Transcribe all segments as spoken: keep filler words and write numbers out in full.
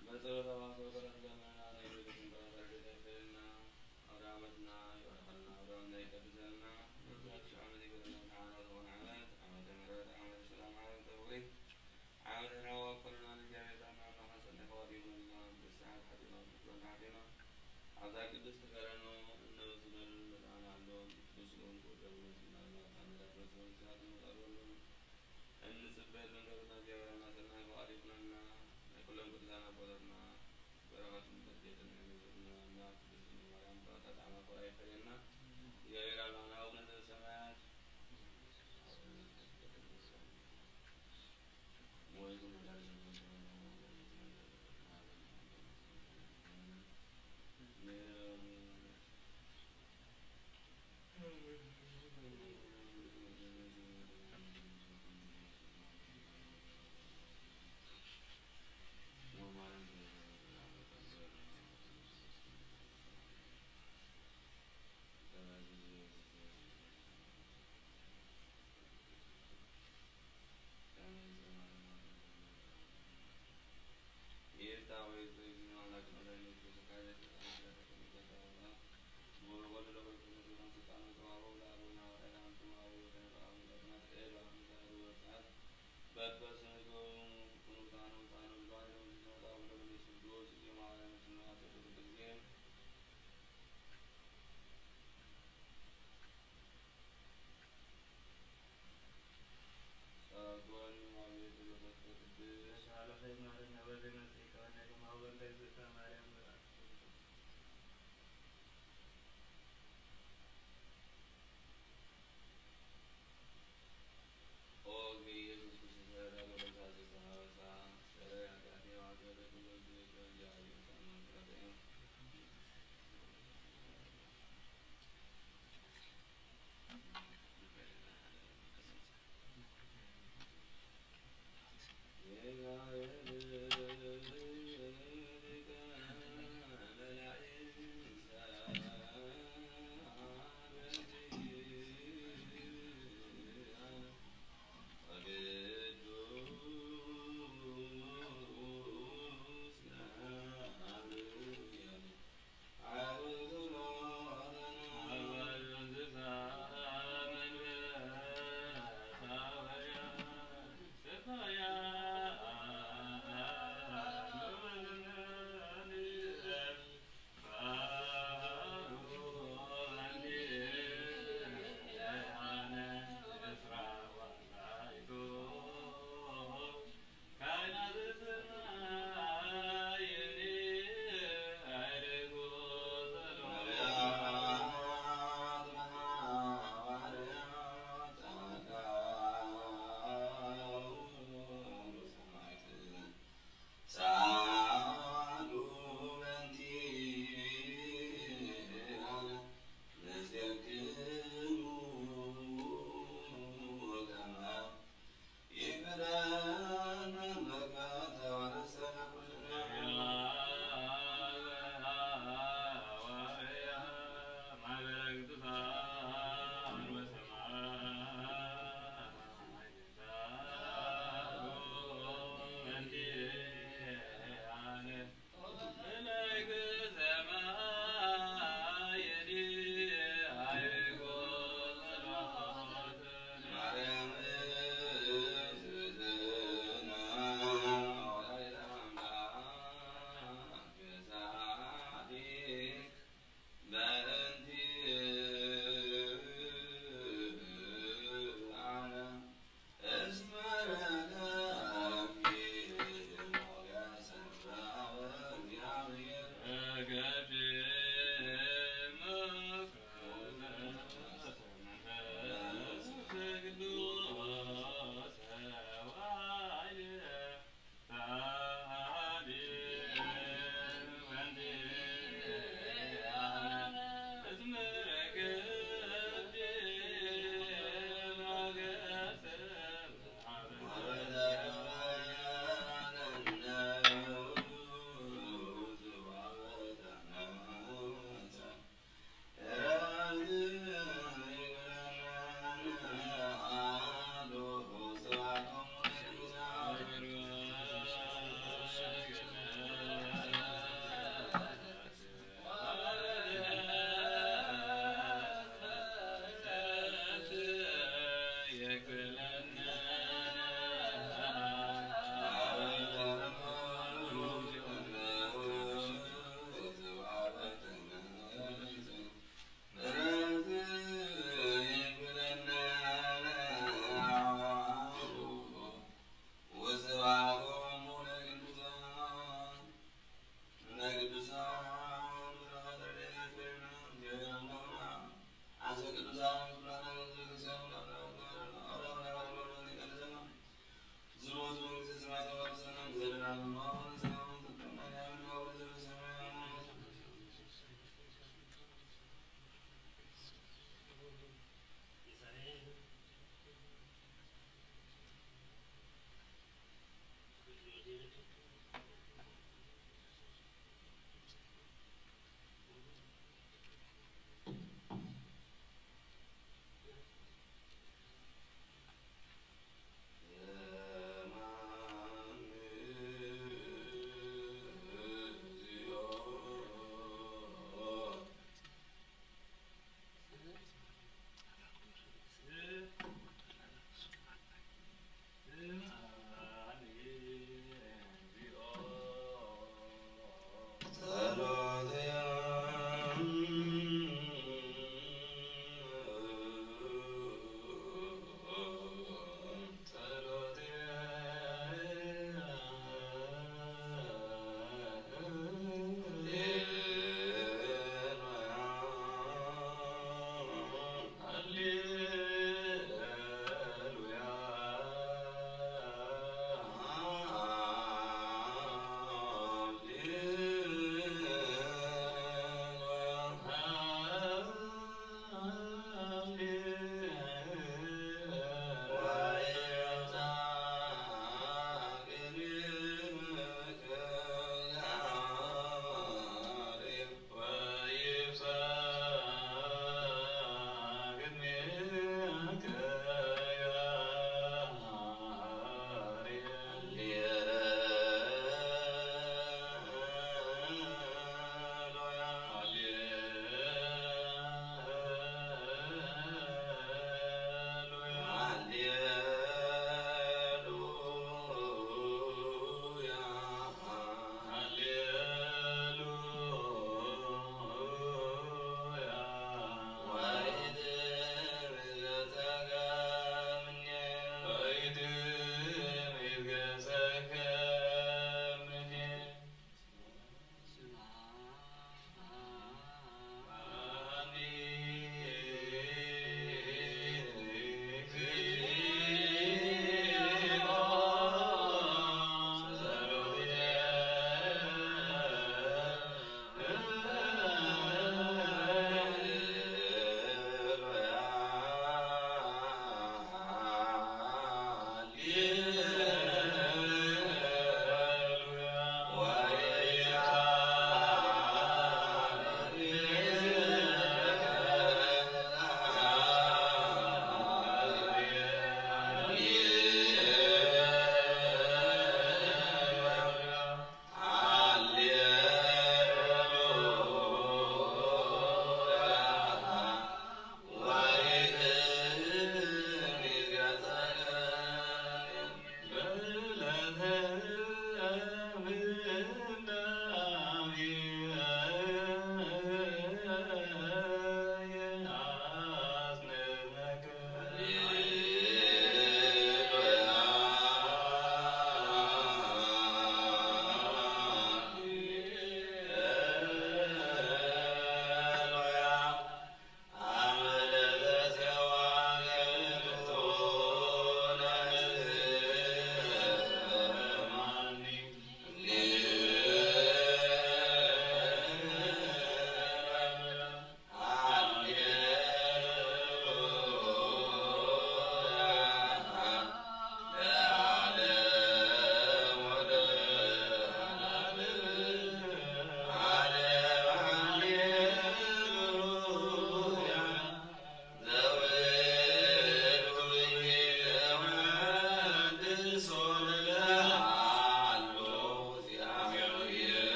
በጸሎተ ተዋስኦ በረከት ለመንና ዘይብሉ በረከት ይደርብልና። አውደ አመትና ይባርክልና፣ አውደ አመትና ይቀድስልና። በዛች አመት ይበልና አውደ አመት፣ አመተ ምሕረት፣ አመተ ሰላም፣ አመተ ፍቅሪ፣ አመተ ራዋ ኩልና ለእግዚአብሔር ታምና ማሐሰን ለፈዋት ይሁንልና። ንስሐ ኃጢአት ይሁን ኃጢአት አብዛ ቅድስት ከረኖ እነሱ ለዘለዓለሙ ቅዱስ ይሁን። ወደሙ ስና ለማታመዳ ክርስቶስ ሲያት መጣሉ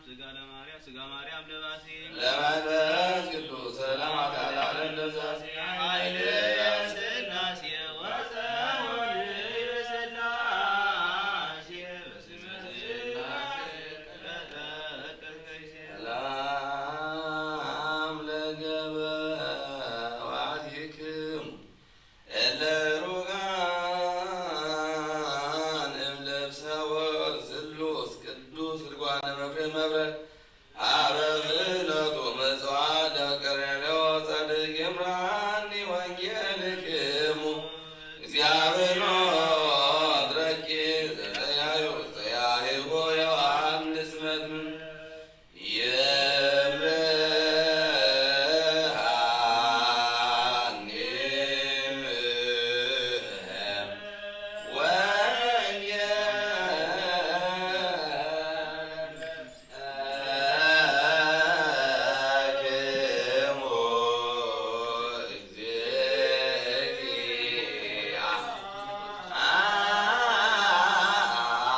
ሥጋ ለማርያም፣ ሥጋ ማርያም ለባሲ፣ ለመንፈስ ቅዱስ ሰላምታ ለዓለም ለባሲ፣ ኃይል ለሥላሴ ወጸወን ለሥላሴ በስመ ሥላሴ ለተቀደሰ ሰላም ለገበዋቲክሙ እለ ሩቃን እምለብሰወ ስሉስ ቅዱስ ርጓነ መፍሬ መብረቅ አበ ፍኖቱ ምጽዋ ለቀሬኔዎ ጻድቅ ይምራኒ ወንጌልክሙ እግዚአብሔር ሞት ረቂ ዘጸያዩ ጸያይዎ ዮሐንስ መጥምቅ ይምርሃኒ እምነ ወንጌል ክሙ እግዚእትየ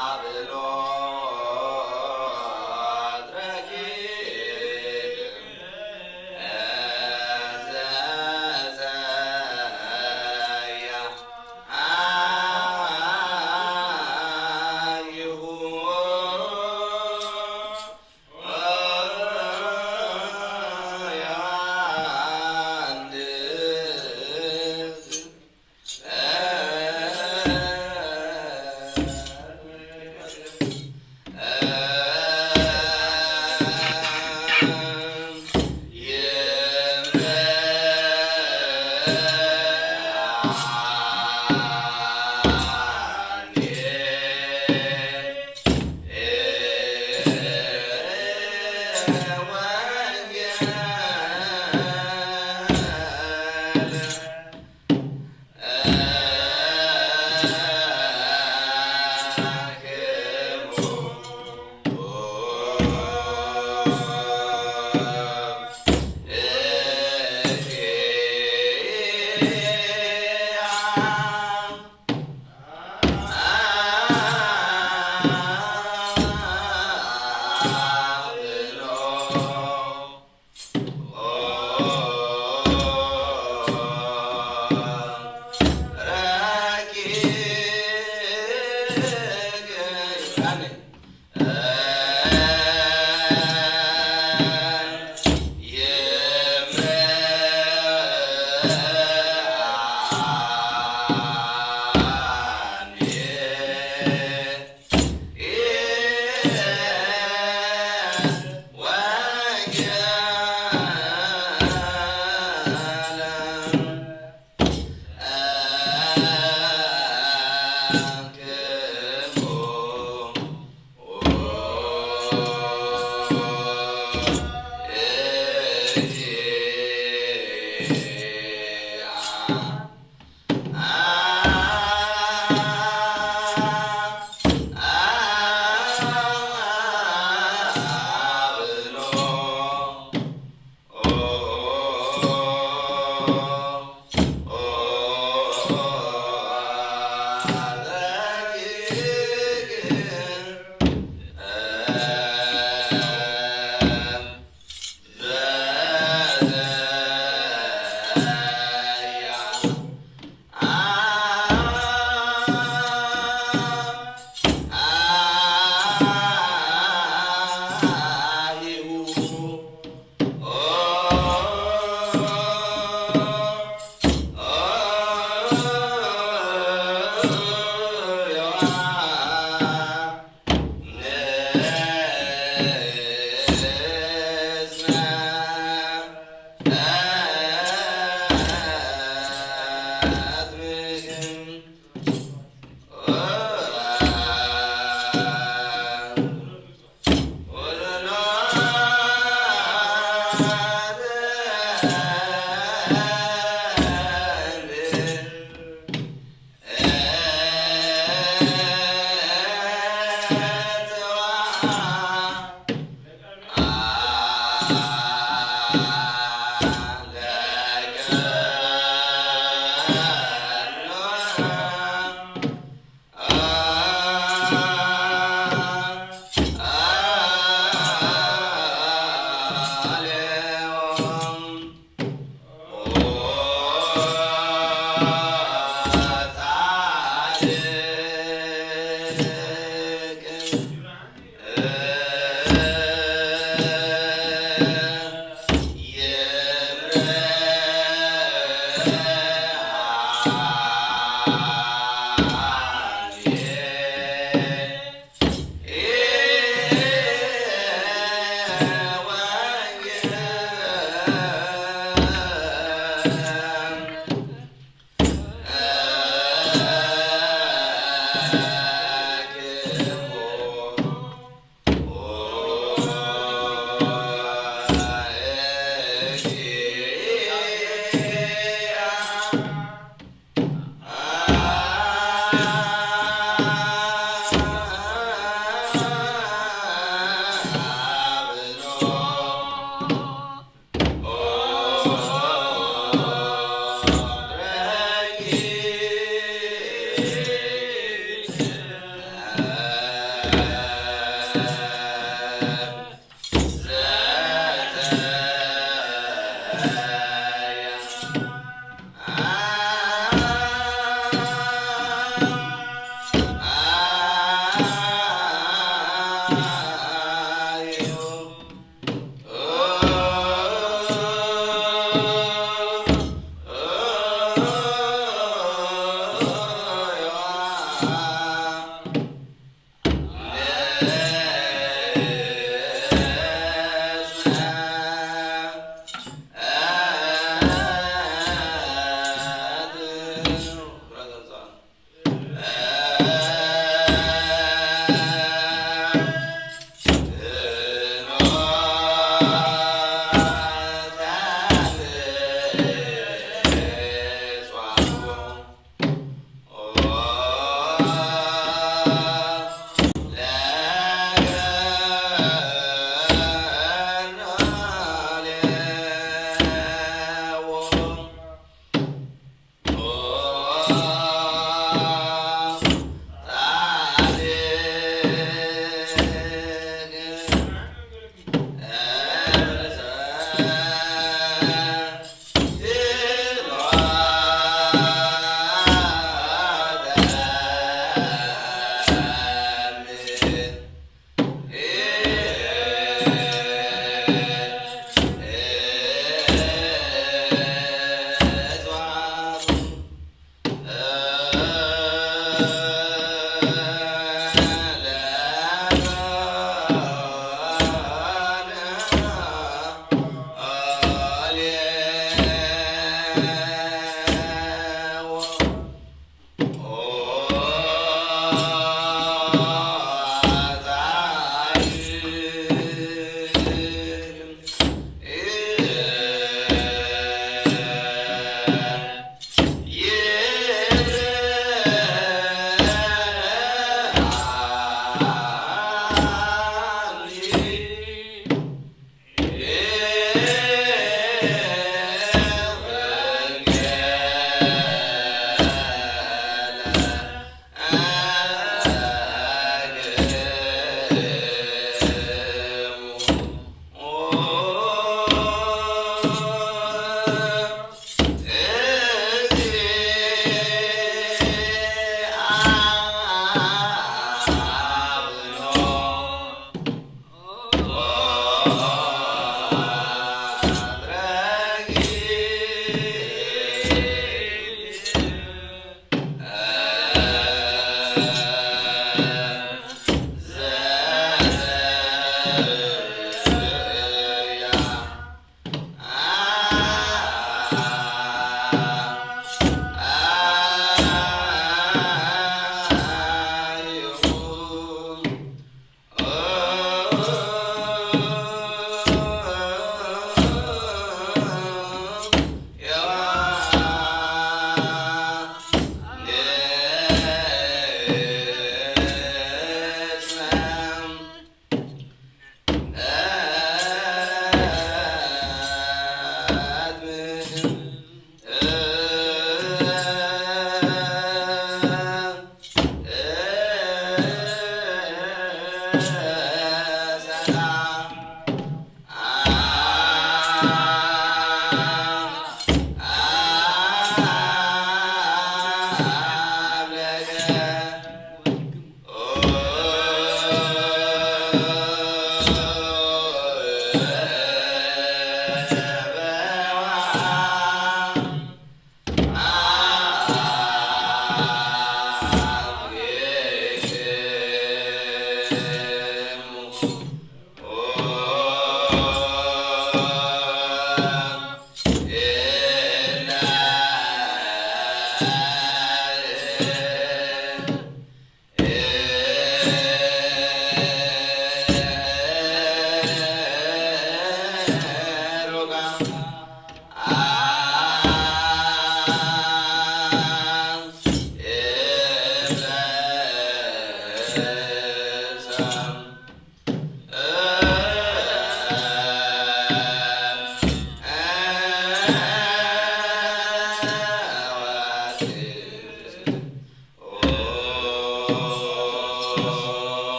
አብሎ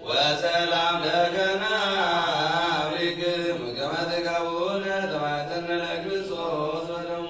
ወሰላም ለከነ አብሪክም ከመ ትከውነ ተማይተነ ለክርስቶስ ወደሙ።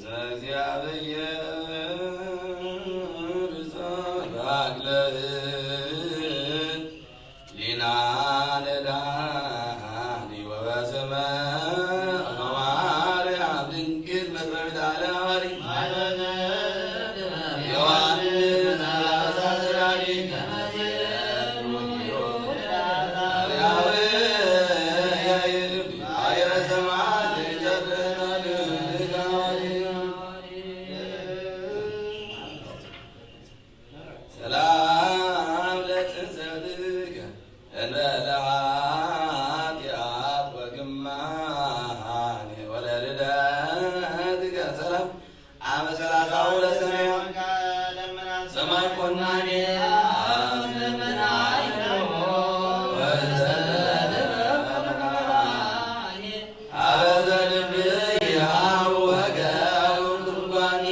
እግዚአብሔር ጸባኦት ሊናነ ዳኒ ወበስመ ማርያም ድንግል መትበብት አለ ሐዋሪ ዮሐንስ አሳስራኒ ከመ ሰላም ለጽንሰትከ እንበለ ኃጢአት ወግማኔ ወለልደትከ ሰላም አመ ሠላሳሁ ለሰኔ ሰማይ ኮናኔ አስለምናይነው ወዘለለ አበ ዘልብይ ሀቡ ወገቡ ትርጓሜ።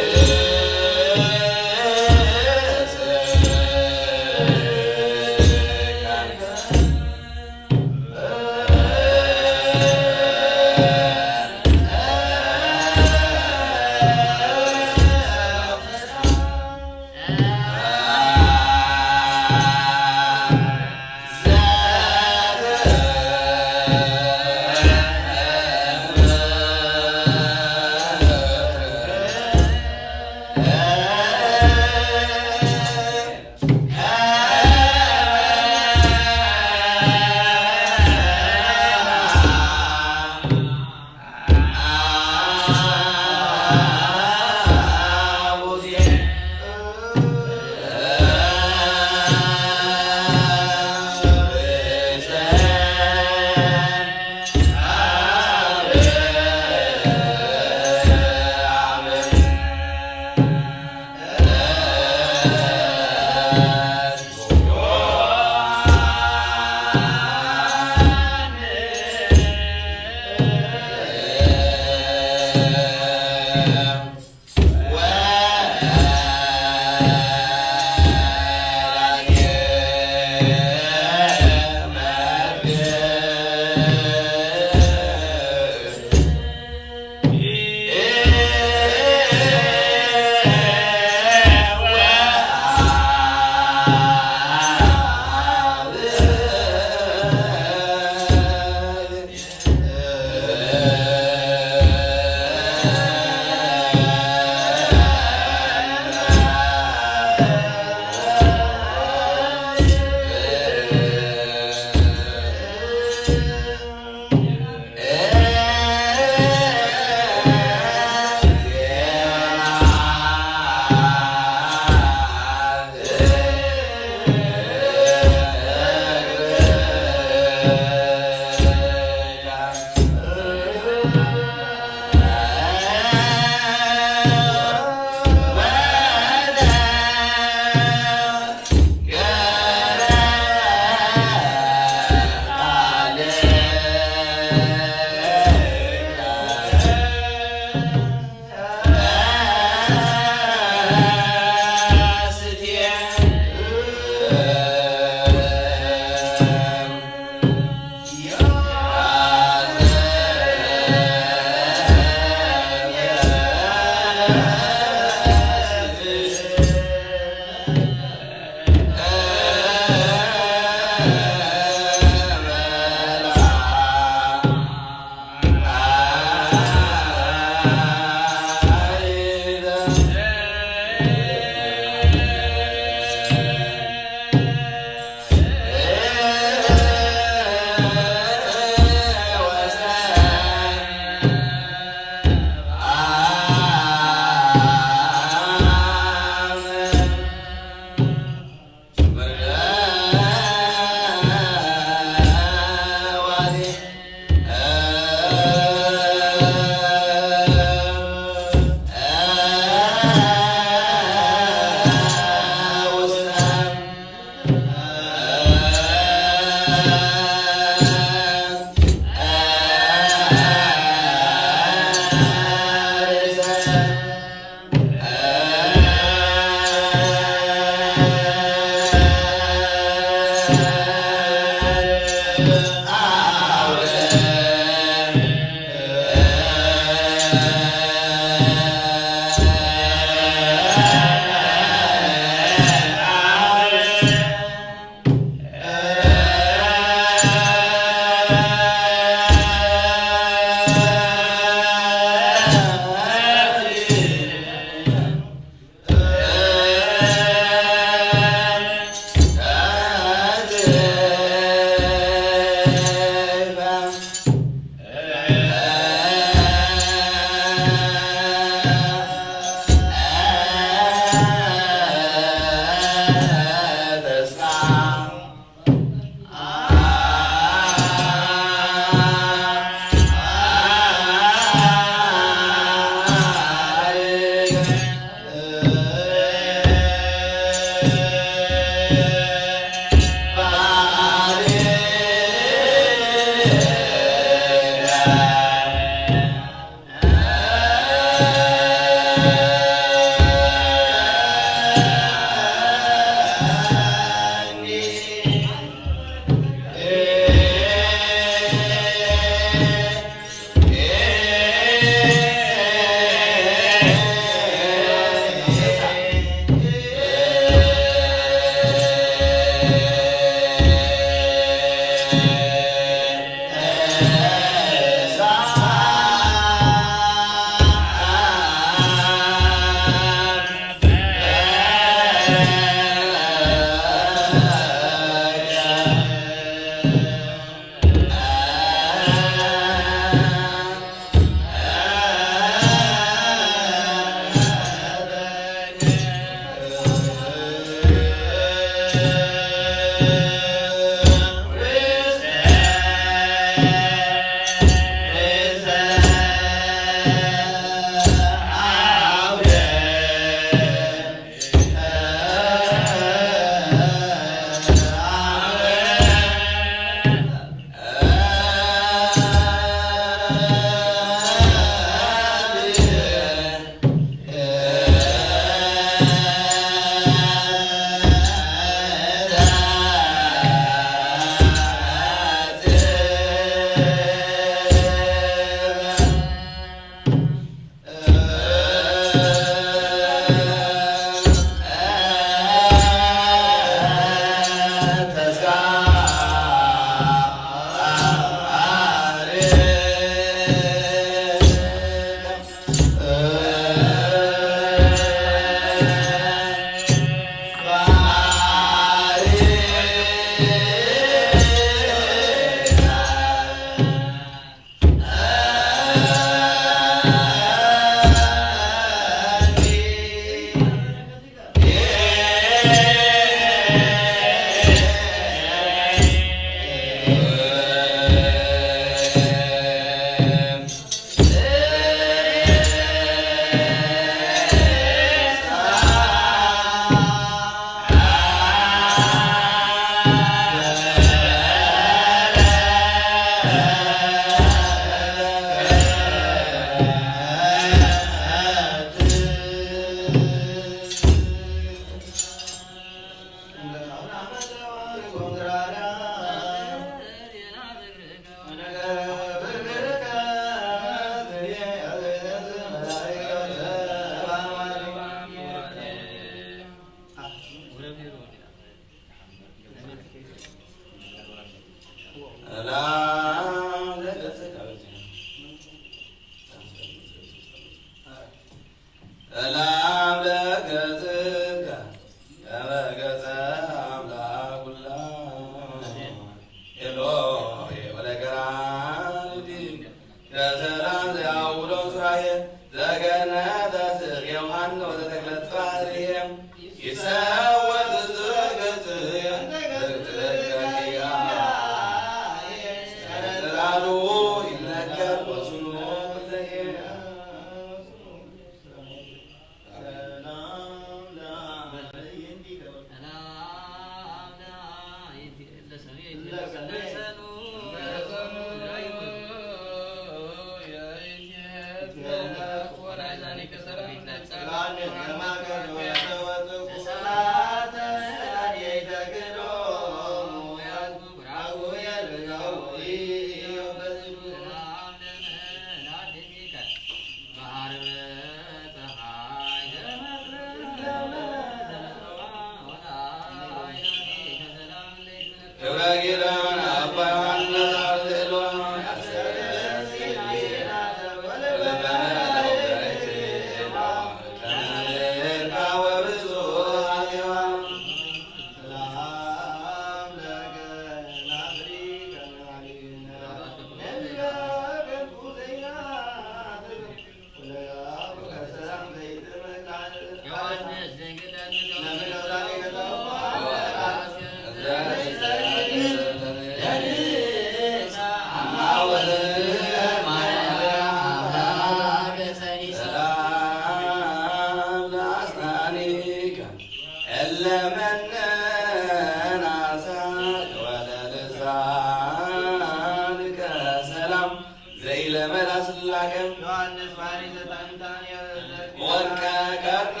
ዘይለመድ አስላከ ዮሐንስ ማሪ ዘጠንታን የበለክ ወርቀ ቀርነ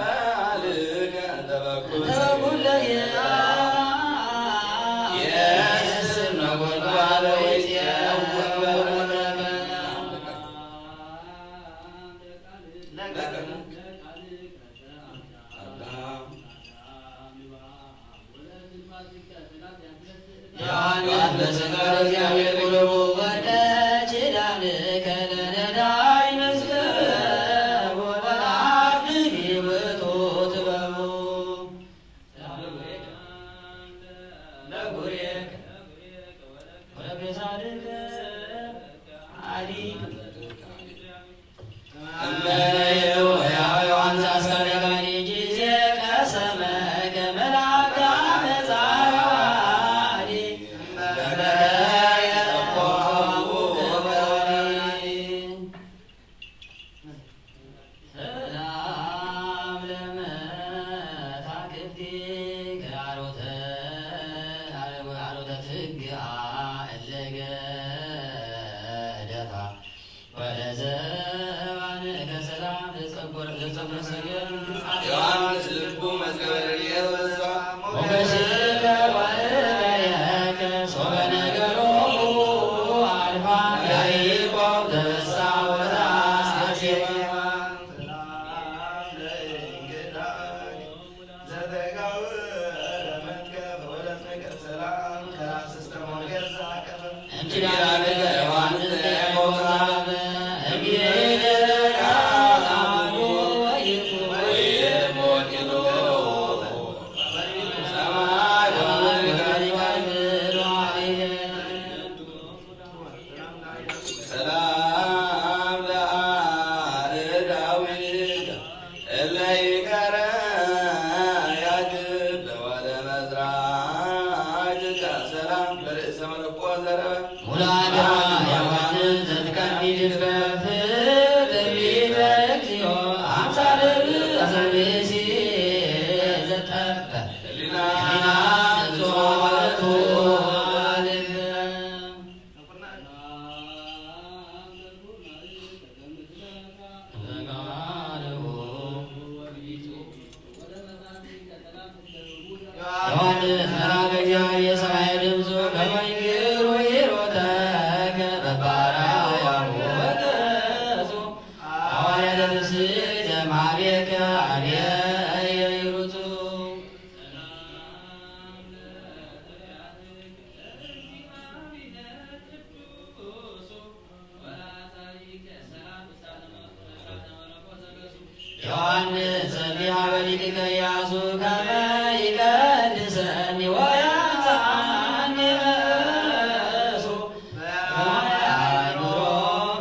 ባልከ ተበኩለ የስም ነጎድጓድ ወይትየወቅ በብረከ ለቀኑ ዮሐንስ ቃለ እግዚአብሔር ቁልቡ ወደ ኪዳንከ ለነዳይ መዝገቡ ወለአብድኒ ውእቱ ጥበቡ። ለጉሬከ ወለቤዛልከ አዲ እመ ዮሐንስ አስካለ ቃሊ ጊዜ ቀሰመ ከመልአከ አመፃ ዮሐኒ እመ የጠፋሁ በወራኒ። ሰላም ለመታክፍቲከ አሮተ፣ አሮተ ትግአ እለ ገደፋ ወለዘባን ከሰላም ዘጸጉር፣ ዘጸጉር ሰገል ዮሐንስ ልቡ መዝገበ ረድኤት ወተስፋ ሞገስ ከዋልበየከ ሶበ ነገሮሙ አልፋ ያዕቆብ ተበሳ ወተአስየ። ሰላም ለአእዳዊከ እለ ይቀረ ያግብ ወለመዝራግከ ሰላም በርእሰ መለኮት ዘረበ ሙላዳ ዮሐንስ ዘትቀኒ ልበ ፍጥሪ በእግዚኦ አምሳለ ብእሰ ብእሲ ዘጠበ ህሊና ህሊና ፍጹም ወቱ አልበ። ዮሐንስ መልአከ እግዚአብሔር ሰማየ ድምፁ ከመ ይንግሩ ሂሩተከ በባራያሁ ወገጹ ሐዋርያተ ትስብእት ዘእምሃቤከ አብየ ይሩጹ። ዮሐንስ ጸልየ ሀበ ሊቅከ ኢያሱ ከመ ይቀድሰኒ ወያንሳኒ እምእሱ በአእምሮ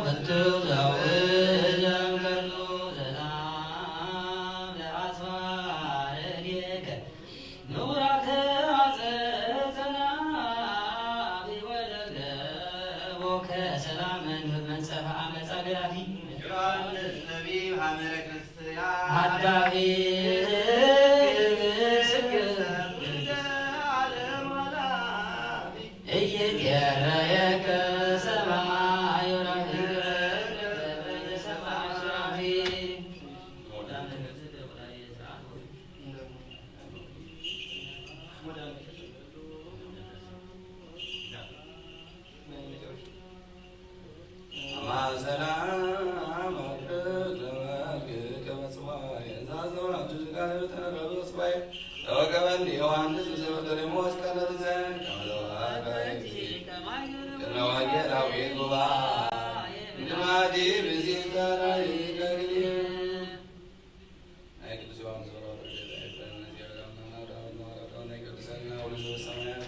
ፍትው ዘውእዘም ገጹ ሰላም ለአጽፋረ እዴከ ንቡራተ አጽጸናፊ ወለገቦከ ሰላም መንጸፈ አመጻ ገራፊ ዮሐንስ ነቢይ ሀመረ ክርስቲያን ሀዳፊ እይትየረየከ ሰማይ ወራፊ ሰማይ ሱራፊ። አማን ሰላም አቅርብ ለመልክከ በጽባሕ የእዛዝ ዘወራጅ ቃል ተነበበ በጽባሕ ተወከበኒ ዮሐንስ ምስለ በርተሎሜዎስ ቃለ ትንሣኤ ከመ ዘወሃበ ቅድመ ወንጌላዊት ጉባኤ እንድማዲ ብእሲት ዛራይ ከግል ናይ ቅዱስ ዮሐንስ ጸሎት ረድኤት አይለየን። እግዚአብሔር አምላክ አብ ወወልድ ወመንፈስ ቅዱስ ሰላም።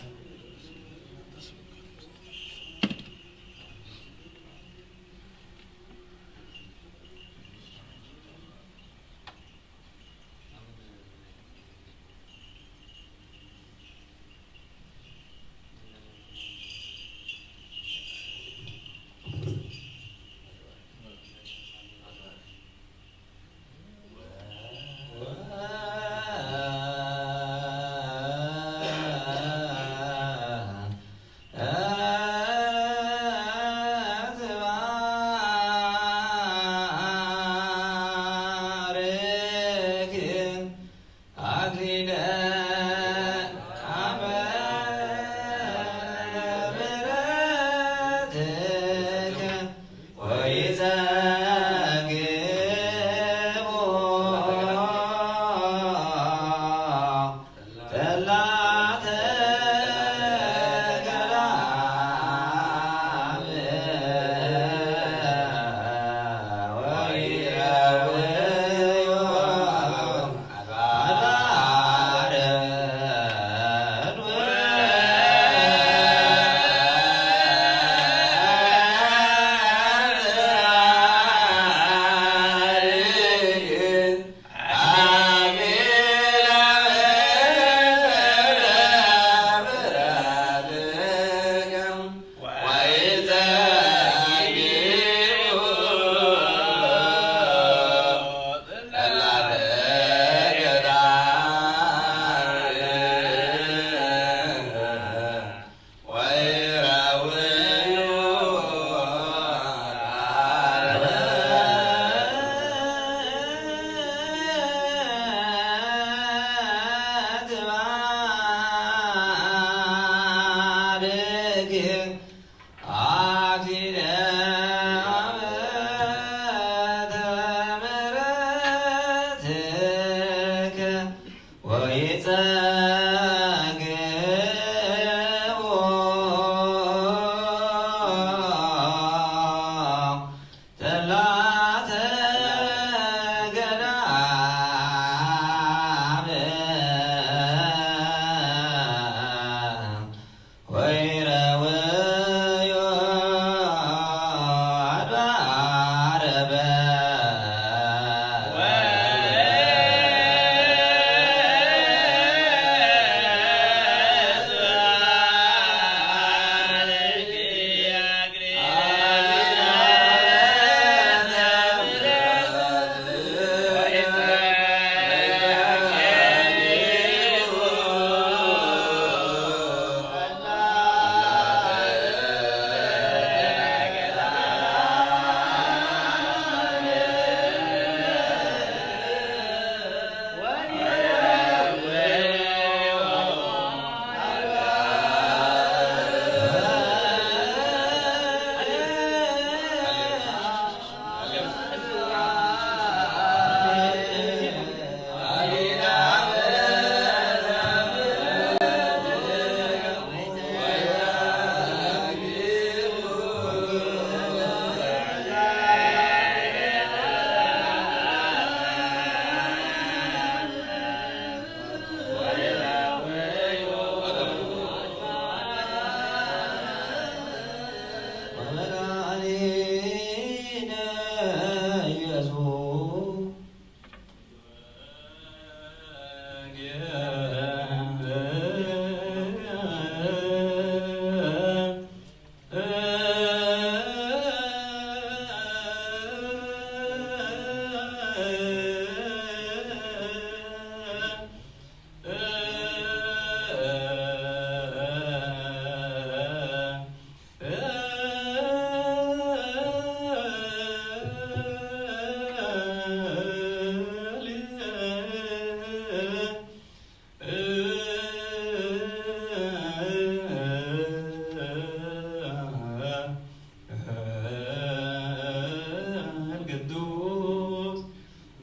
ቅዱስ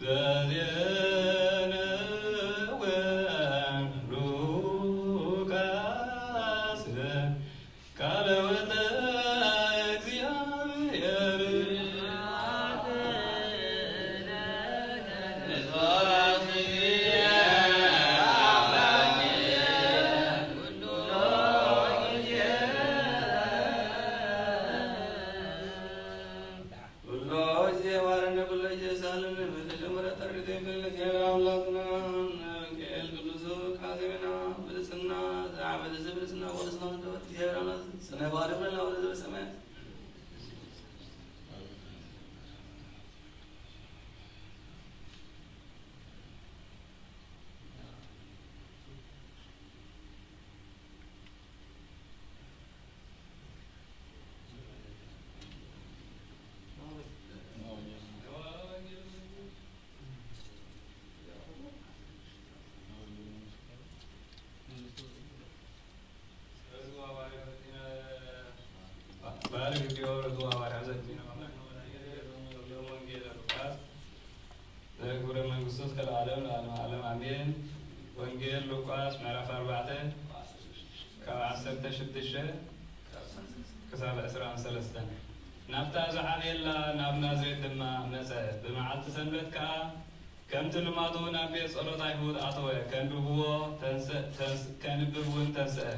በዜነ ወሉቃስ ቃለ ወልደ እግዚአብሔር። ኩሎ ጊዜ ባርነ ኩሎ ጊዜ ሳልን በተጀመረ ጥሪ ትክክል እግዚአብሔር አምላክና ወንጌል ቅዱስ ካዜና ብልጽና ዘአመደ ብልጽና ወልጽና ወደወት እግዚአብሔር አምላክ ስነ ባርክ ለና ወደ ዘበሰማያት። ባርክ እግዚኦ ርቱዐ ባርክ ዘኪነ ወንጌለ ሉቃስ ለግብረ መንግስቱ እስከ ለዓለም ለዓለመ ዓለም አሜን። ወንጌል ሉቃስ ምዕራፍ አርባዕተ ካብ ዐሰርተ ሽዱሽተ ክሳብ ዕስራን ሰለስተን። ናብታ ዝዓበየላ ናብ ናዝሬት ድማ መጸ። ብመዓልቲ ሰንበት ከኣ ከምቲ ልማዱ ናብ ቤት ጸሎት ኣይሁድ ኣተወ። ከንብብዎ ተንሰ-፣ ተንስ-፣ ከንብብ እውን ተንስአ።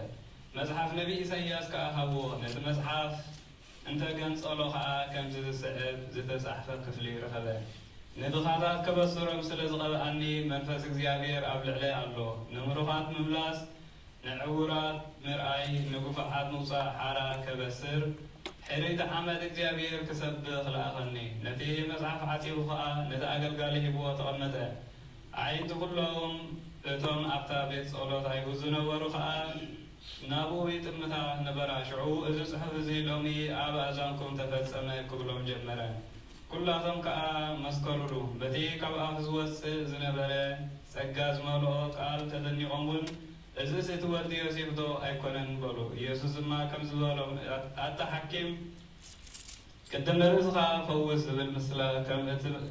መጽሓፍ ነቢ ኢሳይያስ ከኣ ሃብዎ። ነቲ መጽሓፍ እንተ ገንጸሎ ኸኣ ከምዚ ዝስዕብ ዝተጻሕፈ ክፍሊ ረኸበ። ንድኻታት ከበስሮም ስለ ዝቐብኣኒ መንፈስ እግዚኣብሔር ኣብ ልዕለይ ኣሎ። ንምሩኻት ምምላስ፣ ንዕውራት ምርኣይ፣ ንግፉዓት ምውጻእ ሓራ ከበስር፣ ሕርይቲ ዓመት እግዚኣብሔር ክሰብኽ ለኣኸኒ። ነቲ መጽሓፍ ዓጺኹ ኸኣ ነቲ ኣገልጋሊ ሂብዎ ተቐመጠ። ኣዒንቲ ኩሎም እቶም ኣብታ ቤት ጸሎት ኣይሁድ ዝነበሩ ኸኣ ናብኡ ይጥምታ ነበራ። ሽዑ፣ "እዚ ጽሑፍ እዚ ሎሚ ኣብ ኣእዛንኩም ተፈጸመ" ክብሎም ጀመረ። ኩላቶም ከኣ መስከሩሉ። በቲ ካብ ኣፉ ዝወጽእ ዝነበረ ጸጋ ዝመልኦ ቃል ተደኒቖም እውን፣ "እዝስ እቲ ወዲ ዮሴፍ ዶ ኣይኮነን?" በሉ። ኢየሱስ ድማ ከምዚ በሎም፣ "ኣታ ሓኪም፣ ቅድም ርእስኻ ፈውስ ዝብል ምስላ ከም እት-፣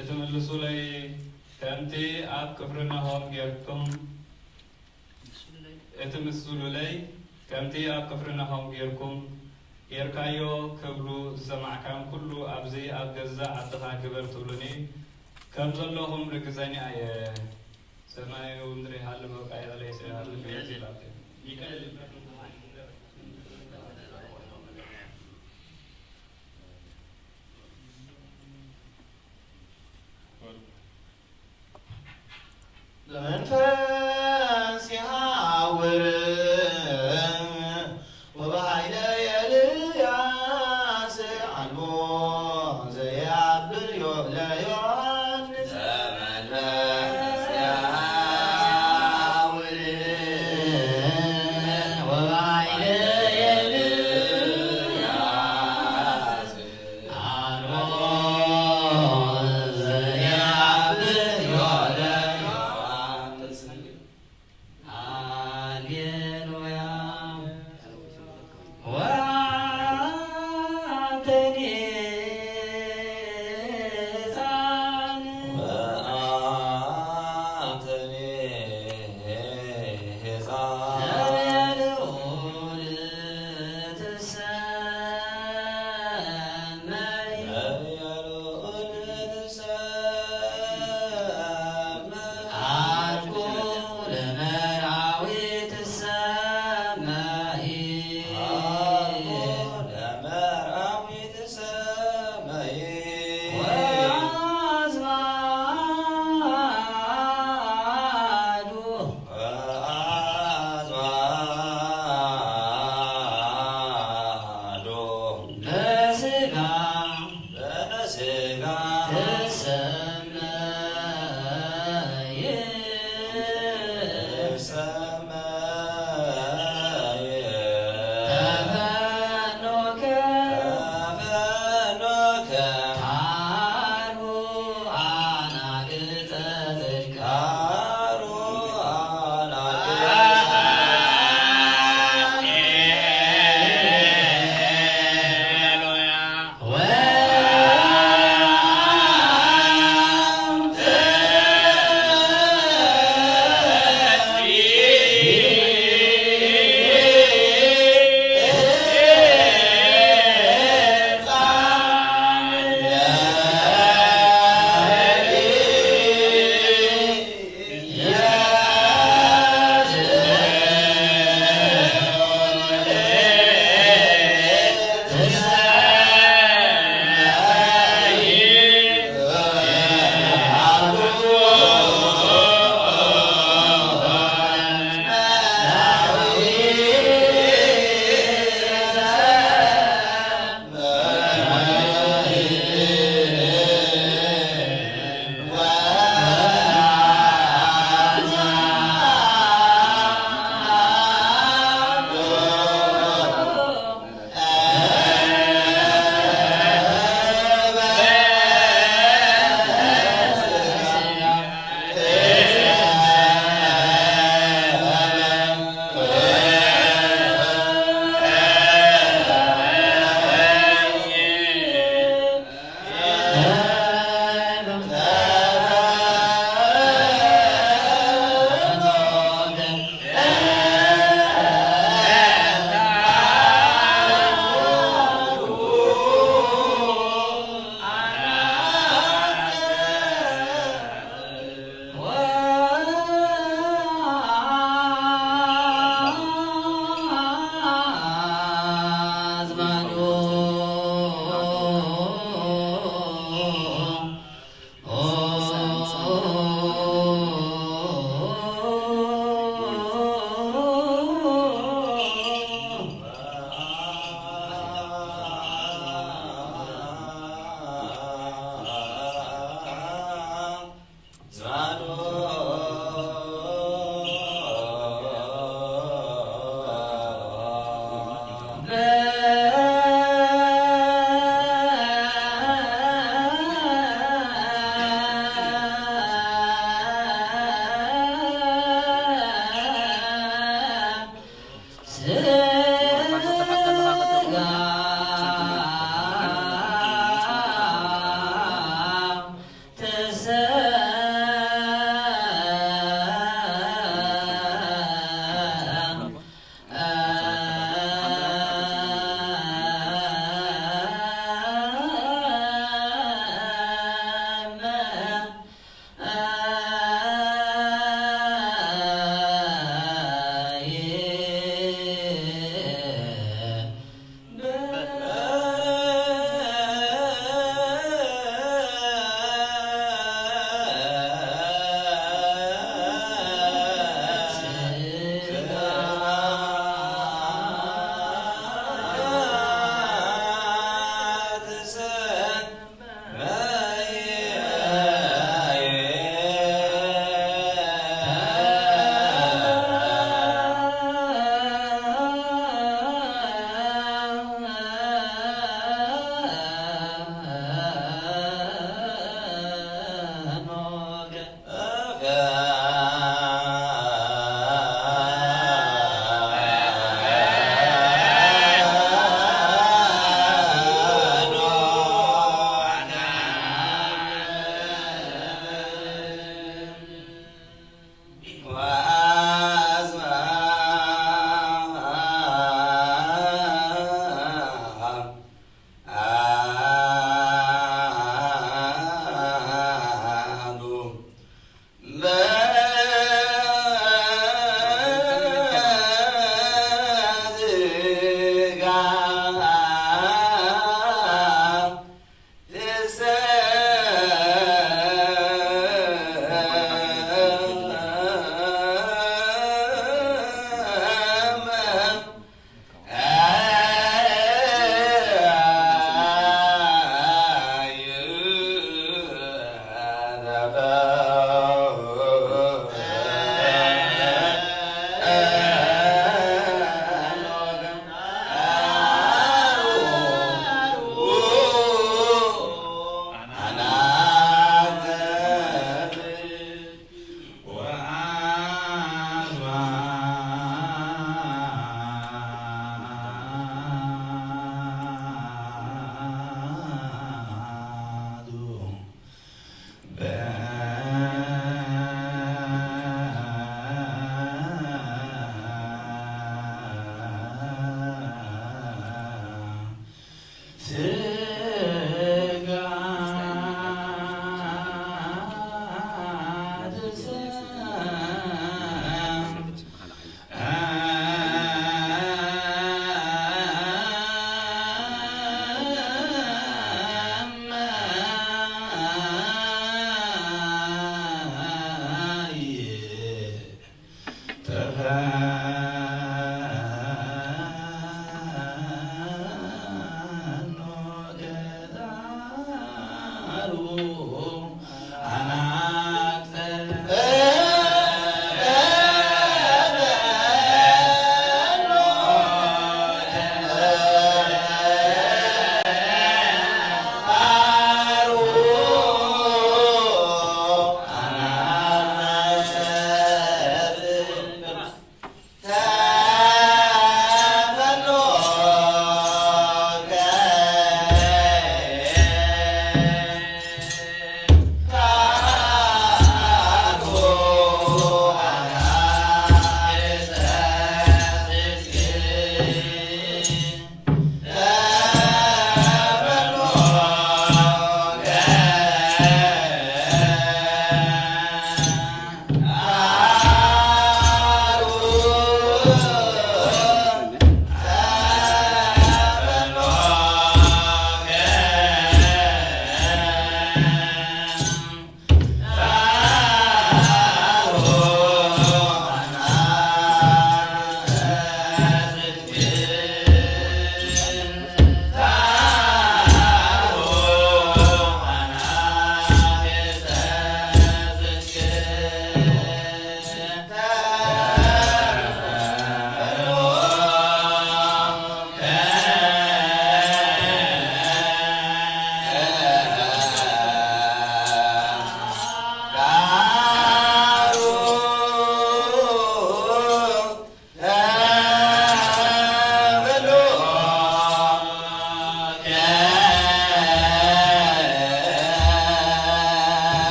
እትምልሱለይ፣ ከምቲ ኣብ ቅፍርናሆም ጌርኩም፣ እትምስሉለይ፣ ከምቲ ኣብ ቅፍርናሆም ጌርኩም፣ ጌርካዮ ክብሉ ዝሰማዕካዮም ኩሉ ኣብዚ ኣብ ገዛእ ዓድኻ ግበር ትብሉኒ ከም ዘለኹም ርግጸኛ እየ።" ሰማይ ወምድር ይሃልፍ ወቃ የለ ይስራል። በመንፈስ ይሃውር ወበኃይለ ኤልያስ አልቦ ዘየአብር ዮ-፣ ለዮሐንስ። በመንፈስ ይሃውር ወበኃይለ ኤልያስ አልቦ ዘየአብር ዮ-፣ ለዮሐንስ።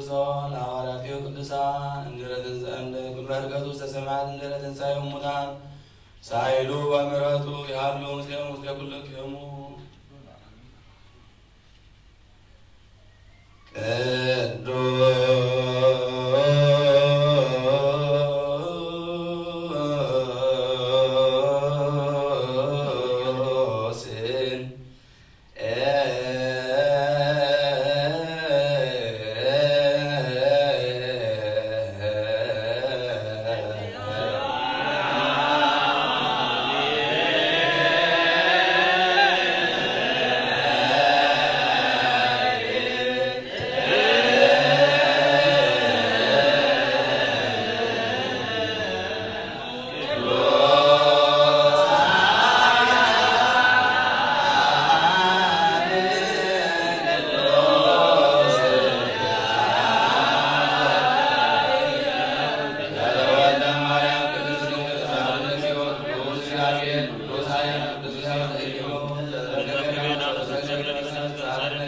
ለሐዋርያቲሁ ቅዱሳን እንድህረ ትንሣኤ እንደ ኩሉ በረከቱ ውስተ ሰማያት እንድህረ ትንሣኤሁ እሙታን ሳይሉ ወምሕረቱ ይሃሉ ምስሌነ ምስለ ኩልክሙ። ቅዱስ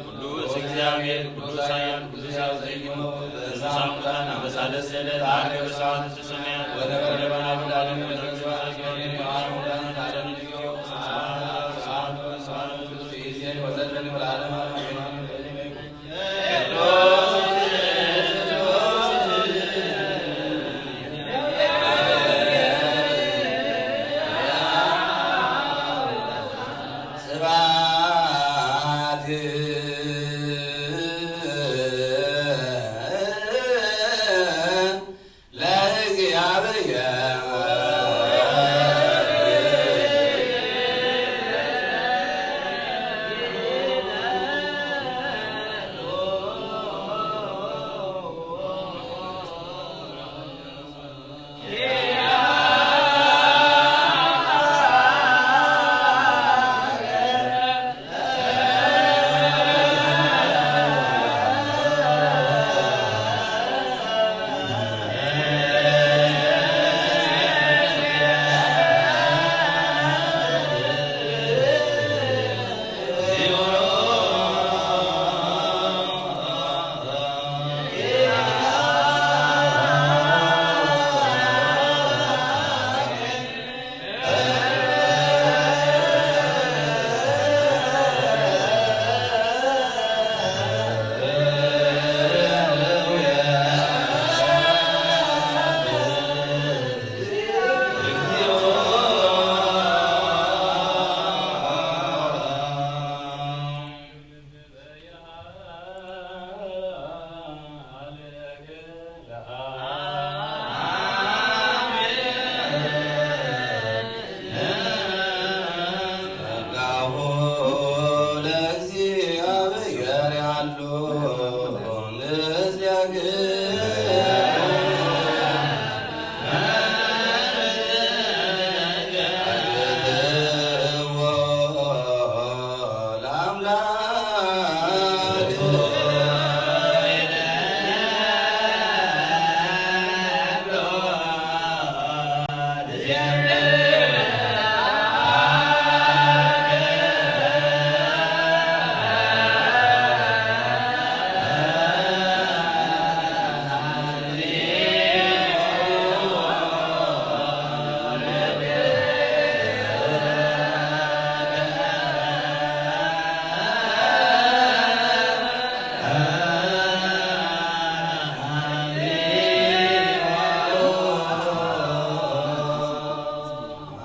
ቅዱስ እግዚአብሔር ቅዱስ ኃያል ቅዱስ ያውዘዩ በሳሙታን አመሳለስ የለ ለአገር ሰዓት ሰማያት ወነበረ ለበና ወዳለም ወደረግባ ስብሐት ለእግዚአብሔር። ጸጋሁ ለእግዚአብሔር ያሉ ምስሌክሙ።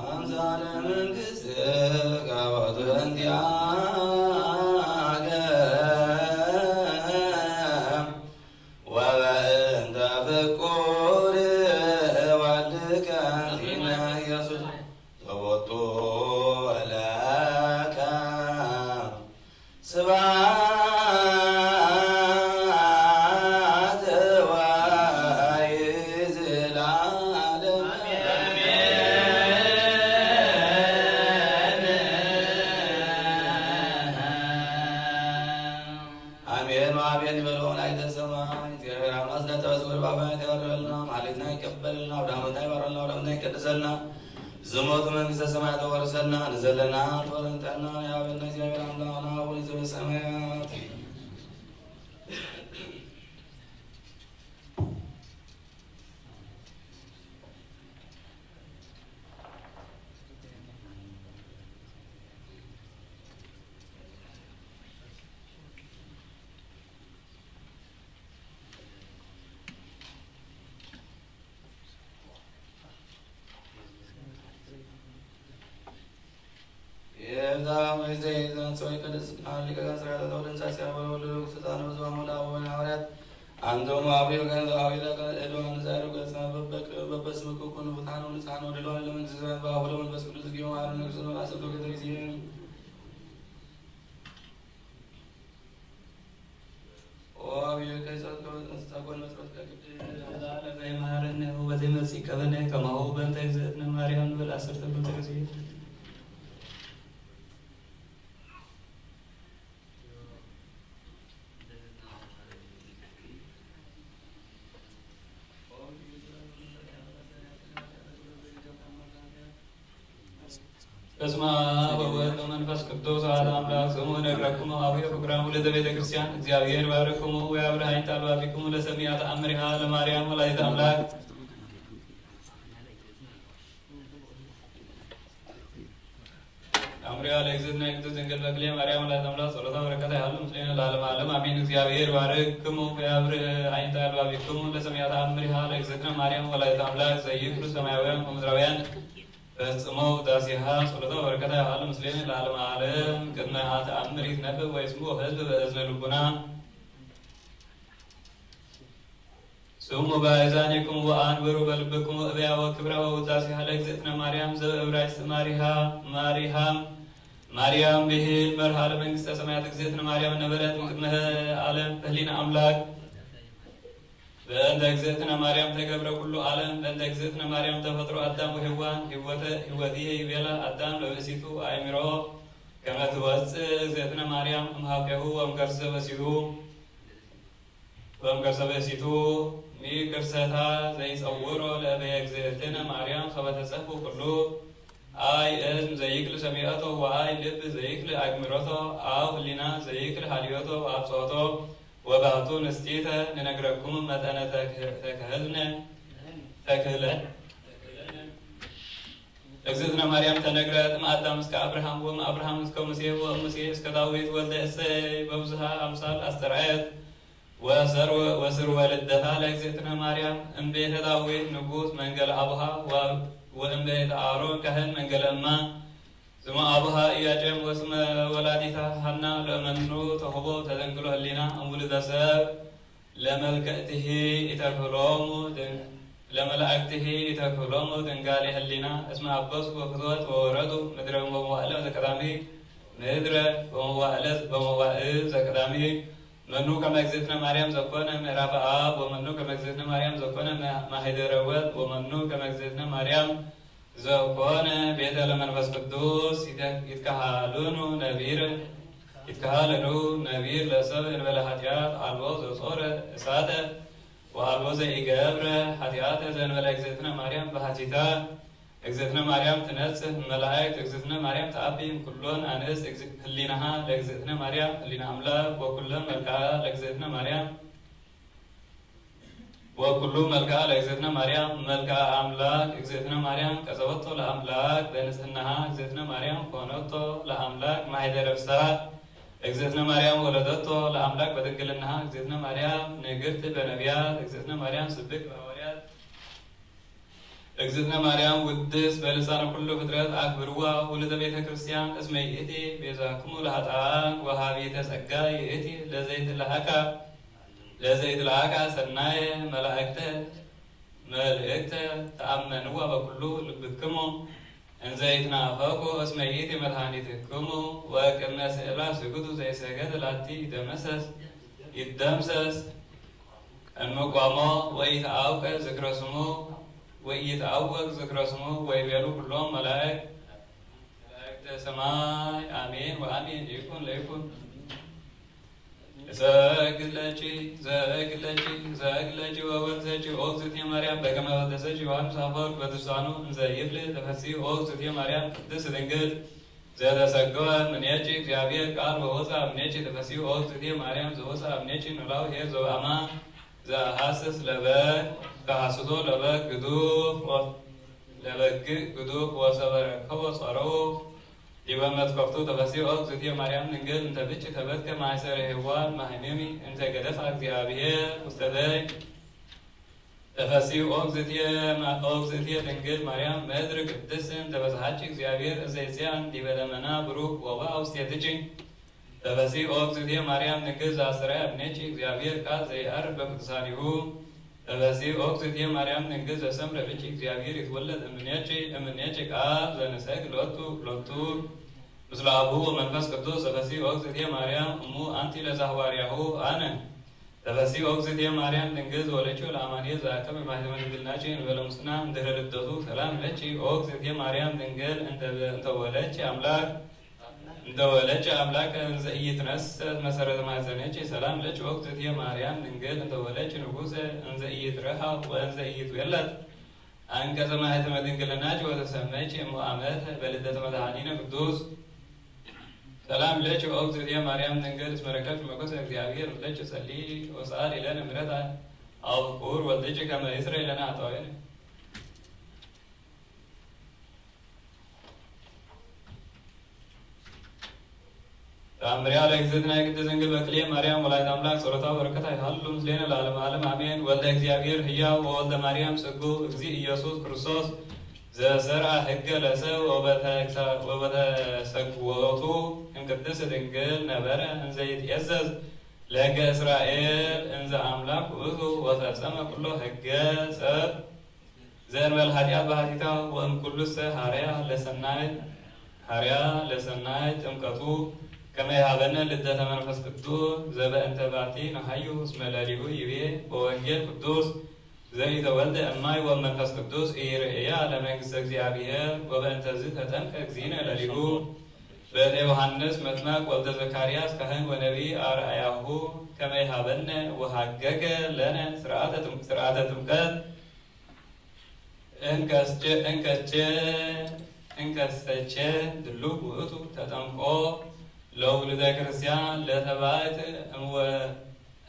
አምሳለ መንግሥትከ ወትንቲአከ ወበእንተ ፍቁር ወልድከ ዚነ ኢየሱስ ዘቦቱ ለከ ስብሐት ወይእዜዝ ለዓለም። አሜን ወአሜን ይበል። ወላዲተ ሰማይ እግዚአብሔር አምላክ ስለተወስወር ባፋት ያወርድልና፣ ማለትና ይቀበልና፣ አውደ ዓመትና ይባርክልና፣ አውደ ዓመትና ይቀድሰልና፣ ዝሞቱ መንግሥተ ሰማያት ወርሰና ንዘለና ትወርንጠና ያበነ እግዚአብሔር አምላክና አቡነ ዘበሰማያት። አንተም አቡየ ከ-፣ አቡየ ከ-፣ ኤዶም አንሳሩ ገጽ በበክ-፣ በበስምክ ኩኑ ፍትሐን ወንጽሐን ወድልዋን ለመንግስተ ሰማያት በአቡነ መንፈስ ቅዱስ ጊዮን አለ ንጉሥ በአስርቱ ከተክሲም። ኦ አቡየ ከይጸድቅ ጸጎል መጽረት ከግድ ለዘይመሃረነ ወዘይመጽእ ከበነ ከማሁ በእንተ እግዝእትነ ማርያም ንብል አስርተ ጊዜ። በስመ አብ ወወልድ ወመንፈስ ቅዱስ አሐዱ አምላክ። ስሙ ነግረክሙ አቡየ ፍቁራን ውሉደ ቤተ ክርስቲያን። እግዚአብሔር ይባርክሙ ወያብርህ አይንተ አልባቢክሙ ለሰሚያ ተአምሪሃ ለማርያም ወላዲተ አምላክ። አምሪያ ለእግዝእትነ ቅድስት ድንግል በክልኤ ማርያም ወላዲተ አምላክ ጸሎታ በረከታ ይሃሉ ምስሌነ ለዓለመ ዓለም አሜን። እግዚአብሔር ይባርክሙ ወያብርህ አይንተ አልባቢክሙ ለሰሚያ ተአምሪሃ ለእግዝእትነ ማርያም ወላዲተ አምላክ። ዘይክሉ ሰማያውያን ወምድራውያን ፈጽመው ውዳሴሃ ጸሎታ በረከታ ይሃሉ ምስሌነ ለዓለመ ዓለም። ቅድመ አን ተአምር ይትነበብ ወይስምዑ ሕዝብ በእዝነ ልቡና። ስሙ በአእዛኒክሙ ወአንብሩ በልብክሙ እበያ ወክብራ ወውዳሴሃ ለእግዝእትነ ማርያም ዘበእብራይስጥ ማሪሃ፣ ማሪሃም፣ ማርያም ብሂል መርሃ ለመንግስተ ሰማያት። እግዝእትነ ማርያም ነበረት እምቅድመ ዓለም በህሊና አምላክ። በእንተ እግዝእትነ ማርያም ተገብረ ኩሉ ዓለም። በእንተ እግዝእትነ ማርያም ተፈጥሮ አዳም ወሔዋን። ህይወተ፣ ህይወትየ ይቤላ አዳም ለብእሲቱ አእምሮ ከመ ትወፅእ እግዝእትነ ማርያም እምሃቤሁ ወእምከርሰ ብእሲቱ። ወእምከርሰ ብእሲቱ ሚክርሰታ ዘይጸውሮ ለእበየ እግዝእትነ ማርያም ሶበ ተጸፍኡ ኩሉ። አይ እዝን ዘይክል ሰሚዖቶ ወአይ ልብ ዘይክል አግምሮቶ አው ህሊና ዘይክል ሀልዮቶ ወአብጽሖቶ ወባቱ ንስቲተ ንነግረክሙ መጠነ ተክ-፣ ተክህልነ፣ ተክህለ-፣ እግዝእትነ ማርያም ተነግረት እምአዳም እስከ አብርሃም ወእምአብርሃም እስከ ሙሴ ወእሙሴ እስከ ዳዊት ወልደ እሴይ በብዙሃ አምሳል አስተርአየት። ወሰርወ-፣ ወስርወ ልደታ ለእግዝእትነ ማርያም እምቤተ ዳዊት ንጉስ መንገለ አቡሃ ወ-፣ ወእምቤተ አሮን ካህን መንገለ እማ። ስመ አቡሃ ኢያቄም ወስመ ወላዲታ ሐና። ለእመኑ ተውህቦ ተዘንግሎ ህሊና እምውሉደ ሰብ ለመልክእቲሂ ኢተክህሎሙ ድን-፣ ለመላእክቲሂ ኢተክህሎሙ ድንጋሌ ህሊና እስመ አበሱ ወፍትወት ወወረዱ ምድረ በመዋዕለ ዘቀዳሚ ምድረ በመዋዕለ-፣ በመዋዕል ዘቀዳሚ። መኑ ከመ እግዝእትነ ማርያም ዘኮነ ምዕራፈ አብ ወመኑ ከመ እግዝእትነ ማርያም ዘኮነ ማ-፣ ማህደረ ወልድ ወመኑ ከመ እግዝእትነ ማርያም ዘኮነ ቤተ ለመንፈስ ቅዱስ ይተ-፣ ይትከሃልኑ ነቢር፣ ይትከሃልኑ ነቢር ለሰብ እንበለ ኃጢአት አልቦ ዘጾረ እሳተ ወአልቦ ዘኢገብረ ኃጢአተ ዘእንበለ እግዝእትነ ማርያም በሐቲታ። እግዝእትነ ማርያም ትነጽህ እመላእክት። እግዝእትነ ማርያም ተአቢ እምኩሎን አንስት። እግዝ-፣ ህሊናሃ ለእግዝእትነ ማርያም ህሊና አምላክ ወኩለ መልክዓ ለእግዝእትነ ማርያም ወኩሉ መልክዓ ለእግዝእትነ ማርያም መልክዓ አምላክ። እግዝእትነ ማርያም ቀጸወቶ ለአምላክ በንጽህናሃ። እግዝእትነ ማርያም ኮነቶ ለአምላክ ማህደረ ፍስሐ። እግዝእትነ ማርያም ወለደቶ ለአምላክ በድንግልናሃ። እግዝእትነ ማርያም ንግርት በነቢያት። እግዝእትነ ማርያም ስብክ በሐዋርያት። እግዝእትነ ማርያም ውድስ በልሳነ ኩሉ ፍጥረት። አክብርዋ ውሉደ ቤተ ክርስቲያን እስመ ይእቲ ቤዛክሙ ለኃጥኣን ወሃቢተ ጸጋ ይእቲ ለዘይትልሃካ፣ ለዘይትልሃካ ሰናየ መላእክተ መልእክተ ተአመንዋ በኩሉ ልብክሙ እንዘ ይትናፈቁ እስመ ይእቲ መድኃኒትክሙ። ወቅድመ ስእላ ስግዱ ዘይሰገደ ላቲ ይደመሰስ፣ ይደምሰስ። እምቋሞ ወኢተአውቀ ዝክረ ስሙ፣ ወኢይትአወቅ ዝክረ ስሙ። ወይቤሉ ኩሎም መላእክት፣ መላእክተ ሰማይ አሜን ወአሜን ይኩን ለይኩን። እሰግድ ለኪ፣ ዘእግድ ለኪ፣ ዘእግድ ለኪ ወወልድ ለኪ ኦ እግዝእትየ ማርያም በከመ ቀደሰኪ ዮሐንስ አፈወርቅ በድርሳኑ እንዘ ይብል ተፈሲ ኦ እግዝእትየ ማርያም ቅድስት ድንግል ዘተሰገወ እምኔኪ እግዚአብሔር ቃል ወወፅአ እምኔኪ። ተፈሲ ኦ እግዝእትየ ማርያም ዘወፅአ እምኔኪ ኖላዊ ኄር ዘበአማን ዘአሐስስ ለበግ፣ ተሐስሶ ለበግ ግዱፍ ወ-፣ ለበግ ግዱፍ ወሰበ ረከቦ ጸረው ዲበ መትከፍቱ። ተፈሲ ኦ እግዝእትየ ማርያም ድንግል እንተ ብኪ ተበትከ ማእሰረ ሔዋን ማህመሚ እንተ ገደፋ እግዚአብሔር ውስተ ደይ። ተፈሲ ኦ እግዝእትየ ማ-፣ ኦ እግዝእትየ ድንግል ማርያም ምድር ቅድስት እንተ በጽሐኪ እግዚአብሔር እዘ ይጽያን ዲበ ደመና ብሩክ ወበአ ውስቴትኪ። ተፈሲ ኦ እግዝእትየ ማርያም ድንግል ዘአስተርአየ እምኔኪ እግዚአብሔር ቃል ዘይዐርፍ በቅዱሳኒሁ። ተፈሲ ኦ እግዝእትየ ማርያም ድንግል ዘሰምረ ብኪ እግዚአብሔር ይትወለድ እምኔኪ፣ እምኔኪ ቃል ዘንሰግድ ሎቱ፣ ሎቱ ምስለ አቡሁ ወመንፈስ ቅዱስ። ተፈሲ ኦ እግዝእትየ ማርያም እሙ አንቲ ለዘሐዋርያሁ አነ። ተፈሲ ኦ እግዝእትየ ማርያም ድንግል ዘወለድኪ ለአማኑኤል ዘአቀበ ማሕተመ ድንግልናኪ እንበለ ሙስና እምድህረ ልደቱ። ሰላም ለኪ ኦ እግዝእትየ ማርያም ድንግል እንተ፣ እንተ ወለድኪ አምላክ እንተ ወለድኪ አምላከ እንዘ ኢይትነሰት መሰረተ ማሕፀንኪ። ሰላም ለኪ ኦ እግዝእትየ ማርያም ድንግል እንተ ወለድኪ ንጉሰ እንዘ ኢይትረሃው ወእንዘ ኢይትዌለድ አንቀጸ ማሕተመ ድንግልናኪ ወተሰመይኪ እሙ አመተ በልደተ መድኃኒነ ቅዱስ። ሰላም ለኪ ኦ እግዝእትየ ማርያም ድንግል እስመ ረከብኪ ሞገሰ እግዚአብሔር ምስሌኪ ጸልዪ ወሰአሊ ለነ ምሕረተ አብ ፍቁር ወልድኪ ከመ ይስረይ ለነ ኃጣውኢነ። ተአምርያ ለእግዝእትነ ቅድስት ድንግል በክልኤ ማርያም ወላዲተ አምላክ ጸሎታ ወበረከታ ይሃሉ ምስሌነ ለዓለመ ዓለም አሜን። ወልደ እግዚአብሔር ህያው ወወልደ ማርያም ስግው እግዚእ ኢየሱስ ክርስቶስ ዘሰርዐ ህገ ለሰብ ወበተግሳ-፣ ወበተሰግወቱ እምቅድስት ድንግል ነበረ እንዘ ይትኤዘዝ ለህገ እስራኤል እንዘ አምላክ ውእቱ ወፈጸመ ኩሎ ህገ ሰብ ዘእንበለ ኃጢአት በኃቲታ ወእምኩሉሰ ሐረያ ለሰናይ፣ ሐረያ ለሰናይ ጥምቀቱ ከመ ይሃበነ ልደተ መንፈስ ቅዱስ ዘበእንተ ባቲ ነሐዩ እስመ ለሊሁ ይቤ በወንጌል ቅዱስ ዘኢተወልደ እማይ ወመንፈስ ቅዱስ ኢርእያ ለመንግስተ እግዚአብሔር ወበእንተዝ ተጠምቀ እግዚእነ ለሊሁ በእደ ዮሐንስ መጥመቅ ወልደ ዘካርያስ ካህን ወነቢይ አርአያሁ ከመ ይሃበነ ወሐገገ ለነ ስርዓተ ጥም-፣ ስርዓተ ጥምቀት እንከስቸ-፣ እንከስቸ-፣ እንከሰቸ ድሉው ውእቱ ተጠምቆ ለውሉደ ክርስቲያን ለተባይት እምወ-፣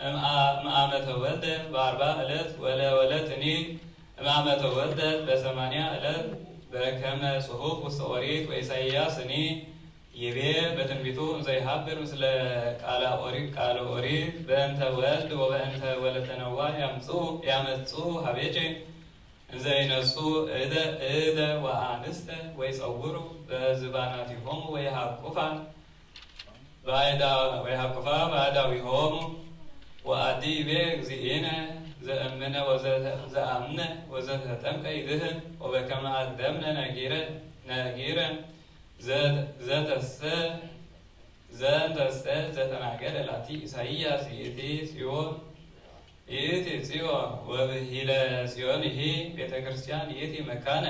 እምአ-፣ እምአመ ተወልደ በአርባ ዕለት ወለወለትኒ እምአመ ተወልደ በሰማንያ ዕለት በከመ ጽሑፍ ውስተ ኦሪት ወኢሳይያስኒ ይቤ በትንቢቱ እንዘ ይሃብር ምስለ ቃለ ኦሪት፣ ቃለ ኦሪት በእንተ ወልድ ወበእንተ ወለተ ነዋ ያምጽኡ፣ ያመጽኡ ሀቤኪ እንዘ ይነሱ እደ፣ እደ ወአንስተ ወይጸውሩ በዝባናቲሆሙ ወይሃቁፋ ባዕዳ-፣ ወይሃቁፋ ባዕዳዊሆሙ። ወአዲ ይቤ እግዚእነ ዘእምነ ወዘተ-፣ ዘአምነ ወዘተጠምቀ ይድህን ወበከመ አቅደምነ ነጊረ-፣ ነጊረ ዘ-፣ ዘተሰ-፣ ዘንተሰ ዘተናገረ ላቲ ኢሳይያስ ይእቲ ጽዮን ይእቲ ጽዮን ወብሂለ ጽዮንሂ ቤተ ክርስቲያን ይእቲ መካነ፣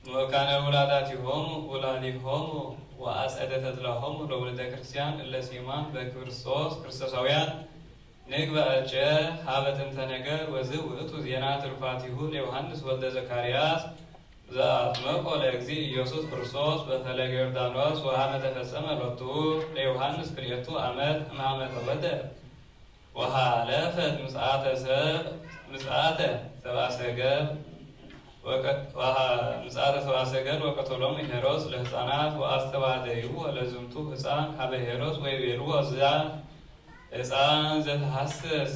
መካነ ውላዳቲሆሙ ውላዲሆሙ ወአጸደ ተድላሆሙ ለውልደ ክርስቲያን እለ ሲማን በክርስቶስ ክርስቶሳውያን ንግበ እጨ ሀበ ጥንተ ነገር ወዝ ውእቱ ዜና ትሩፋቲሁ ለዮሐንስ ወልደ ዘካርያስ ዘአጥመቆ ለእግዚእ ኢየሱስ ክርስቶስ በፈለገ ዮርዳኖስ ወሀመ ተፈጸመ ሎቱ ለዮሐንስ ክልኤቱ አመት እምአመ ተወልደ ወሃለፈት ምጽአተ ሰብ-፣ ምጽአተ ሰብአ ሰገል ወቀ-፣ ወሃ-፣ ምጽአተ ሰብአ ሰገል ወቀተሎሙ ሄሮድስ ለሕፃናት ወአስተባደይዎ ለዝንቱ ሕፃን ሀበ ሄሮድስ ወይቤልዎ ዛ ሕፃን ዘተሐስስ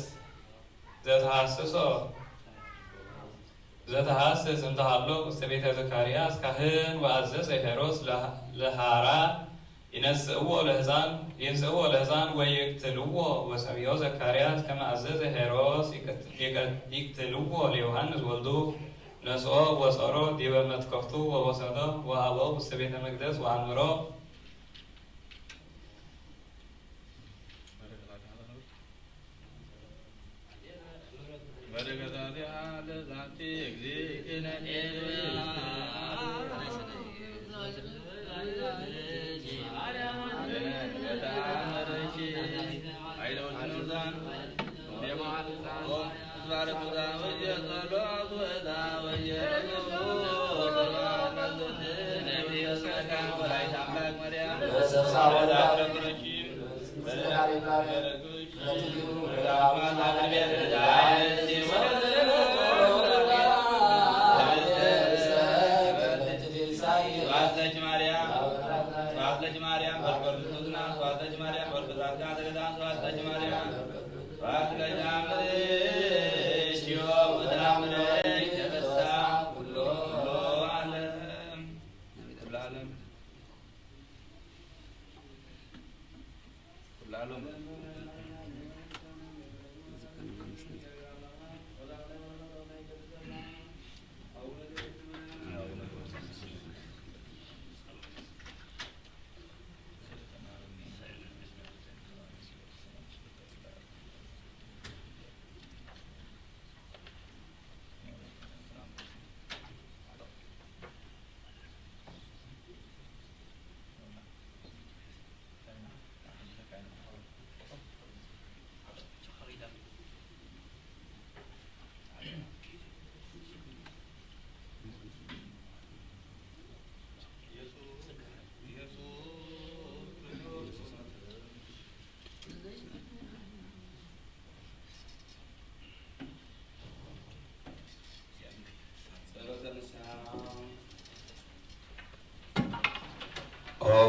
ዘተሐስሶ ዘተሐስስ እንተ ሀሎ ውስተ ቤተ ዘካርያስ ካህን ወአዘዘ ሄሮድስ ለሃ-፣ ለሃራ ይነስእዎ ለሕፃን፣ ይንስእዎ ለሕፃን ወይቅትልዎ ወሰምዮ ዘካርያስ ከመ አዘዘ ሄሮድስ ይቅት-፣ ይቅት-፣ ይቅትልዎ ለዮሐንስ ወልዱ ነስኦ ወጾሮ ዲበ መትከፍቱ ወወሰዶ ወሀበው ውስተ ቤተ መቅደስ ወአንብሮ። በረከተ አቡነ ዘበሰማያት ይትቀደስ ስምከ ወትምጻእ መንግስትከ ወይኩን ፈቃድከ በከመ በሰማይ ከማሁ በምድር።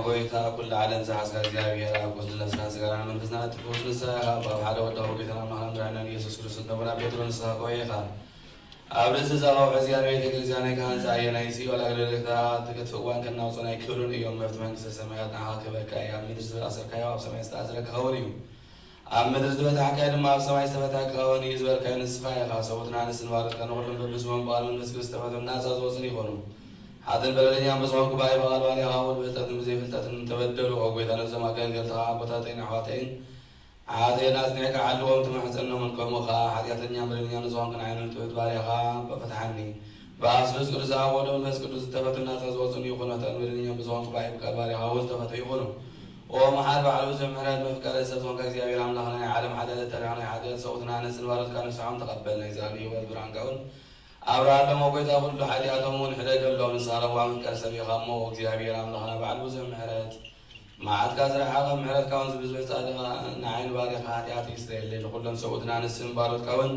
ጎይታ ኩሉ ዓለም ዝሓዝካ እግዚኣብሔር ኣብ ቁስል ነፍስናን ስጋናን መንፈስናን እትፍውስ ንስኻ ኢኻ። ኣብ ሓደ ወድኻ ጎይታናን መድሓኒናን ኢየሱስ ክርስቶስ ነቦና ጴጥሮስ ንስኻ እኮ ኢኻ። ኣብ ርእሲ ዘባውሕ እዚኣ ቤተ ክርስቲያን ክሃንጻ እየ። ናይ ሲኦል ኣገልገልታ ትገትፍዋን ከናውጾ ናይ ክብርን እዮም። መፍትሒ መንግስተ ሰማያት ንዓኻ ክህበካ እየ። ኣብ ምድሪ ዝኣሰርካዮ ኣብ ሰማይ ዝተኣስረ ክኸውን እዩ። ኣብ ምድሪ ዝፈታሕካዮ ድማ ኣብ ሰማይ ዝተፈትሐ ክኸውን እዩ ዝበልካዮ ንስኻ ኢኻ። ሰብኡትን ኣንስትን ባሮትካ ንኹሎም በብስሞም ብቓል መንፈስ ቅዱስ ዝተፈትሑን ናጻ ዝወጹን ይኾኑ። ሓጥእን በደለኛን ብዝኾንኩ ብኣይ ብቓል ባርያኻ እውን ብፍልጠትን ብዘይፍልጠትን እንተበደሉ፣ ኦ ጎይታ፣ ነዞም ኣገልገልትኻ ኣቦታተይን ኣሕዋተይን ሓጥእን ኣጽኒዕካ ዓልዎም፣ ትምሕጸኖምን፣ ከምኡ ኸኣ ሓጢኣተኛን በደለኛን ንዝኾንኩ ንዓይ ንትሑት ባርያኻ ፍትሓኒ። ብኣብ ስሉስ ቅዱስ ኣብ ወልድ መንፈስ ቅዱስ ዝተፈትሑ ናጻ ዝወጹን ይኹኑ። ሓጥእን በደለኛን ብዝኾንኩ ብኣይ ብቃል ባርያኻ እውን ዝተፈትሑ ይኹኑ። ኦ መሓር ባዕሉ ብዙሕ ምሕረት መፍቀሪ ሰብ ዝኾንካ እግዚኣብሔር ኣምላኽና፣ ናይ ዓለም ሓጢኣት እተሪኻ ናይ ሓጢኣት ሰብኡትን ኣንስትን ባሮትካ ንስሖም ተቐበል። ናይ ዘላለም ህይወት ብርሃንካ እውን ኣብርሃሎም። ኦ ጎይታ፣ ኩሉ ሓጢኣቶም እውን ሕደገሎም። ንስኻ ለዋህ መፍቀሪ ሰብ ኢኻ እሞ፣ ኦ እግዚኣብሔር ኣምላኽና ባዕሉ ብዙሕ ምሕረት፣ መዓትካ ዝረሓቐ ምሕረትካ እውን ዝብዝሕ ጻድቕ ንዓይ ንባርያኻ ሓጢኣተይ ይስረየለይ። ንኹሎም ሰብኡትን ኣንስትን ባሮትካ እውን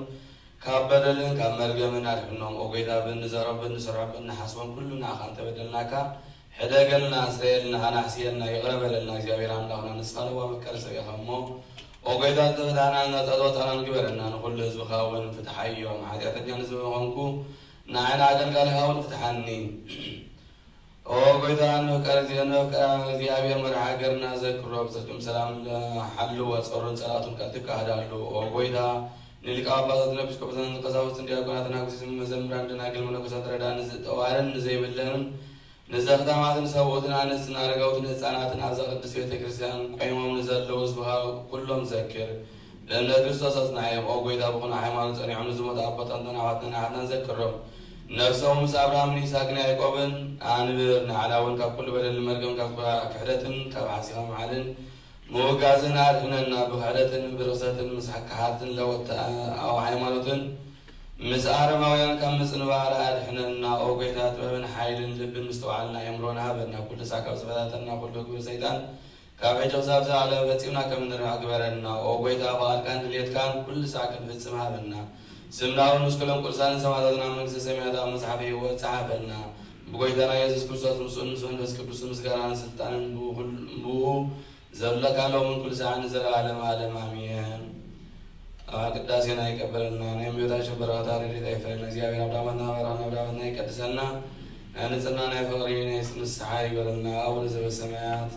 ካብ በደልን ካብ መርገምን ኣድሕኖም። ኦ ጎይታ፣ ብእንዘረቦ፣ ብእንሰርሖ፣ ብእንሓስቦን ኩሉ ንዓኻ እንተበደልናካ፣ ሕደገልና፣ ስረየልና፣ ኣናሕስየና፣ ይቕረ በለልና። እግዚኣብሔር ኣምላኽና፣ ንስኻ ለዋህ መፍቀሪ ሰብ ኢኻ እሞ፣ ኦ ጎይታ፣ ዝተፈታሕናን ናጻ ዝወጻእናን ግበረና። ንኹሉ ህዝብኻ እውን ፍትሓዮም። ሓጢኣተኛ ንዝኾንኩ ንዓይ ንኣገልጋሊኻ እውን ፍትሓኒ። ኦ ጎይታ፣ ንመፍቀሪ፣ ንመፍቀሪ እግዚኣብሔር መርሓ ሃገርና ዘክሮ፣ ብጽድቅን ሰላምን ሓልዎ፣ ጾሩን ጸላቱን ቀልጢፍካ ህዳሉ። ኦ ጎይታ፣ ንሊቀ ጳጳሳትን ኤጲስቆጶሳትን ቀሳውስትን ዲያቆናትን ኣጉሲስን መዘምራን ደናግል መነኮሳት ረዳእን ንዝጠዋርን ንዘይብለምን ንዘኽታማትን ሰብኡትን ኣንስትን ኣረጋውትን ህጻናትን ኣብዛ ቅድስት ቤተ ክርስቲያን ቆይሞም ንዘለዉ ህዝብኻ ኩሎም ዘክር። ብእምነት ክርስቶስ ኣጽንዓዮም። ኦ ጎይታ፣ ብቕኑዕ ሃይማኖት ጸኒዖም ንዝሞቱ ኣቦታትናን ኣሕዋትናን ኣሓትናን ዘክሮም። ነፍሶም ምስ ኣብርሃምን ይስሃቅን ያዕቆብን ኣንብር። ንዓና እውን ካብ ኩሉ በደልን መርገምን ካብ ክሕደትን ካብ ሓሲኻ ምሓልን ምውጋዝን ኣድሕነና። ብክሕደትን ብርኽሰትን ምስ ከሓድትን ለወጥቲ ኣብ ሃይማኖትን ምስ ኣረማውያን ካብ ምጽንባር ኣድሕነና። ኦ ጎይታ፣ ጥበብን ሓይልን ልብን ምስትውዓልን ኣእምሮን ሃበና። ኩሉ ሳዕ ካብ ዝፈታተና ኩሉ ግብሪ ሰይጣን ካብ ሕጂ ክሳብ ዘላለም ፈጺምና ከም እንርሕቕ ግበረና። ኦ ጎይታ፣ ፍቓድካን ድልየትካን ኩሉ ሳዕ ክንፍጽም ሃበና። ስምና እውን ምስ ኩሎም ቅዱሳንን ሰማዕታትን ኣብ መንግስተ ሰማያት ኣብ መጽሓፈ ህይወት ጸሓፈልና። ብጎይታና ኢየሱስ ክርስቶስ ምስኡን ምስ መንፈስ ቅዱስን ምስጋናን ስልጣንን ብኡ ኩል-፣ ብኡ ዘሎ ካለውምን ኩሉ ሳዕን ንዘለዓለም ዓለም ኣሜን። ኣብ ቅዳሴና ይቀበለና። ናይ እመቤታችን በረከታ ረድኤታ ይፈለና። እግዚኣብሔር ኣብ ዳሞትና በረኸትና ኣብ ዳሞትና ይቀድሰና። ናይ ንጽህና ናይ ፍቕሪ ናይ ንስሓ ይግበረልና። ኣቡነ ዘበሰማያት።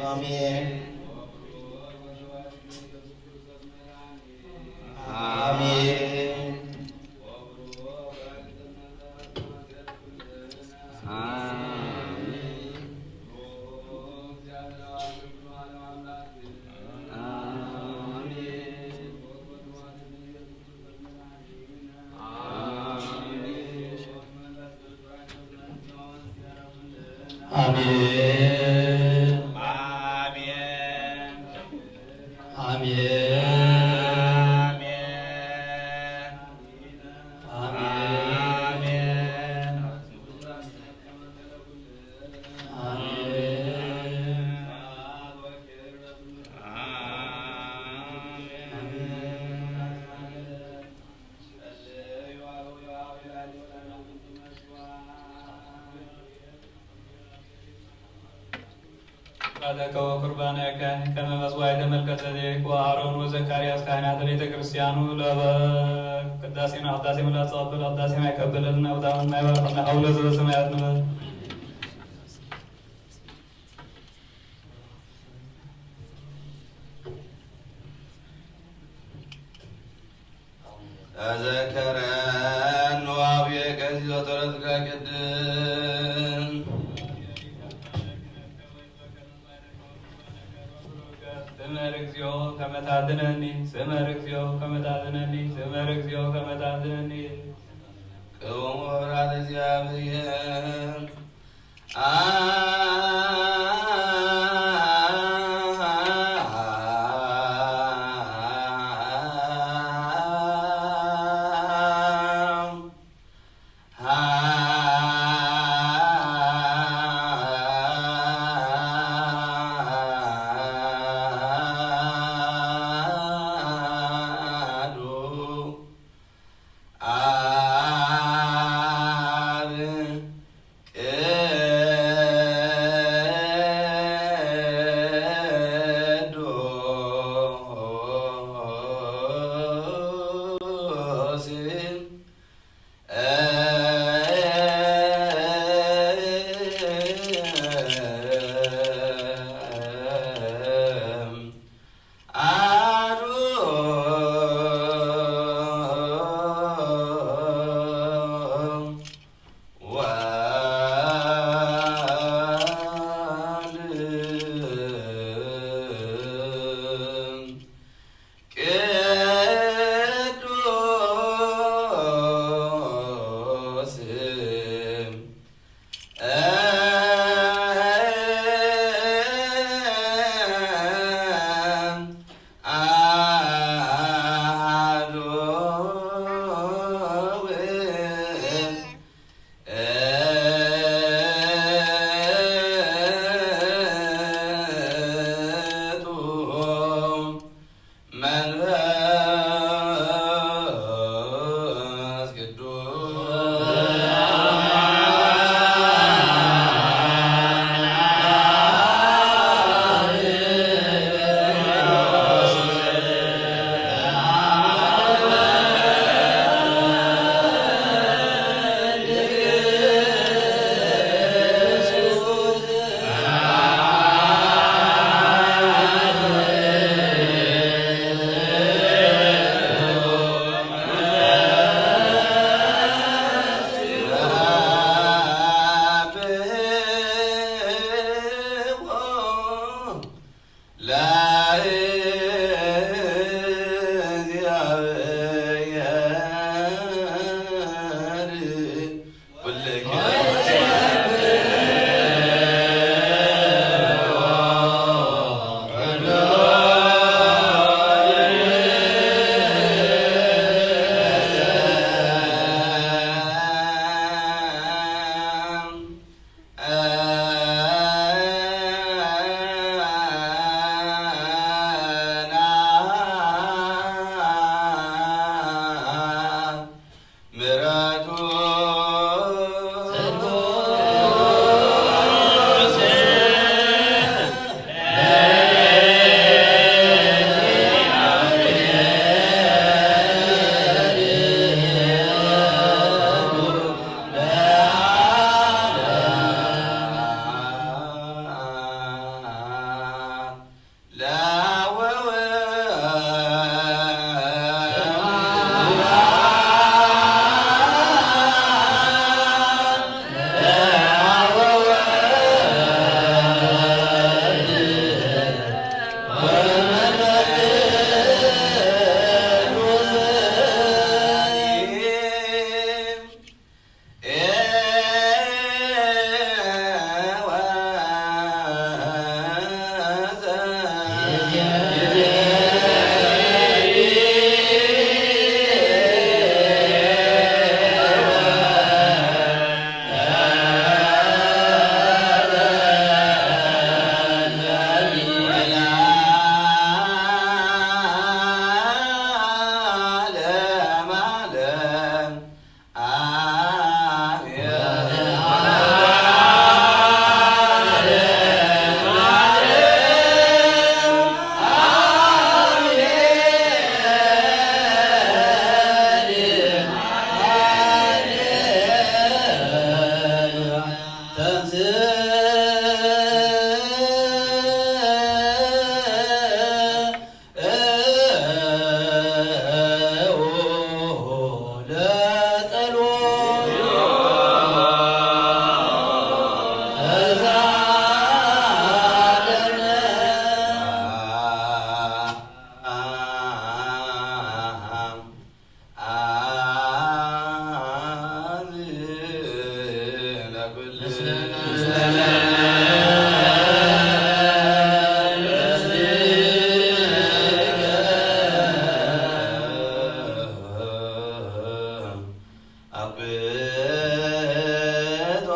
አሜን። አሜን። አሜን። አሜን። አሜን። አሜን። አሜን። አሜን። ጸሎተከ ወቁርባነከ ከመ መስዋዕተ መልከ ጼዴቅ ወአሮን ወዘካርያስ ካህናተ ቤተ ክርስቲያኑ ለበ ቅዳሴነ ቅዳሴ ምላጸ ጸብል ቅዳሴነ ይቀበለልና ወታምና ይባርከና አቡነ ዘበሰማያት ንበል። ተዘከረነ አቡየ ቀሲስ ወጸሎትከ ቅድስት። ስመር እግዚኦ ከመ ታድነኒ፣ ስመር እግዚኦ ከመ ታድነኒ፣ ስመር እግዚኦ ከመ ታድነኒ። ቅውሙ በፍርሃተ እግዚአብሔር። አብ ብእቶ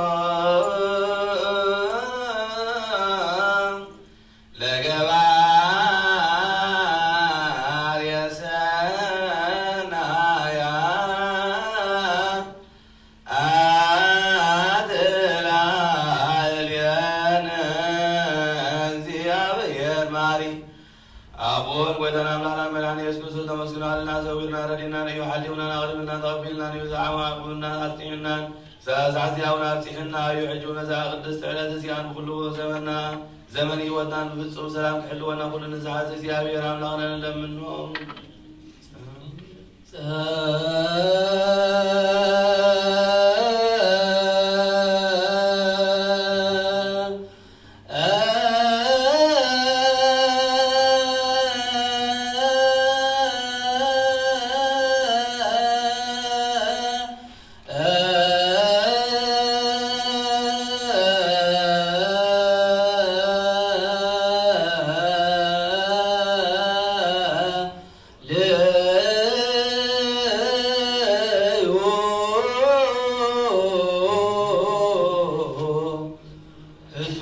ለገባርየ ሰናያ አትላ እልየነ እግዚአብሔር ማሪ። አቦን ጎይታን አምላክና መድኃኒነ ኢየሱስ ክርስቶስ ተመስግኖ አልና ሰዊርና ረዲና ነዩ ሐሊውና ናቅርብና ተቀቢልና ነዩ ዘዓማ አቅቡልና አስጢዕናን ሰዓት ዚያውን አብጺሕና እዩ። ሕጂ ነዛ ቅድስት ዕለት እዚያን ብኩሉ ዘመንና ዘመን ህይወትናን ብፍጹም ሰላም ክሕልወና ኩሉ ንዝሓዝ እግዚአብሔር አምላክና ንለምኖ። እሱ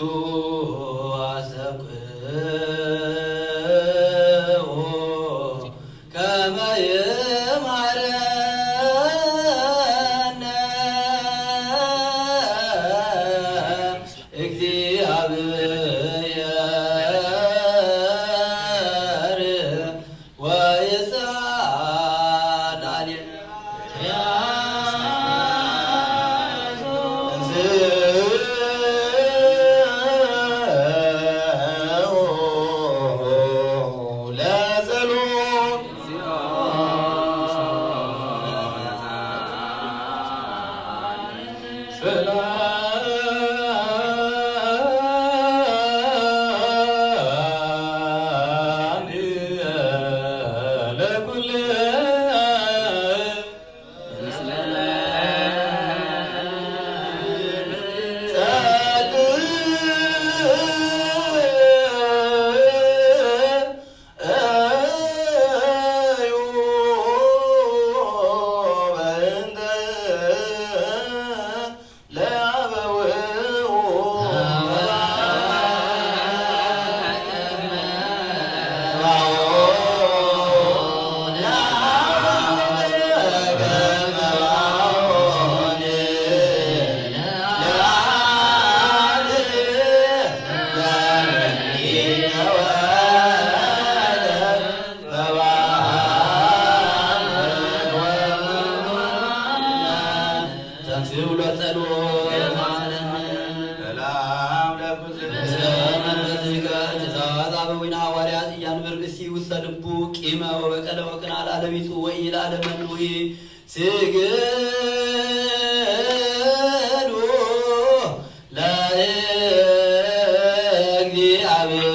አስተብቅዑ ከመ ይምሃረነ እግዚአብሔር ወይስዓድ ላዕሌነ። ተንሥኡ ለጸሎት። ሰላም ለኩልነ። እስመ መንፈስከ ትዛዝ አበዊነ ሐዋርያት ኢያንብር ብእሲ ውስተ ልቡ ቂመ ወበቀለ ወቅንዓ ለዓለም ይጹእ ወኢለዓለም መኑሂ ስግዱ ለእግዚአብሔር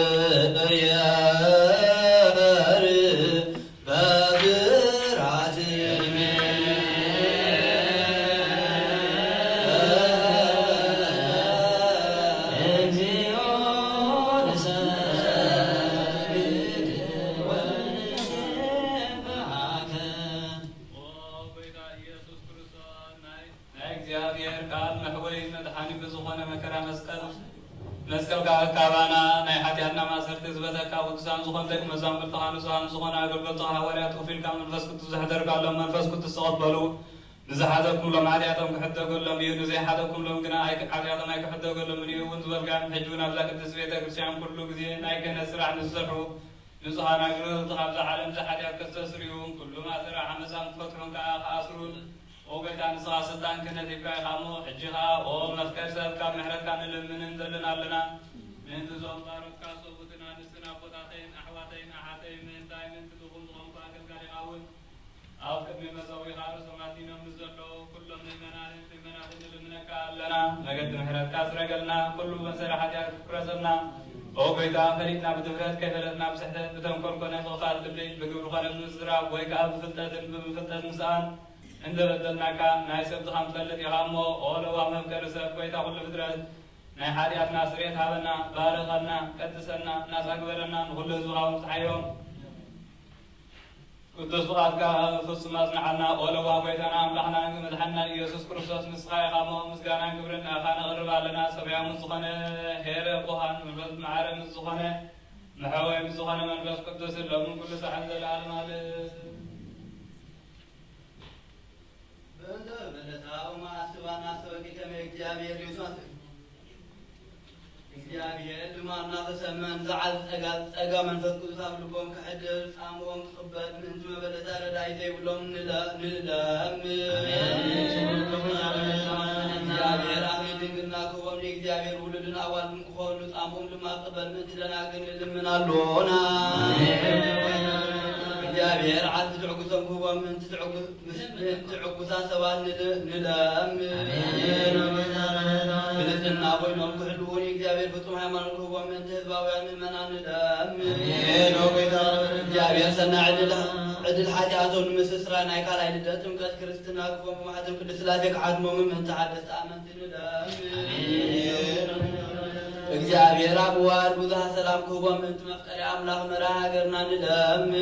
በፍርሃት። ናይ እግዚኣብሔር ቃል መሕወይ መድሓኒ ብዝኾነ መከራ መስቀል፣ መስቀልካ ካባና ናይ ሓጢኣትና ማእሰርቲ ዝበተካ ቅዱሳን ዝኾኑ ደቂ መዛሙርትኻ ንጹሃን ዝኾኑ ኣገልገልትኻ ሃዋርያት ኮፍ ኢልካ መንፈስ ቅዱስ ዘሕደርካሎም መንፈስ ቅዱስ ተቐበሉ። ንዝሓተኩምሎም ሓጢኣቶም ክሕደገሎም እዩ፣ ንዘይሓተኩምሎም ግና ኣይ-፣ ሓጢኣቶም ኣይክሕደገሎምን እዩ እውን ዝበልካ፣ ሕጂ እውን ኣብዛ ቅድስት ቤተ ክርስቲያን ኩሉ ግዜ ናይ ክህነት ስራሕ ንዝሰርሑ ንጹሃን ኣገልገልትኻ ካብዛ ዓለም እዛ ሓጢኣት ከስተስርዩ፣ ኩሉ ማእሰራ ዓመጻ ክፈትሑን ከኣ ክኣስሩን፣ ኦ ጎይታ፣ ንስኻ ስልጣን ክህነት ሂብካ ኢኻ እሞ፣ ሕጂ ኸኣ፣ ኦ መፍቀሪ ሰብ፣ ካብ ምሕረትካ ንልምንን ዘለና ኣለና። ምእንቲ እዞም ባሮትካ ሰብኡትን ኣንስትን ኣቦታተይን ኣሕዋተይን ኣሓተይን ምእንታይ ምእንቲ ብኹም ዝኾንኩ ኣገልጋሊኻ እውን፣ ኣብ ቅድሚ መሰዊኻ ርእሶም ኣድኒኖም ምስ ዘለዉ ኩሎም ምእመናንን ምእመናትን ንልምነካ ኣለና። መገዲ ምሕረትካ ጽረገልና፣ ኩሉ መእሰሪ ሓጢኣት ክፍረሰልና። ኦ ጎይታ፣ ፈሊጥና ብድፍረት፣ ከይፈለጥና ብስሕተት፣ ብተንኮል ኮነ ብኽፋል ትዕቢት፣ ብግብሪ ኮነ ብምዝራብ፣ ወይ ከኣ ብፍልጠትን ብምፍልጠት ምስኣን እንተበደልናካ፣ ናይ ሰብ ድኻም ትፈልጥ ኢኻ እሞ፣ ኦ ለዋህ መፍቀሪ ሰብ፣ ጎይታ ኩሉ ፍጥረት፣ ናይ ሓጢኣትና ስርየት ሃበና፣ ባርኸና፣ ቀድሰና፣ ናጻ ግበረና፣ ንኹሉ ህዝብኻ እውን ፍትሓዮም። ቅዱስ ፍቃድካ ፍጹም አጽንዓልና። ኦ ለዋህ ጎይታና አምላኽናን መድሓንናን ኢየሱስ ክርስቶስ፣ ንስኻ ኢኻ እሞ ምስጋናን ክብርን ንኣኻ ነቕርብ ኣለና። ሰማያዊ ምስ ዝኾነ ኄር ኣቦኻን መንፈስ ማዕረ ምስ ዝኾነ መሐወይ ምስ ዝኾነ መንፈስ ቅዱስ፣ ሎምን ኩሉ ሰዓት ዘለዓለም ኣለ። በእንተ በለታ ወመዓስባና ሰበኪተመ እግዚአብሔር ይውሳት። እግዚአብሔር ልማና ተሰመን ዘዓዝ ጸጋ፣ ጸጋ መንፈስ ቅዱስ ኣብ ልቦም ክሕድር ጻምኦም ክቕበል ምእንቲ መበለታ ረዳኢ ዘይብሎም ንለ-፣ ንለምን። እግዚአብሔር ኣሜን። ድንግልና ክህቦም ንእግዚአብሔር ውሉድን ኣዋልድን ክኾኑ ጻምኦም ድማ ክቕበል ምእንቲ ደናግል ንልምን ኣሎና። እግዚአብሔር ዓርኪ ትዕግስቶም ክህቦም ምእንቲ ትዕግ-፣ ምስ ምእንቲ ዕጉሳት ሰባት ንል-፣ ንለምን። ኣሜን። ብንጽህና ኮይኖም ክሕልዉ ንእግዚአብሔር ፍጹም ሃይማኖት ክህቦም ምእንቲ ህዝባውያን ምእመናን ንለምን። ኣሜን። እግዚኣብሔር ሰናይ ዕድል፣ ዕድል ሓጢኣቶም ንምስትስራይ ናይ ካልኣይ ልደት ጥምቀት ክርስትና ክህቦም ማሕተም ቅድስት ሥላሴ ክሓትሞም ምእንቲ ሓደስቲ ኣመንቲ ንለምን። ኣሜን። እግዚኣብሔር ኣብ መዋዕል ብዙሃ ሰላም ክህቦም ምእንቲ መፍቀሪ ኣምላኽ መራሒ ሃገርና ንለምን።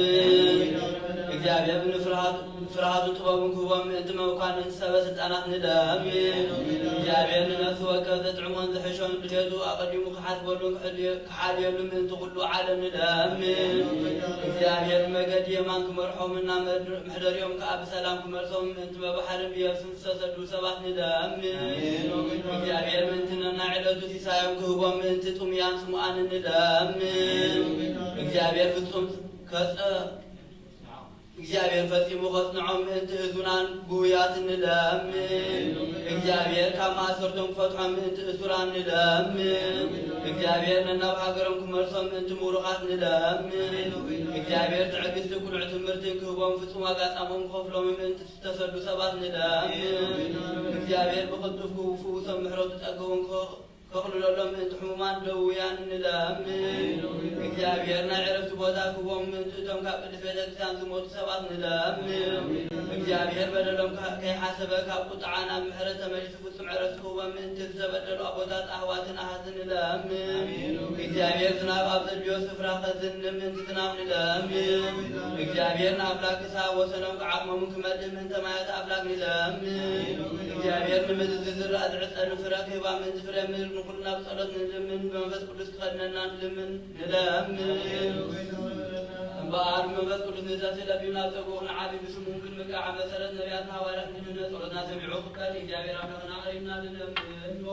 እግዚኣብሔር ብንፍርሃቱ፣ ፍርሃቱ ጥበቡን ክህቦም ምእንቲ መኳንንቲ ሰበ ስልጣናት ንለምን። እግዚኣብሔር ንነፍሲ ወከፍ ዘጥዕሞን ዝሕሾን ድሌቱ ኣቐዲሙ ክሓስበሉን ክሕል-፣ ክሓልየሉ ምእንቲ ኩሉ ዓለም ንለምን። እግዚኣብሔር ብመገዲ የማን ክመርሖምና መድ-፣ መሕደሪኦም ከኣ ብሰላም ክመልሶም ምእንቲ በባሕርን ብየብስን ዝተሰዱ ሰባት ንለምን። እግዚኣብሔር ምእንቲ ነናይ ዕለቱ ሲሳዮም ክህቦም ምእንቲ ጥሙያን ጽሙኣንን ንለምን። እግዚኣብሔር ፍጹም ከጸ-፣ እግዚኣብሔር ፈጺሙ ከጽንዖም ምእንቲ ህዙናን ግሁያትን ንለምን። እግዚኣብሔር ካብ ማእሰርቶም ክፈትሖም ምእንቲ እሱራን ንለምን። እግዚኣብሔር ነናብ ሃገሮም ክመልሶም ምእንቲ ምሩኻት ንለምን። እግዚኣብሔር ትዕግስቲ ቅኑዕ ትምህርትን ክህቦም ፍጹም ዋጋ ጻምኦም ክኸፍሎም ምእንቲ ዝተሰዱ ሰባት ንለምን። እግዚኣብሔር ብቕልጡፍ ክፍውሶም ምሕረቱ ጸግኡን ክኸ-፣ ከቕልለሎም ምእንቲ ሕሙማን ደውያን ንለምን። እግዚኣብሔር ናይ ዕረፍቲ ቦታ ክህቦም ምእንቲ እቶም ካብ ቅድስት ቤተ ክርስቲያን ዝሞቱ ሰባት ንለምን። እግዚኣብሔር በደሎም ከ-፣ ከይሓሰበ ካብ ቁጥዓ ናብ ምሕረት ተመሊሱ ፍጹም ዕረፍቲ ክህቦም ምእንቲ ዝተበደሉ ኣቦታት ኣሕዋትን ኣሓትን ንለምን። እግዚኣብሔር ዝናብ ኣብ ዘድልዮ ስፍራ ከዝንብ ምእንቲ ዝናብ ንለምን። እግዚኣብሔር ንኣምላክ ክሳብ ወሰኖም ክዓቕሞምን ክመልእ ምእንተ ማያት ኣምላክ ንለምን። እግዚኣብሔር ንምድሪ ዝዝራእ ዝዕጸድ ፍረ ክህባ ምእንቲ ፍረ ምድሪ ንኹልና ብጸሎት ንልምን። ብመንፈስ ቅዱስ ክኸድነና ንልምን፣ ንለምን። እምበኣር ብመንፈስ ቅዱስ ንዘቲ ለቢብና ኣብ ጸግኡ ክንዓቢ ብስሙ ክንምካዕ ኣብ መሰረት ነቢያትን ሃዋርያትን ንህነ። ጸሎትና ሰሚዑ ክቀበል እግዚኣብሔር ኣምላኽና ቀሪብና ንለምኖ።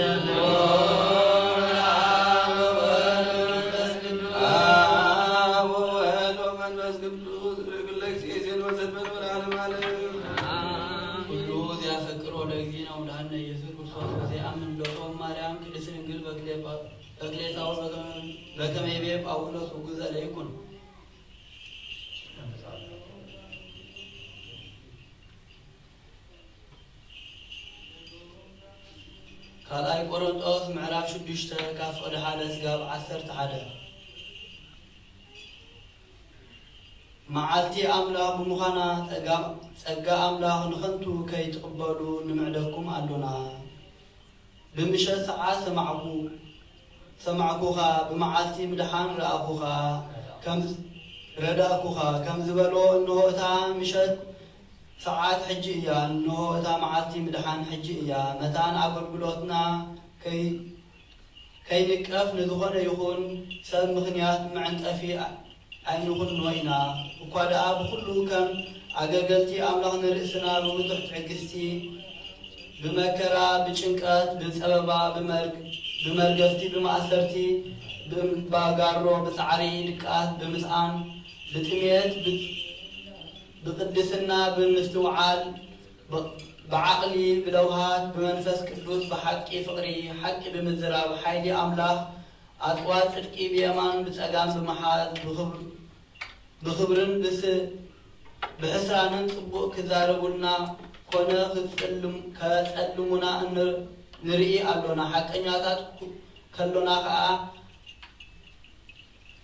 አብ ወወልድ ወመንፈስ ቅዱስ። አብ ወወልድ ወመንፈስ ቅዱስ። ኩሉ ዘያፈቅሮ ለእግዚእነ ወመድኃኒነ ኢየሱስ ክርስቶስ ወዘያአምን በጾም ማርያም ቅድስት ድንግል በክሌ ጳ-፣ በክሌታው በከመ፣ በከመ ይቤ ጳውሎስ ውጉዘ ለይኩን። ካልኣይ ቆሮንጦስ ምዕራፍ ሽዱሽተ ካብ ፍቕዲ ሓደ ስጋብ ዓሰርተ ሓደ። መዓልቲ ኣምላኽ ብምዃና ጸጋ፣ ጸጋ ኣምላኽ ንኸንቱ ከይትቕበሉ ንምዕደኩም ኣሎና። ብምሸት ሰዓት ሰማዕኩ፣ ሰማዕኩኻ፣ ብመዓልቲ ምድሓን ረኣኹኻ፣ ከም ረዳእኩኻ፣ ከም ዝበሎ፣ እንሆ እታ ምሸት ሰዓት ሕጂ እያ፣ እንሆ እታ መዓልቲ ምድሓን ሕጂ እያ። መታን ኣገልግሎትና ከይ-፣ ከይንቀፍ ንዝኾነ ይኹን ሰብ ምኽንያት መዐንቀፊ ኣይንኹኖ ኢና። እኳ ደኣ ብኹሉ ከም ኣገልገልቲ ኣምላኽ ንርእስና ብብዙሕ ትዕግስቲ፣ ብመከራ፣ ብጭንቀት፣ ብጸበባ፣ ብመርግ-፣ ብመርገፍቲ፣ ብማእሰርቲ፣ ብእምባጋሮ፣ ብጻዕሪ፣ ድቃስ፣ ብምስኣን፣ ብጥሜት፣ ብ-፣ ብቅድስና፣ ብምስትውዓል፣ ብ-፣ ብዓቕሊ፣ ብለውሃት፣ ብመንፈስ ቅዱስ፣ ብሓቂ ፍቕሪ፣ ሓቂ ብምዝራብ፣ ሓይሊ ኣምላኽ፣ ኣጽዋር ጽድቂ ብየማን ብጸጋም ብምሓዝ፣ ብኽብር-፣ ብኽብርን ብስ-፣ ብሕስራንን ጽቡቕ ክዛረቡልና ኮነ ክጽልም-፣ ከጸልሙና እን-፣ ንርኢ ኣሎና። ሓቀኛታት ኩ-፣ ከሎና ከኣ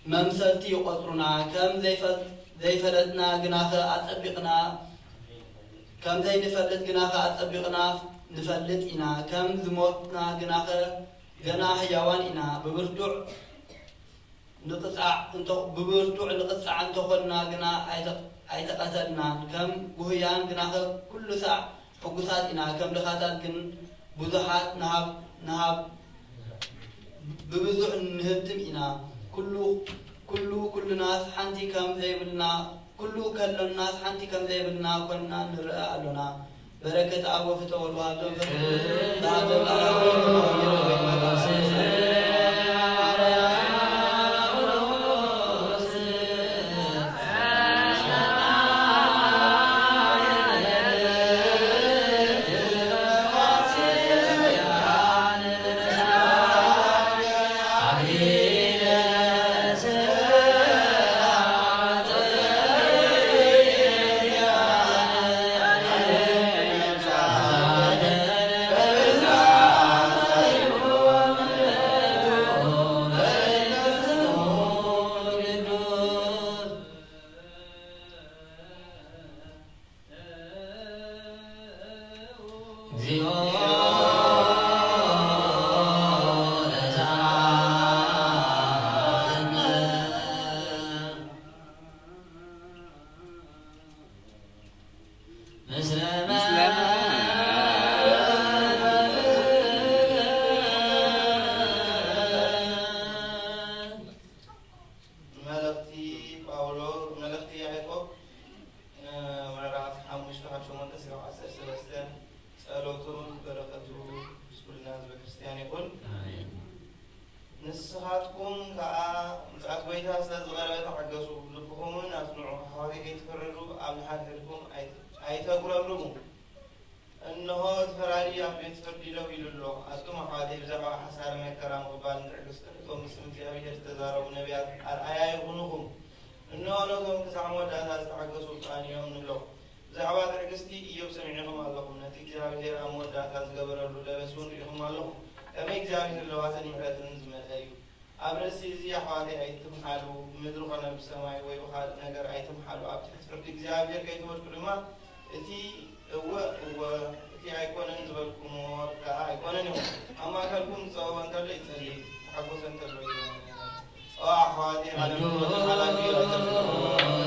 መምሰልቲ ይቖጽሩና። ከም ዘይፈ-፣ ዘይፈለጥና ግናኸ ኣጸቢቕና፣ ከም ዘይንፈልጥ ግናኸ ኣጸቢቕና ንፈልጥ ኢና። ከም ዝሞትና ግናኸ ገና ህያዋን ኢና። ብብርቱዕ ንቕጻዕ እንተ-፣ ብብርቱዕ ንቕጻዕ እንተኾንና ግና ኣይተ-፣ ኣይተቐተልናን። ከም ጉህያን ግናኸ ኩሉ ሳዕ ሕጉሳት ኢና። ከም ድኻታት ግን ብዙሓት ንሃብ፣ ንሃብ፣ ብብዙሕ ንህብትም ኢና። ኩሉ፣ ኩሉ፣ ኩሉናስ ሓንቲ ከም ዘይብልና፣ ኩሉ ከሎናስ ሓንቲ ከም ዘይብልና ኮይንና ንረኣ ኣሎና። በረከት ኣብ ወፍተ ወልዋህዶ መልእኽቲ ጳውሎስ፣ መልእኽቲ ያዕቆብ፣ ምዕራፍ ሓሙሽተ ካብ ሸሞንተ እስካብ ዓሰርተ ሰለስተ። ጸሎቱን በረኸቱ ምስ ኩልና ህዝበ ክርስቲያን ይኹን። ኣሜን። ንስኻትኩም ከኣ ምጽኣት ጐይታ ስለ ዝቐረበ ተዓገሱ፣ ልብኹምን ኣጽንዑ። ኣሕዋተይ ከይትፍረዱ ኣብ ንሓድሕድኩም ኣይ-፣ ኣይተጉረምርሙ። እነሆ፣ እቲ ፈራዲ ኣብ ቤት ፍርዲ ደው ኢሉ ኣሎ። ኣቱም ኣሕዋተይ፣ ብዛዕባ ሓሳረ መከራ ምቕባልን ትዕግስትን፣ እቶም ብስም እግዚኣብሔር ዝተዛረቡ ነቢያት ኣርኣያ ይኹኑኹም። እነሆ፣ ነቶም ክሳዕ መወዳእታ ዝተዓገሱ ብፁዓን እዮም ንብሎም። ብዛዕባ ትዕግስቲ ኢዮብ ሰሚዕኹም ኣለኹም። ነቲ እግዚኣብሔር ኣብ መወዳእታ ዝገበረሉ ለበስ እውን ርኢኹም ኣለኹም። ከመይ እግዚኣብሔር ለዋህን ምሕረትን ዝመልአ እዩ። ኣብ ርእሲ እዚ ኣሕዋተይ ኣይትምሓሉ፣ ብምድሪ ኾነ ብሰማይ ወይ ብኻልእ ነገር ኣይትምሓሉ። ኣብ ትሕቲ ፍርዲ እግዚኣብሔር ከይትወድቁ ድማ፣ እቲ እወ እወ፣ እቲ ኣይኮነን ዝበልኩምዎ ከኣ ኣይኮነን ኢኹም። ኣብ ማእከልኩም ዝጸበበ እንተሎ ይጸሊ፣ ዝተሓጎሰ እንተሎ ይዘምር። ኦ ኣሕዋተይ፣ ዓለም ሓላፊ እዩ።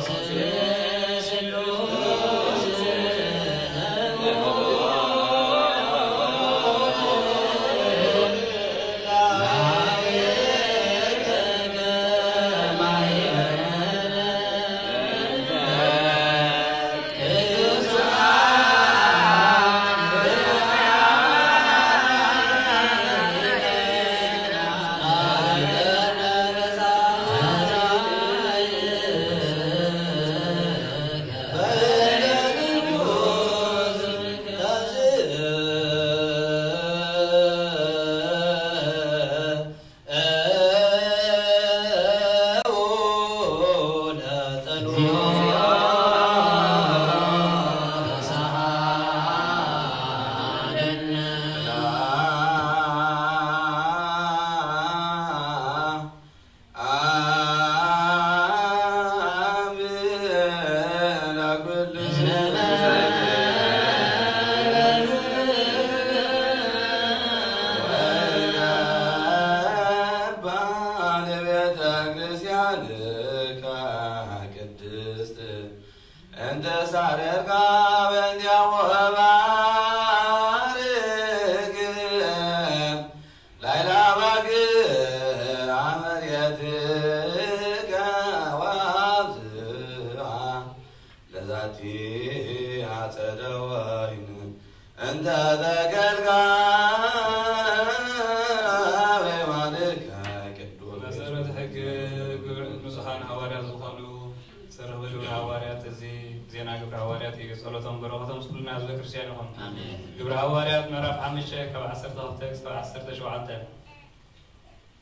ህዝበ ክርስቲያን ይኹን። ኣሜን። ግብረ ሃዋርያት ምዕራፍ ሓሙሽተ ካብ ዓሰርተ ክልተ ክሳብ ዓሰርተ ሸውዓተ።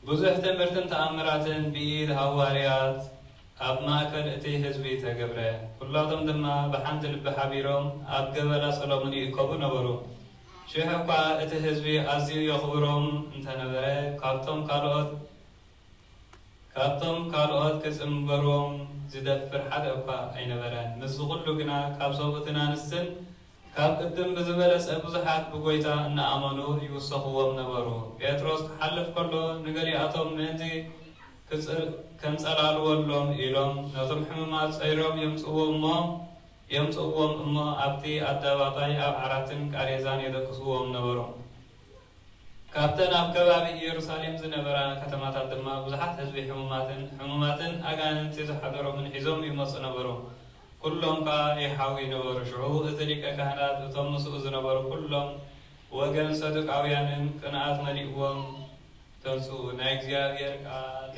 ብዙሕ ትእምርትን ተኣምራትን ብኢድ ሃዋርያት ኣብ ማእከል እቲ ህዝቢ ተገብረ። ኩላቶም ድማ ብሓንቲ ልቢ ሓቢሮም ኣብ ገበላ ሰሎሞን ይእከቡ ነበሩ። ሽሕ እኳ እቲ ህዝቢ ኣዝዩ የኽብሮም እንተነበረ፣ ካብቶም ካልኦት፣ ካብቶም ካልኦት ክጽንበሮም ዝደፍር ሓደ እኳ ኣይነበረን። ምስዚ ኩሉ ግና ካብ ሰብኡትን ኣንስትን ካብ ቅድም ብዝበለጸ ብዙሓት ብጎይታ እናኣመኑ ይውሰኽዎም ነበሩ። ጴጥሮስ ክሓልፍ ከሎ፣ ንገሊኣቶም ምእንቲ ክጽ-፣ ከምጸላልወሎም ኢሎም፣ ነቶም ሕሙማት ጸይሮም የምጽእዎም እሞ፣ የምጽእዎም እሞ፣ ኣብቲ ኣደባባይ ኣብ ዓራትን ቃሬዛን የደቅስዎም ነበሩ። ካብተን ኣብ ከባቢ ኢየሩሳሌም ዝነበራ ከተማታት ድማ ብዙሓት ህዝቢ ሕሙማትን፣ ሕሙማትን ኣጋንንቲ ዝሓደሮምን ሒዞም ይመጹ ነበሩ። ኩሎም ከኣ ይሓውዩ ነበሩ። ሽዑ እቲ ሊቀ ካህናት እቶም ምስኡ ዝነበሩ ኩሎም ወገን ሰዱቃውያንን ቅንኣት መሊእዎም ተንስኡ። ናይ እግዚኣብሔር ቃል።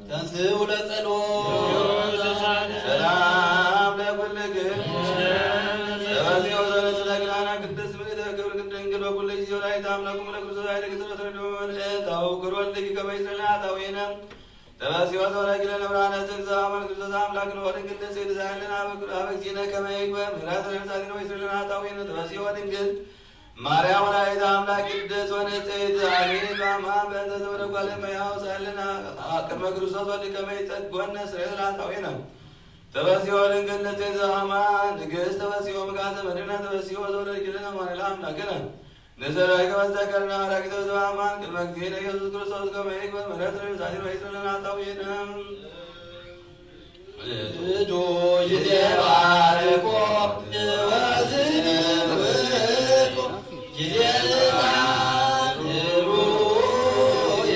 ተንሥኡ ለጸሎት። ሰላም ለኩልክን። ተበስዮ ዘነስለ ግናና ቅድስት ምልዕተ ክብር ቅድስት ድንግል በኩሉ ጊዜ ወላዲተ አምላክ እሙ ለክርስቶስ ኃይለ ክስረት ረድኦ መመልእት አው ክብር ወልድኪ ከመ ይስረይ ለነ ኃጣውኢነ። ተበስዮ ዘወረድኪ ለነ ብርሃነ ጽድቅ ዘአማን ክርስቶስ አምላክ ነው። ድንግል ንጽሕት ሳይለነ አበ እግዚእነ ከመ ይግበር ምህረት ለነፍሳቲነ ወይስረይ ለነ ኃጣውኢነ። ተበስዮ ድንግል ማርያም ወላዲተ አምላክ ቅድስት ወንጽሕት አሚን በአማን በእንተ ዘመደ ጓለ እመሕያው ሳይለነ ቅድመ ክርስቶስ ወልድ ከመ ይጸግወነ ስርየት ለኃጣውኢነ። ተበስዮ ድንግል ንጽሕት ዘአማን ንግሥት ተበስዮ መካሰ መድህነ ተበስዮ ዘወለድኪ ለነ አማኑኤል አምላክነ። ንሰብሐኪ ወንሰግድ ለነ አራኪ ተበስዮ ዘአማን ቅድመ እግዚእነ ኢየሱስ ክርስቶስ ከመ ይግበር ምህረት ለነፍሳቲነ ወይስረይ ለነ ኃጣውኢነ። እቱ ጊዜ ባርኮ ወዝንውቶ ጊዜ ልማት ሩይ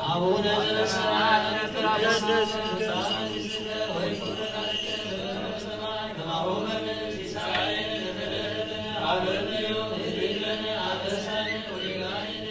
አቡነ ዘበሰማያት ይትቀደስ ስምከ ወይኩን ፈቃድከ በከመ በሰማይ ከማሁ በምድር። ሲሳየነ ዘለለዕለትነ ሀበነ ዮም ሀበነ ዮም ወጌጋየነ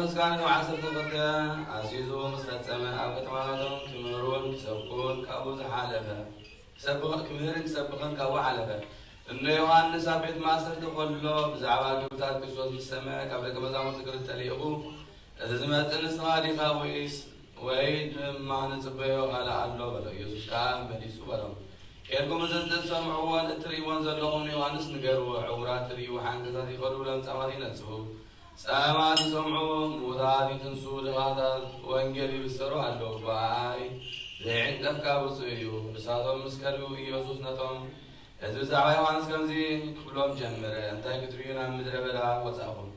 ምስጋና ዓሰርተ ክልተ ኣዚዙ ምስ ፈጸመ፣ ኣብ ከተማታቶም ክምህርን ክሰብኩን ካብኡ ዝሓለፈ፣ ክሰብኽ-፣ ክምህርን ክሰብኽን ካብኡ ሓለፈ። እነ ዮሃንስ ኣብ ቤት ማእሰርቲ ከሎ፣ ብዛዕባ ግብርታት ክርስቶስ ምስ ሰምዐ፣ ካብ ደቀ መዛሙርቱ ክልተ ልኢኹ፣ "እቲ ዝመጽእ ንስኻ ዲኻ ወይስ፣ ወይ ድማ ንጽበዮ ካልእ ኣሎ?" በሎ። ኢየሱስ ከኣ መሊሱ በሎም፣ "ኬድኩም እዚ እትሰምዕዎን እትርእይዎን ዘለኹም ንዮሃንስ ንገርዎ፣ ዕውራት ይርእዩ፣ ሓንካሳት ይኸዱ፣ ለምጻማት ይነጽሁ፣ ጸማማት ይሰምዑ፣ ምዉታት ይትንስኡ፣ ድኻታት ወንጌል ይብሰሩ ኣለዉ፣ ብኣይ ዘይዕንቀፍካ ብጹእ እዩ።" ንሳቶም ምስ ከዱ፣ ኢየሱስ ነቶም ህዝቢ ብዛዕባ ዮሃንስ ከምዚ ክብሎም ጀመረ፣ "እንታይ ክትርእዩ ናብ ምድረ በዳ ወጻእኩም?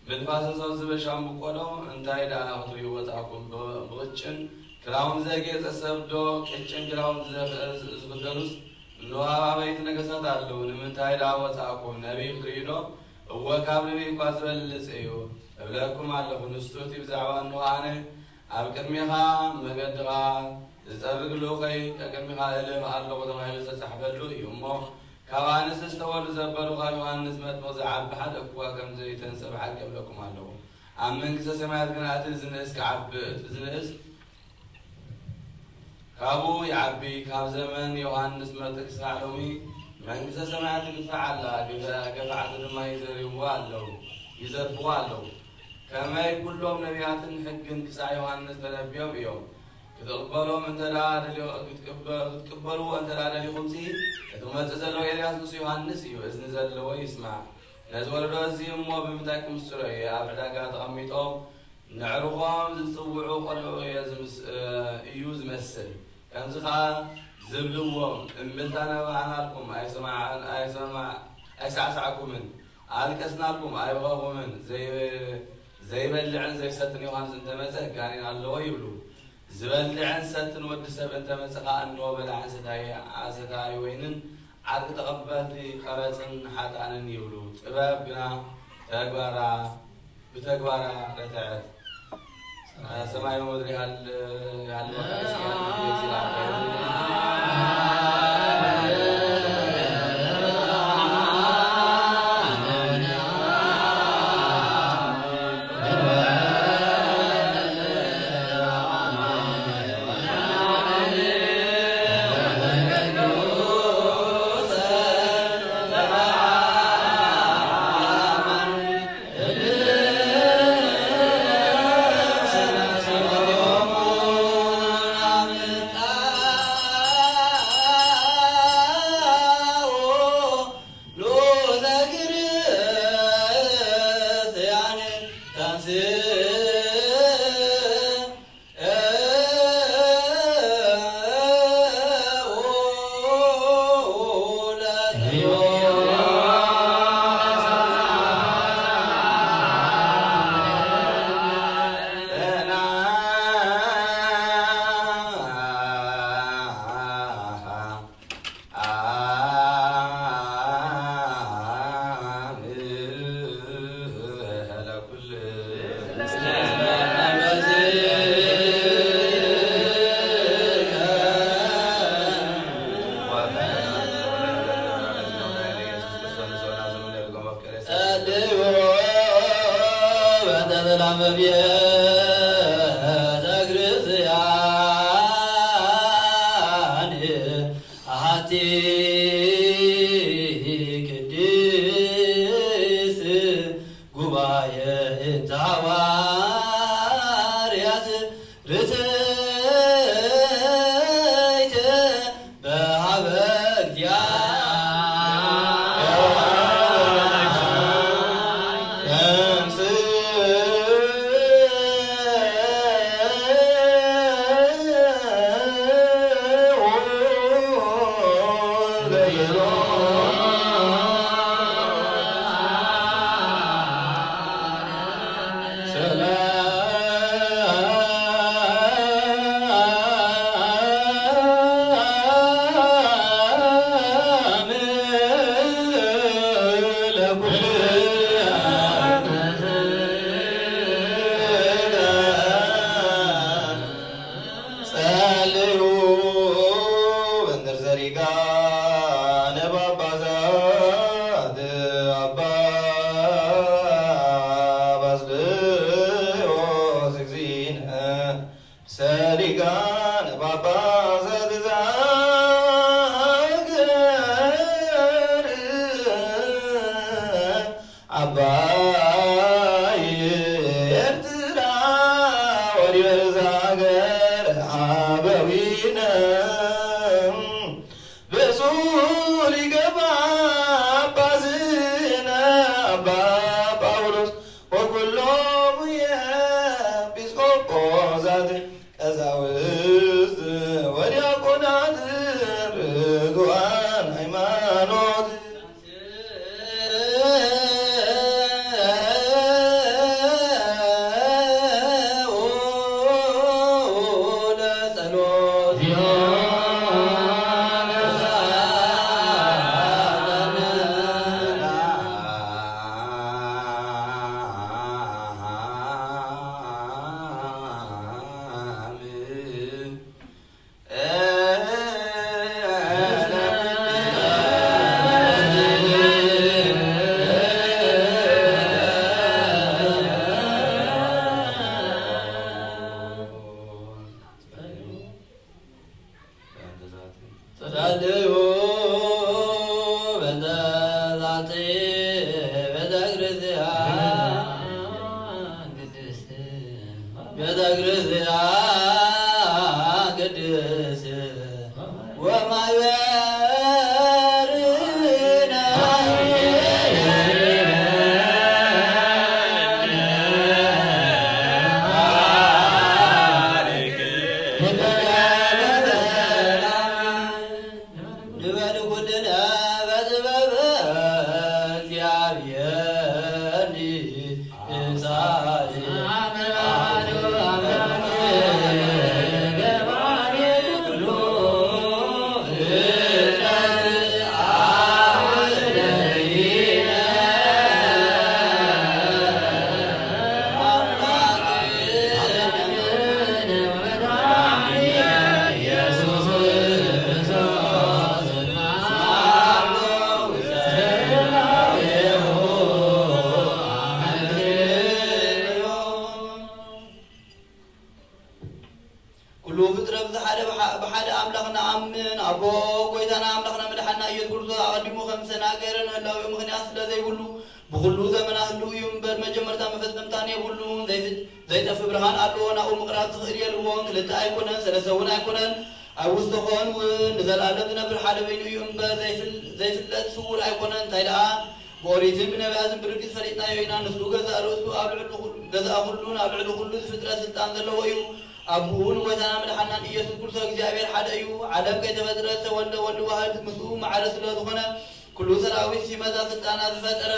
ብንፋስ ዝዘውር ሻምብቆ ዶ? እንታይ ደኣ ክትርእዩ ወጻእኩም? ብ-፣ ብቕጭን ክዳውንቱ ዘጌጸ ሰብ ዶ? ቅጭን ክዳውንቱ ዘኸ-፣ ዝኽደኑስ እንሆ፣ ኣብ ኣባይቲ ነገስታት ኣለዉ። ንምንታይ ደኣ ወጻእኩም? ነቢይ ክትርእዩ ዶ? እወ፣ ካብ ነቢይ እኳ ዝበልጽ እዩ። እብለኩም ኣለኹ፣ ንሱ እቲ ብዛዕባ እንሆ፣ ኣነ ኣብ ቅድሜኻ መገድኻ ዝጸርግ ልኡኸይ ቀቅድሜኻ እልእኽ ኣለኹ ተባሂሉ ዝተጻሕፈሉ እዩ እሞ፣ ካብ ኣንስቲ ዝተወልዱ ዘበሉ ካብ ዮሃንስ መጥምቕ ዝዓቢ ሓደ እኳ ከም ዘይተንስእ ብሓቂ እብለኩም ኣለኹ። ኣብ መንግስተ ሰማያት ግና እቲ ዝንእስ ክዓቢ፣ እቲ ዝንእስ ካብኡ ይዓቢ። ካብ ዘመን ዮሃንስ መጥምቕ ክሳዕ ሎሚ መንግስተ ሰማያት ትግፋዕ ኣላ፣ ግፈ-፣ ገፋዕቱ ድማ ይዘርይዋ ኣለዉ፣ ይዘርፍዋ ኣለዉ። ከመይ ኩሎም ነቢያትን ሕግን ክሳዕ ዮሃንስ ተነብዮም እዮም። ክትቕበሎም እንተ ደኣ ደልዮ-፣ ክትቅበ-፣ ክትቅበልዎ እንተ ደኣ ደሊኹምሲ፣ እቲ ክመጽእ ዘሎ ኤልያስ ንሱ ዮሃንስ እዩ። እዝኒ ዘለዎ ይስማዕ። ነዚ ወለዶ እዚ እሞ ብምንታይ ክምስሎ እየ? ኣብ ዕዳጋ ተቐሚጦም ነዕርኾም ዝጽውዑ ቆልዑ እየ ዝምስ-፣ እዩ ዝመስል። ከምዚ ኸኣ ዝብልዎም፣ እምብልታ ነባዕናልኩም፣ ኣይሰማዕ-፣ ኣይሰማዕ-፣ ኣይሳዕሳዕኩምን፣ ኣልቀስናልኩም፣ ኣይበኸኹምን፣ ዘይበ-፣ ዘይበልዕን ዘይሰትን ዮሃንስ እንተመጸ ጋኔን ኣለዎ ይብሉ። ዝበልዕን ዝሰትን ወዲ ሰብ እንተመጸ ኸኣ፣ እንሆ በላዕን ሰታዪ፣ ሰታዪ ወይንን ዓርቂ ተቐበልቲ ቀረጽን ሓጥኣንን ይብሉ። ጥበብ ግና ተግባራ፣ ብተግባራ ረተዐት። ሰማይ ወምድር ያህል፣ ያህል አሐቲ ቅድስት ጉባኤ እንተ ሐዋርያት ርትዕት በሀበ እግዚአ አባይ ኤርትራ ወዲበርዝ ሀገር አበዊነ ብሱል ይገባ አባዝነ አባ ጳውሎስ ወኩሎሙ የኤጲስቆጶሳት ቀሳውስት ወዲያቆናት ርቱዓን ሃይማኖት። ጸልዩ በእንተ ዛቲ ቤተ ክርስቲያን ቅድስት፣ ቤተ ክርስቲያን ቅድስት ወማይበርነ ንበል ኩልነ በጥበብ እግዚአብሔር እንሳሌ። ኩሉ ፍጥረት ብሓደ፣ ብሓ-፣ ብሓደ ኣምላኽ ንኣምን። ኣቦ ጎይታና ኣምላኽና መድሓንና ኢየሱስ ክርስቶስ ኣቐዲሙ ከም ዝተናገረ ንህላዌኡ ምኽንያት ስለ ዘይብሉ፣ ብኹሉ ዘመናት ህልው እዩ እምበር መጀመርታ መፈጸምታን የብሉን። ዘይፍ-፣ ዘይጠፍእ ብርሃን ኣለዎ፣ ናብኡ ምቕራብ ዝኽእል የልቦን። ክልተ ኣይኮነን፣ ሰለስተ እውን ኣይኮነን፣ ኣብ ውስጥኾን እውን ንዘለኣለም ዝነብር ሓደ በይኑ እዩ እምበር ዘይፍል-፣ ዘይፍለጥ ስውር ኣይኮነን። እንታይ ደኣ ብኦሪትን ብነቢያትን ብርግጽ ፈሊጥናዮ ኢና። ንሱ ገዛእ ርእሱ ኣብ ልዕሊ ኩሉ፣ ገዛእ ኩሉን ኣብ ልዕሊ ኩሉ ዝፍጥረት ስልጣን ዘለዎ እዩ። ኣቡኡ ንጎይታና መድሓናን ኢየሱስ ክርስቶስ እግዚኣብሔር ሓደ እዩ። ዓለም ከይተፈጥረ ዝተወልደ ወልድ ዋህድ ምስኡ ማዕረ ስለ ዝኾነ፣ ኩሉ ሰራዊት ሲመዛ ስልጣና ዝፈጠረ፣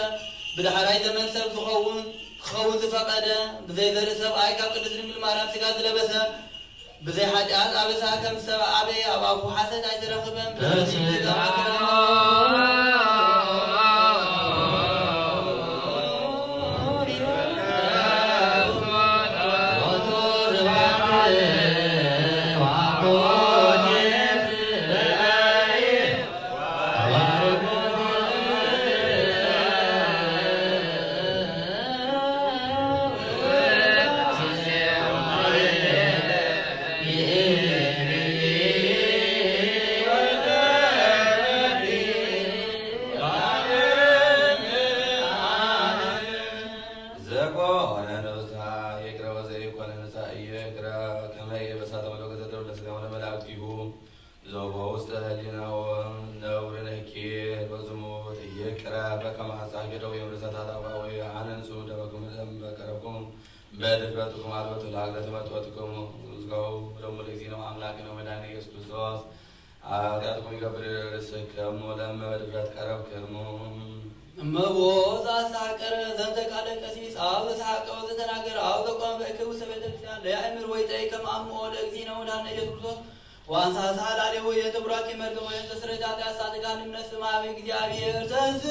ብዳሕራይ ዘመን ሰብ ዝኸውን፣ ክኸውን ዝፈቐደ፣ ብዘይ ዘርኢ ሰብኣይ ካብ ቅድስት ድንግል ማርያም ስጋ ዝለበሰ፣ ብዘይ ሓጢኣት ኣበሳ ከም ሰብ ኣበየ፣ ኣብ ኣፉ ሓሰት ኣይተረኽበን። ዘኮነ ንስሐ ይቅረ ወዘኢኮነ ንስሐ ኢይቅረ። ከመ ኢበሳተ መለኮት ዘተርፈ ለስጋሁ ለመላእክቲሁ። ዘቦ ውስተ ህሊናሆም ነውር ነኪር በዝሙት ኢይቅረ በከመ ሐሳኪ ደዌ ርሰታት አባዊ አነ ንሱ ደመክሙ ለእመ ቀረብኩም በድፍረትኩም አልበቱ ለአግረ ተመጥወትኩም። ዝጋው ደሙ ለእግዚእነ ወአምላክነ ወመድኃኒነ ኢየሱስ ክርስቶስ ኃጢአትኩም ይገብር ርእስክሙ ለእመ በድፍረት ቀረብክሙ። እመቦ ዘአስተሐቀረ ዘንተ ቃለ ቀሲስ አው ዘሰሐቀ ወዘተናገረ አው ዘቆመ በእክይ ውስተ ቤተ ክርስቲያን ለያእምር ወይጠይቅ ከመ አምኦ ለእግዚእነ ወመድኃኒነ ኢየሱስ ክርስቶስ ወአንሳ ዛላሌሁ የትብራኪ መርገም ወየንተ ስረጃ ያሳድጋ ልምነስ ማሚ እግዚአብሔር ተንስ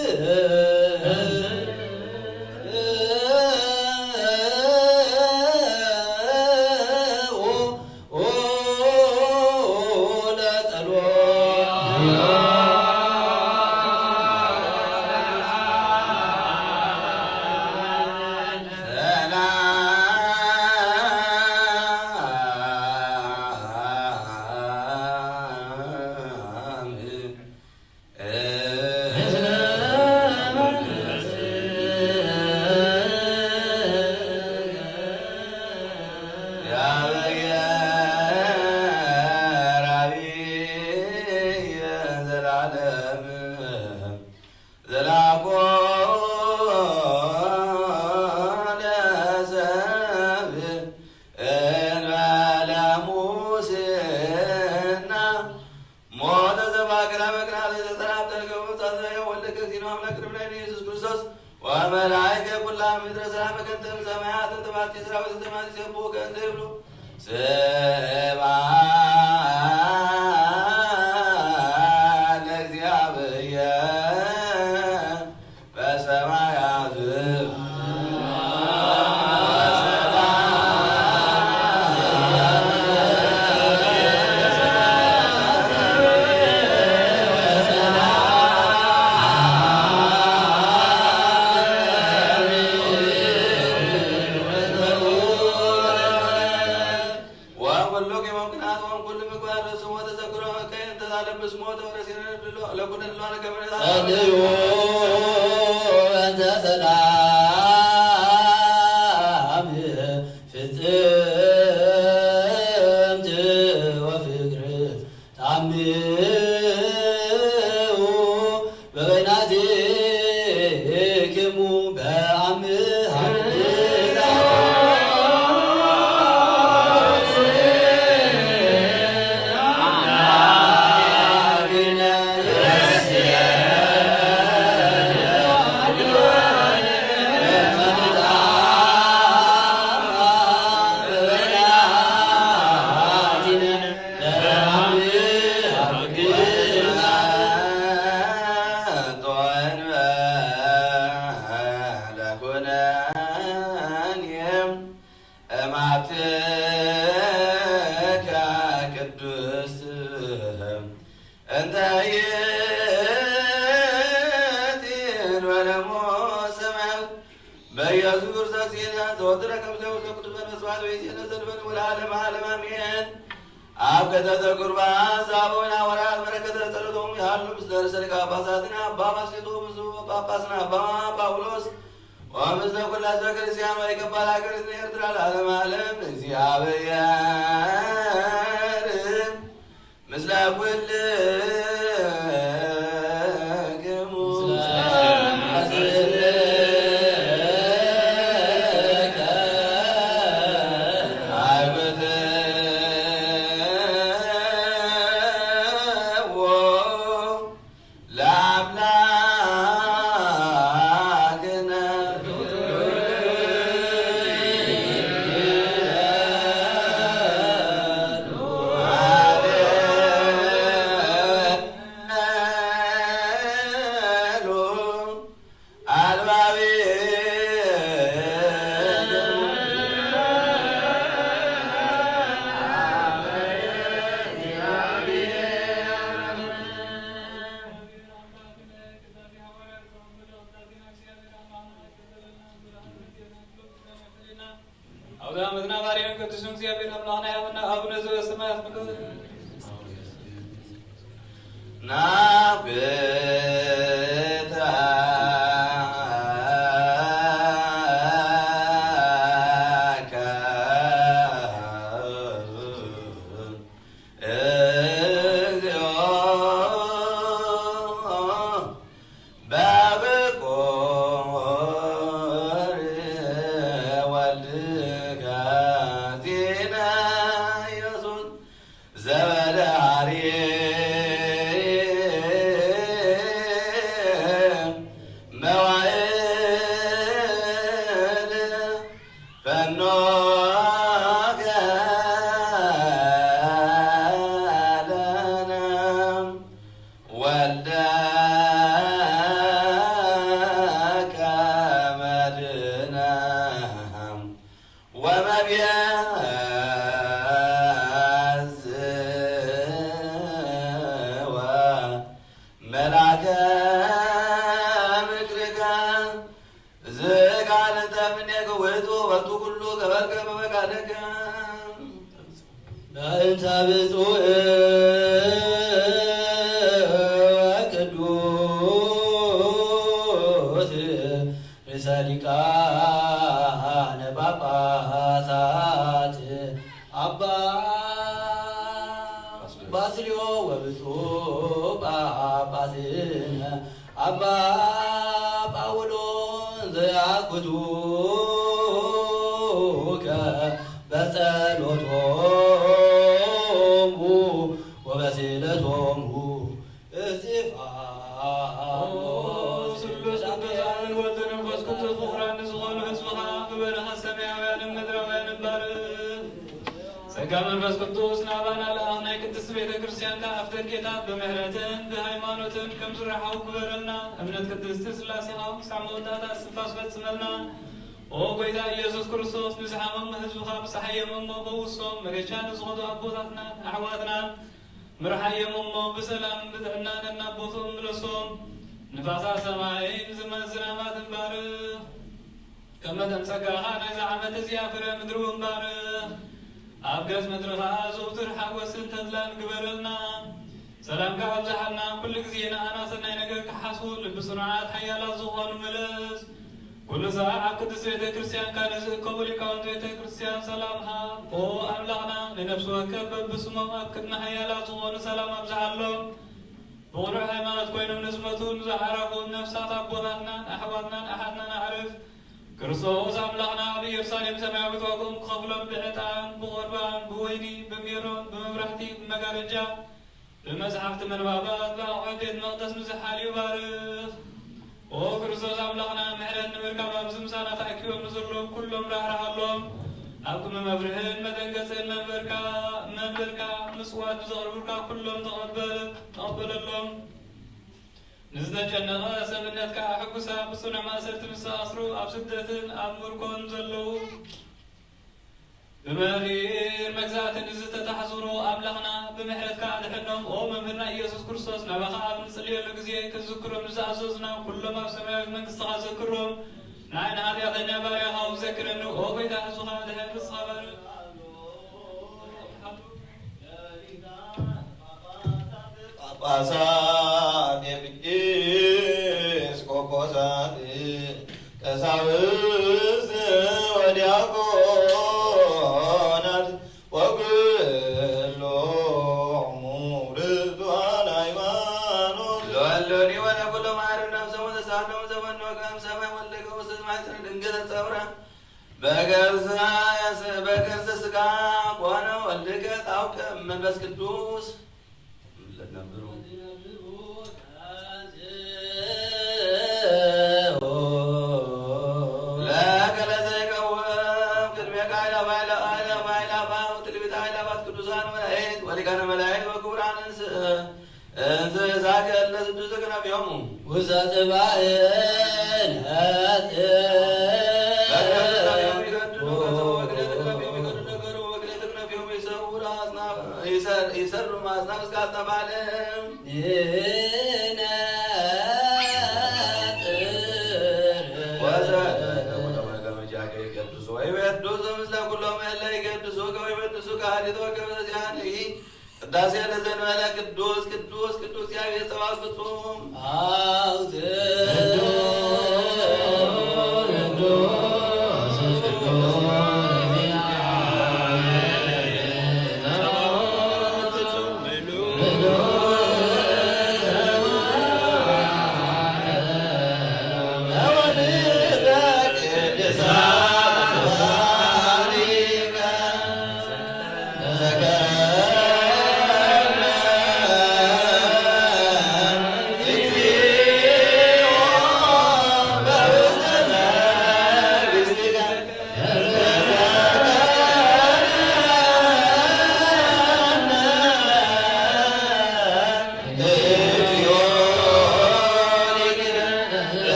ወመላእክተ ኩላ ምድረ ሰላመከ እንተ እምሰማያት እንተ ባቲ ሰራዊተ ሰማያት ይሴብሑከ እንዘ ይብሉ ስብሐት ለእግዚአብሔር በሰማያት ወኩሉ ቂመ ቅንዓት ወእም ኩሉ ምግባር ርእስሙ ወተዘክሮ እከይ እንተ ታለብስ ሞተ ወረሲነ ለኩነ ድሏነ ከመ ጸልዩ እንተ ሰላም ፍጽምት ወፍቅር ታምው በበይናቲክሙ በአምሃ ለኩነኔ እምአትከ ቅድስት እንተ ይእቲ እንበለሞ ሰማያት በኢየሱስ ክርስቶስ ጌታ ዘወትረ ከምዘ ውስተ ቅዱሳን መስዋዕት ወይዜነ ዘልፈን ወለዓለመ ዓለም አሜን። አብ ከተተ ቁርባን ዘአበዊነ ሐዋርያት በረከተ ጸሎቶም ያሉ ምስለ ርእሰ ሊቃነ ጳጳሳትነ አባ ባስልዮስ ጳጳስነ አባ ጳውሎስ ወምስለ ኩለ ሕዝበ ክርስቲያን ወሊቀ ጳጳሳት ዘኤርትራ ለዓለመ ዓለም። እግዚአብሔር ምስለ ኩልክሙ። ለአምላክነ አልባቤ አውደ ዓመትና ባሪያን ቅዱስን እግዚአብሔር አምላክና ያምና አቡነ ዘበሰማያት ምክር ናኩታ እግዚኦ በፍቁር ወልድከ ዜና ኢየሱስ ዘበደሃሪ መዋዕል ፈኖከ ለነ ወልደከ መድነ ወመቤዝ ወመላከ ምክርከ። ዝቃል እንተ እምኔከ ውእቱ በቱ ኩሉ ገበርከ በፈቃድከ። በእንተ ብፁዕ ወቅዱስ ርእሰ ሊቃነ ጳጳሳት አባ ባስልዮስ ወብፁዕ ጳጳስነ አባ ጳውሎስ ዘያግቱከ በጸሎቶሙ ወበስእለቶሙ እስጢፋኖስ። ስሉስ ቅዱስ አብ ወልድ መንፈስ ጸጋ መንፈስ ቅዱስ ናባና ለኣኽ ናይ ቅድስት ቤተ ክርስቲያን ከኣ ኣፍ ደጌታት ብምሕረትን ብሃይማኖትን ከም ዝረሓቑ ግበረልና። እምነት ቅድስት ሥላሴ ከኣ ክሳዕ መወዳእታ እስትንፋስ ፈጽመልና። ኦ ጐይታ ኢየሱስ ክርስቶስ፣ ንዝሓመሙ ህዝብኻ ብጽሓዮም እሞ ፈውሶም፣ መገሻ ንዝኸዱ ኣቦታትናን ኣሕዋትናን ምርሓዮም እሞ ብሰላም ብጥዕና ነናቦትኦም ምለሶም። ንፋሳት ሰማይን ዝናማትን ባርኽ። ከም መጠን ጸጋኻ ናይዛ ዓመት እዚኣ ፍረ ምድሪ እውን ባርኽ። ኣብ ገጽ ምድሪ ኸኣ ዘውትር ሓጎስን ተድላን ግበረልና። ሰላምካ ኣብዝሓልና፣ ኩሉ ግዜ ንኣና ሰናይ ነገር ክሓስቡ ልቢ ጽኑዓት ሓያላት ዝኾኑ ምለስ። ኩሉ ሳዕ ኣብ ቅድስት ቤተ ክርስቲያንካ ንዝእከቡ ሊቃውንት ቤተ ክርስቲያን ሰላም ሃብ። ኦ ኣምላኽና፣ ንነፍሲ ወከፍ በብስሞም ኣብ ቅድሚ ሓያላት ዝኾኑ ሰላም ኣብዝሓሎም። ብቕኑዕ ሃይማኖት ኮይኖም ንዝሞቱ ንዝዓረፉ ነፍሳት ኣቦታትናን ኣሕዋትናን ኣሓትናን ኣዕርፍ። ክርስቶስ ኣምላኽና ኣብ ኢየሩሳሌም ሰማያዊት ዋግኦም ክኸፍሎም ብዕጣን ብቑርባን ብወይኒ ብሜሮን ብመብራህቲ ብመጋረጃ ብመጽሓፍቲ ምንባባት ብኣቑሑት ቤት መቕደስ ንዝሓልዩ ባርኽ። ኦ ክርስቶስ ኣምላኽና፣ ምሕረት ንምርካብ ኣብዚ ምሳና ተኣኪቦም ንዘለዉ ኩሎም ራህርሃሎም። ኣብ ቅድሚ መፍርህን መደንገጽን መንበርካ፣ መንበርካ ምጽዋት ንዘቕርቡልካ ኩሎም ተቐበል፣ ተቐበለሎም። ንዝተጨነቐ ሰብነትካ ኣሕጉሳ፣ ብጽኑዕ ማእሰርቲ ንዝተኣስሩ፣ ኣብ ስደትን ኣብ ምርኮን ዘለዉ፣ ብመሪር መግዛእቲ ንዝተታሕዙ ኣምላኽና ብምሕረትካ ኣድሕኖም። ኦ መምህርና ኢየሱስ ክርስቶስ፣ ናባኻ ኣብ ንጽልየሉ ግዜ ክትዝክሮም ንዝኣዘዝና ኩሎም ኣብ ሰማያዊት መንግስትኻ ዘክሮም። ንዓይ ንኃጢኣተኛ ባርያኻ እውን ዘክረኒ። ኦ ጐይታ፣ ህዝብኻ ኣድሕን፣ ርስኻ ባርኽ። ጳጳሳት፣ ኤጲስቆጶሳት፣ ቀሳውስት ወዲያቆናት ወኩሎሙ ርቱዓን ሃይማኖት። ለወልዶኒ ወለኩሎሙ አርነብ ዘወተሳሎም ዘመኖ ከም ሰማይ ወልደከ ውስጥ ማሕፀን ድንግል ተጸውረ። በከርሰ ስ-፣ በከርሰ ሥጋ ኮነ ወልድከ ታውቀ መንፈስ ቅዱስ። ለከ ለዘይቀውም ቅድሜከ አእላፍ አእላፍ አእላፍ አእላፍ ትልቢተ አእላፋት ቅዱሳን መላእክት ወሊቃነ መላእክት ወክቡራን እንስ-፣ እንስሳከ እለ ስዱስ ክንፍዮሙ። ውስተ ጽባሕ ነጽር። በክንፍዮሙ ይገድሉ ገጸ ወበክንፍዮሙ ይገድሉ ነገሩ ወበክንፍዮሙ ይሰሩ ለአጽናፍ፣ ይሰር-፣ ይሰሩ ለአጽናፍ እስከ አጽናፍ ዓለም። ይነጽር። ወዘ-፣ ይቀድሱ ወይቤድሱ ምስለ ኩሎም እለ ይገድሱ ከወይቤድሱ ከሃሊት ወከመ ዘዚአኒ ቅዳሴ ለዘንበለ ቅዱስ ቅዱስ ቅዱስ እግዚአብሔር ጸባኦት ፍጹም። አውዝ።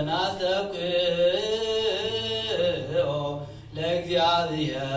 ናስተብቅዖ ለእግዚአብሔር።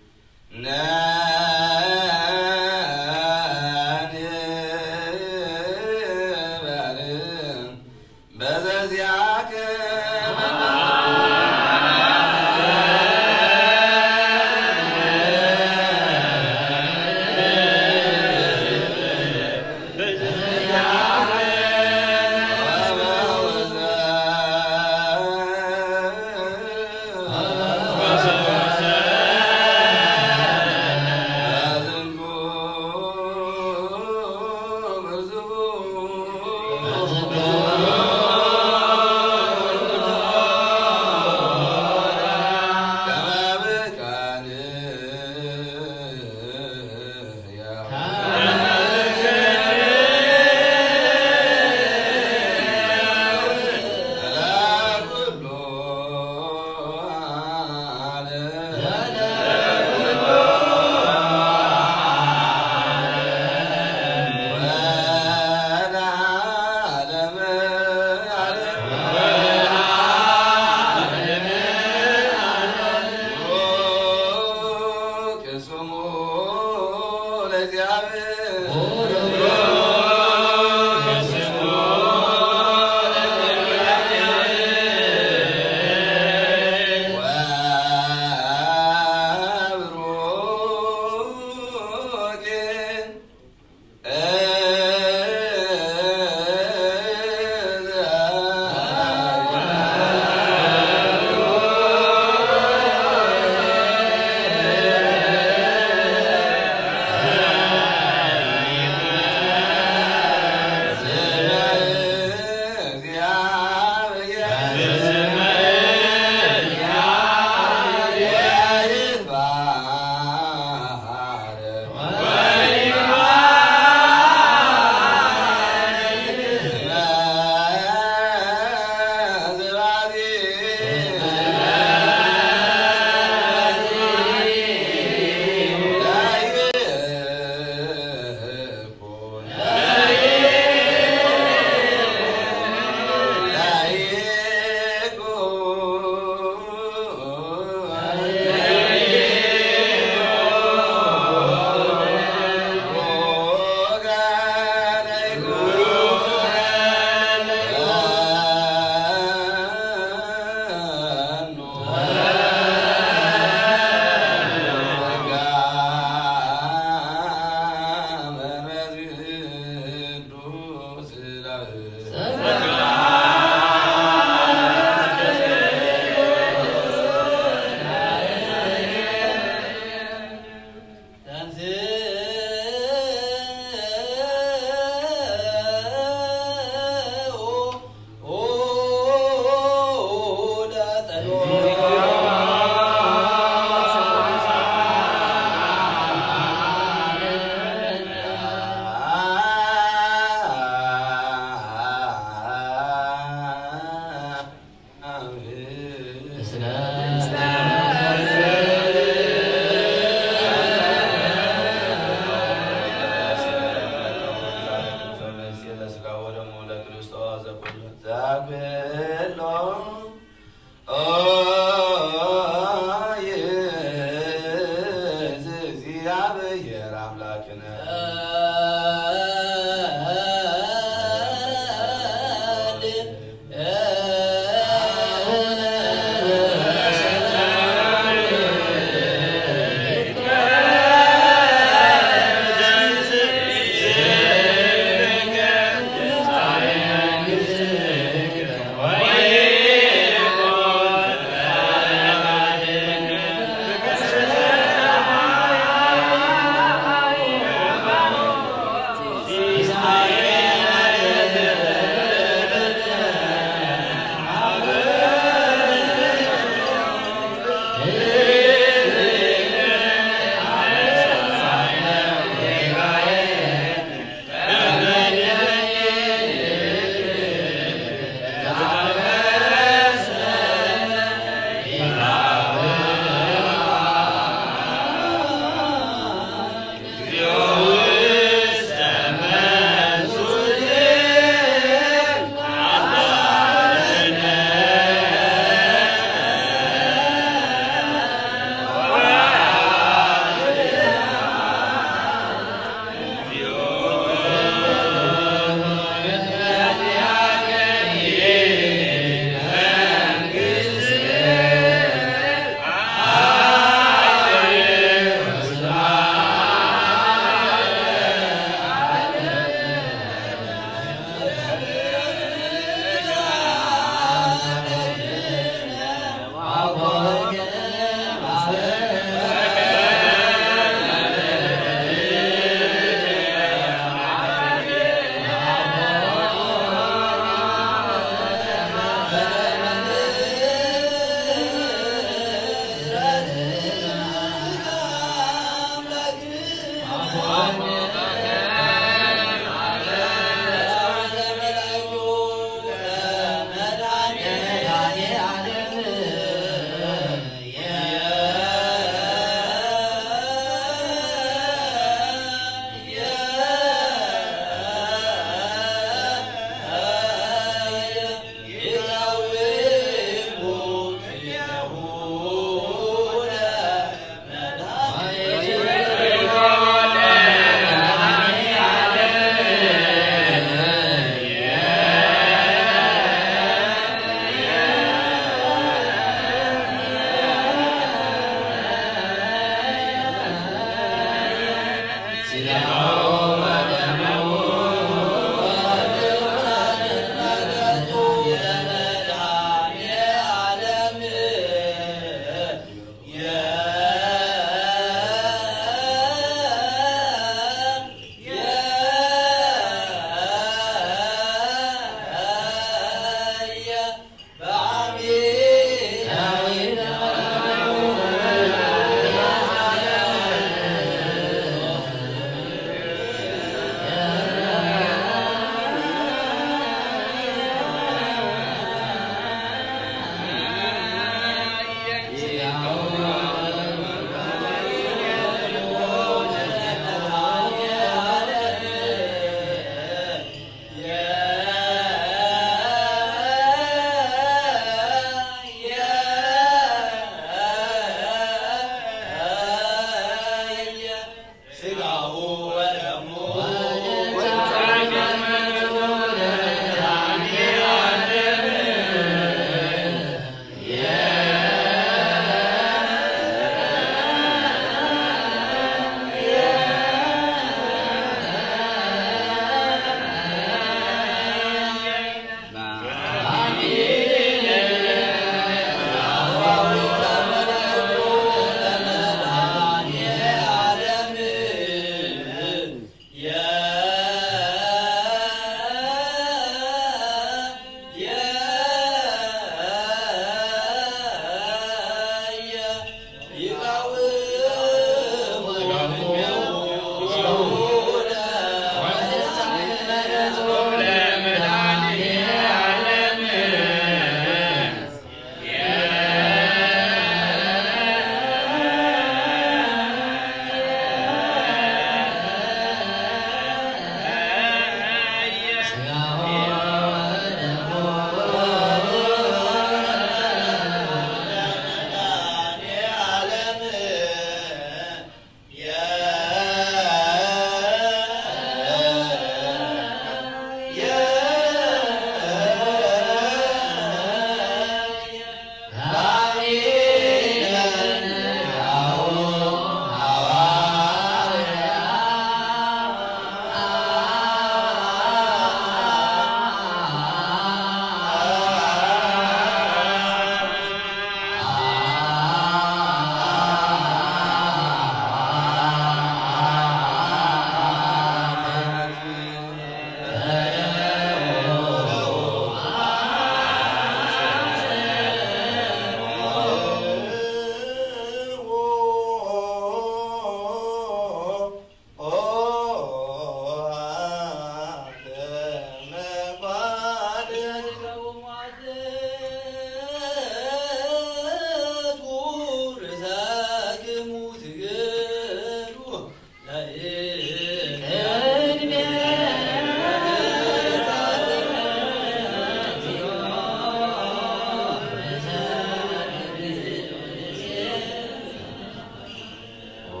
ኦ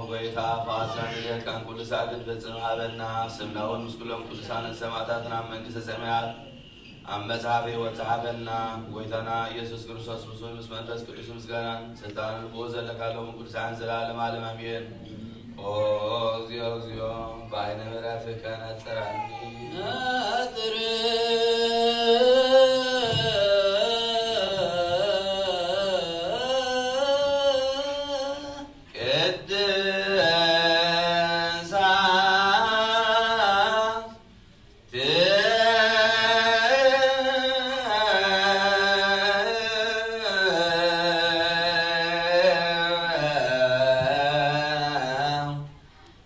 ጎይታ፣ ፈቃድካ እንደ ሊደት ቃን ኩሉ ሳዕ እንድትፈጽም ሀበና። ስምናውን ምስ ኩሎም ቅዱሳንን ሰማዕታትን ኣብ መንግስተ ሰማያት ኣብ መጽሓፍ ሕይወት ጸሓፈና። ጎይታና ኢየሱስ ክርስቶስ፣ ምስሉን ምስ መንፈስ ቅዱስ ምስጋናን ስልጣንን ብኡ ዘለካ ሎምን ቅዱሳን ዘለዓለም ዓለም ኣሜን። ኦ እግዚኦ፣ እግዚኦ፣ በዓይነ ምሕረትከ ነጽረኒ። ነጽር ቅድሳት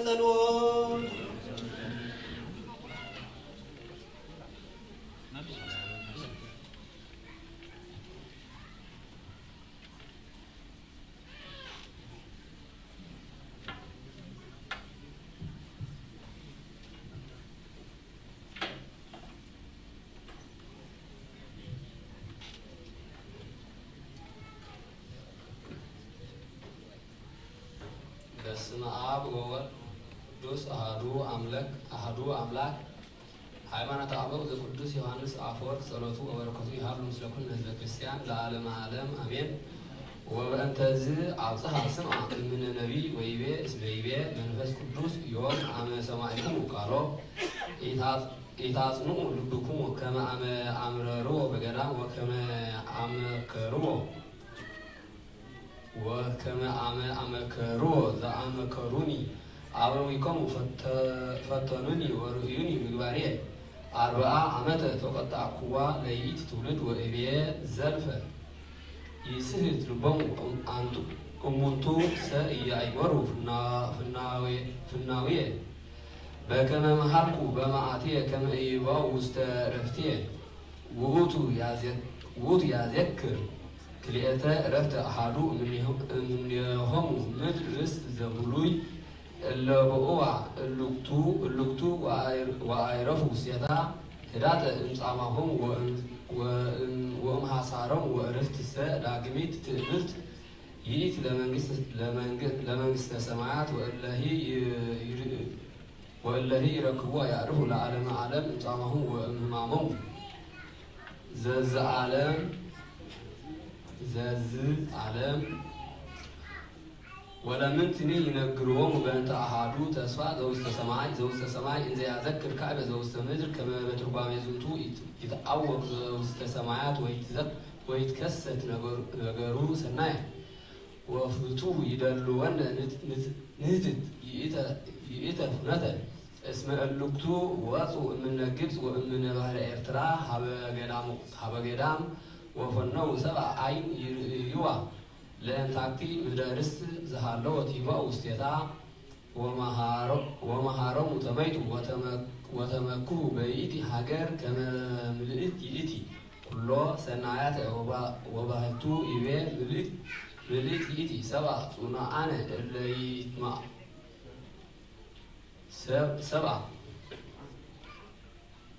ጸሎት። በስመ አብ ወወልድ ወመንፈስ ቅዱስ አሐዱ አምላክ፣ አሐዱ አምላክ። ሃይማኖተ አበው ዘቅዱስ ዮሐንስ አፈወርቅ ጸሎቱ ወበረከቱ ይሃሉ ምስለ ኩልነ ህዝበ ክርስቲያን ለዓለመ ዓለም አሜን። ወበእንተዝ አብጽሐ ስምዐ እምነ ነቢይ ወይቤ እስመ ይቤ መንፈስ ቅዱስ ዮም አመ ሰማዕኩሙ ቃሎ ኢታጽ-፣ ኢታጽንዑ ልብኩሙ ከመ አመ አምረርዎ በገዳም ወከመ አመከርዎ ወከመ አመ አመከርዎ ዘአመከሩኒ አበዊኮሙ ፈተ-፣ ፈተኑኒ ወርእዩኒ ምግባርየ። አርብዓ ዓመተ ተቆጣዕኩዋ ለይእቲ ትውልድ ወእብየ ዘልፈ ይስሕት ልቦሙ እም-፣ አንቱ-፣ እሙንቱ ሰ ኢያእመሩ ፍና-፣ ፍናዌ-፣ ፍናውየ በከመ መሃርኩ በመዓትየ ከመ ኢይባኡ ውስተ ዕረፍትየ። ውእቱ ያዘ-፣ ውእቱ ያዘክር ክልኤተ ዕረፍተ አሐዱ እምኔሆ-፣ እምኔሆሙ ምድር ርስት ዘብሉይ እለ በእዋ እልክቱ፣ እልክቱ ወአይር-፣ ወአይረፉ ውስቴታ ህዳጠ እምጻማሆሙ ወእም-፣ ወእም-፣ ወእምሐሳሮሙ ወዕረፍትሰ ዳግሚት ትእምርት ይእቲ ለመንግስት-፣ ለመንግ-፣ ለመንግስተ ሰማያት ወእለሂ ይ-፣ ይር-፣ ወእለሂ ይረክብዋ ያዕርፉ ለዓለመ ዓለም እምጻማሆሙ ወእምህማሞሙ። ዘዝዓለም፣ ዘዝዓለም። ወለምንትኒ ይነግርዎሙ በእንተ አሐዱ ተስፋ ዘውስተ ሰማይ፣ ዘውስተ ሰማይ እንዘ ያዘክር ካዕበ ዘውስተ ምድር ከመ በትርጓሜ ዝንቱ ይት-፣ ይትአወቅ ዘውስተ ሰማያት ወይትዘክ-፣ ወይትከሰት ነገሩ፣ ነገሩ ሰናየ። ወፍቱ ይደልወነ ንት-፣ ንት-፣ ንህትት ይእተ፣ ይእተ ፍኖተ እስመ እልክቱ ወፁ እምነ ግብፅ ወእምነ ባህረ ኤርትራ ሀበ ገዳሙ፣ ሀበ ገዳም ወፈነው ሰብአ አይን ይርእይዋ ለእንታክቲ ምድረ ርስት ዘሃለወት ይባኡ ውስቴታ ወመሃሮ-፣ ወመሃሮሙ ተመይጡ ወተመ-፣ ወተመክሁ በይእቲ ሀገር ከመ ምልእት ይእቲ ኩሎ ሰናያተ ወባ-፣ ወባህቱ ይቤ ምልእት፣ ምልእት ይእቲ ሰብአ ጽኑዓነ እለ ይትማ-፣ ሰብ-፣ ሰብአ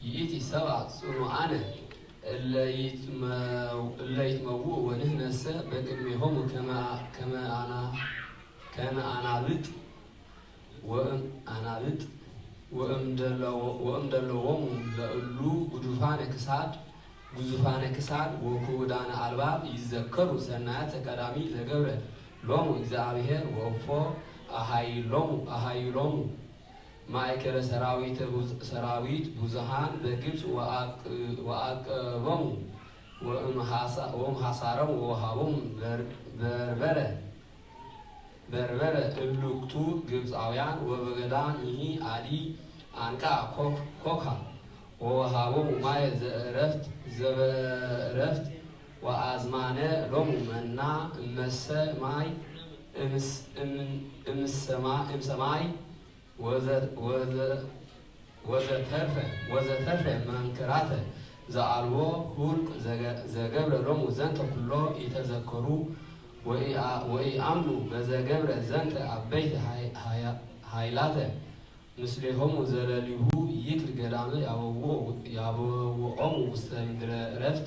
ይእቲ ሰብአ ጽኑዓነ እለ ይትመው-፣ እለ ይትመውኡ ወንሕነሰ በቅድሜሆሙ ከመ፣ ከመ አና-፣ ከመ አናብጥ ወእም አናብጥ ወእም ደለዎ-፣ ወእም ደለዎሙ ለእሉ ጉዱፋነ ክሳድ፣ ጉዙፋነ ክሳድ ወክቡዳነ አልባብ ይዘከሩ ሰናያተ ቀዳሚ ዘገብረ ሎሙ እግዚአብሔር ወእፎ አሃይሎሙ፣ አሃይሎሙ ማእከለ ሰራዊተ ብዙ-፣ ሰራዊት ብዙሃን በግብፅ ወአቅ-፣ ወአቀቦሙ ወእም ሐሳ-፣ ወእም ሐሳሮም ወወሃቦሙ በር-፣ በርበረ፣ በርበረ እልክቱ ግብፃውያን ወበገዳሚሂ አዲ አንቃ ኮክ-፣ ኮካ ወወሃቦሙ ማየ ዘእረፍት፣ ዘበእረፍት ወአዝማነ ሎሙ መና እመሰ ማይ እምስ-፣ እም-፣ እምሰማ-፣ እምሰማይ ወዘ-፣ ወዘ-፣ ወዘተርፈ፣ ወዘተርፈ መንክራተ ዘአልቦ ሁልቅ ዘገ-፣ ዘገብረ ሎሙ ዘንተ ኩሎ ኢተዘከሩ ወኢአ-፣ ወኢአምኑ በዘገብረ ዘንተ አበይት ሃይ-፣ ሃያ-፣ ሃይላተ ምስሌሆሙ ዘለሊሁ ይክል ገዳመ ያበውኦ-፣ ያበውኦሙ ውስተ ምድረ ዕረፍት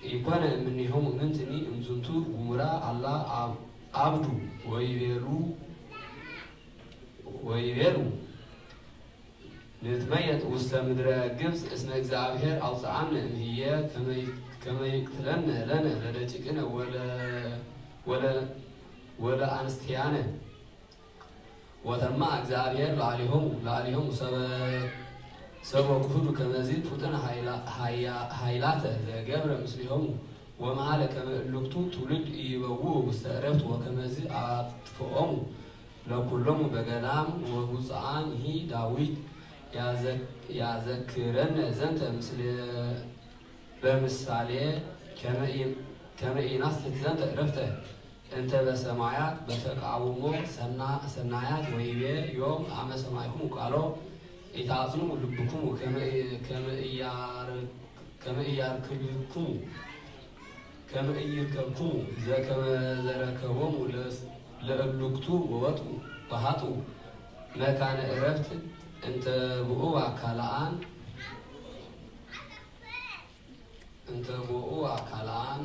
ኢኮነ እምኔሆሙ ምንትኒ እምዝንቱ ጉሙራ አላ አብ-፣ አብዱ ወይቤሉ፣ ወይቤሉ ንትመየጥ ውስተ ምድረ ግብፅ እስመ እግዚአብሔር አውፅአነ እምይእዜ ከመ ይ-፣ ከመ ይቅትለነ ለነ ለደቂቅነ ወለ-፣ ወለ-፣ ወለአንስትያነ። ወተማእ እግዚአብሔር ለአሊሆሙ፣ ለአሊሆሙ ሰበ-፣ ሰበ ክሁዱ ከመዚ ፉጥነ ሃይላ-፣ ሃያ-፣ ሃይላተ ዘገብረ ምስሊሆሙ፣ ወመሃለ ከመ እልክቱ ትውልድ ኢይበውኡ ውስተ ዕረፍት ወከመዚ አጥፍኦሙ ለኩሎሙ በገዳም ወቡፅዓንሂ። ዳዊት ያዘ-፣ ያዘክረነ ዘንተ ምስለ በምሳሌ ከመ ኢ-፣ ከመ ኢናስትት ዘንተ ዕረፍተ። እንተ በሰማያት በተቃውሞ ሰና-፣ ሰናያት ወይቤ ዮም አመ ሰማዕኩሙ ቃሎ ኢታጽንዑ ልብኩሙ ከመ፣ ከመ ኢያር-፣ ከመ ኢያርክብክሙ፣ ከመ ኢይርከብክሙ ዘከመ ዘረከቦሙ ለስ-፣ ለእሉክቱ ወወጥኡ ወሃጥኡ መካነ ዕረፍት እንተ ብኡዋ ካልኣን እንተ ቦኡ ካልኣን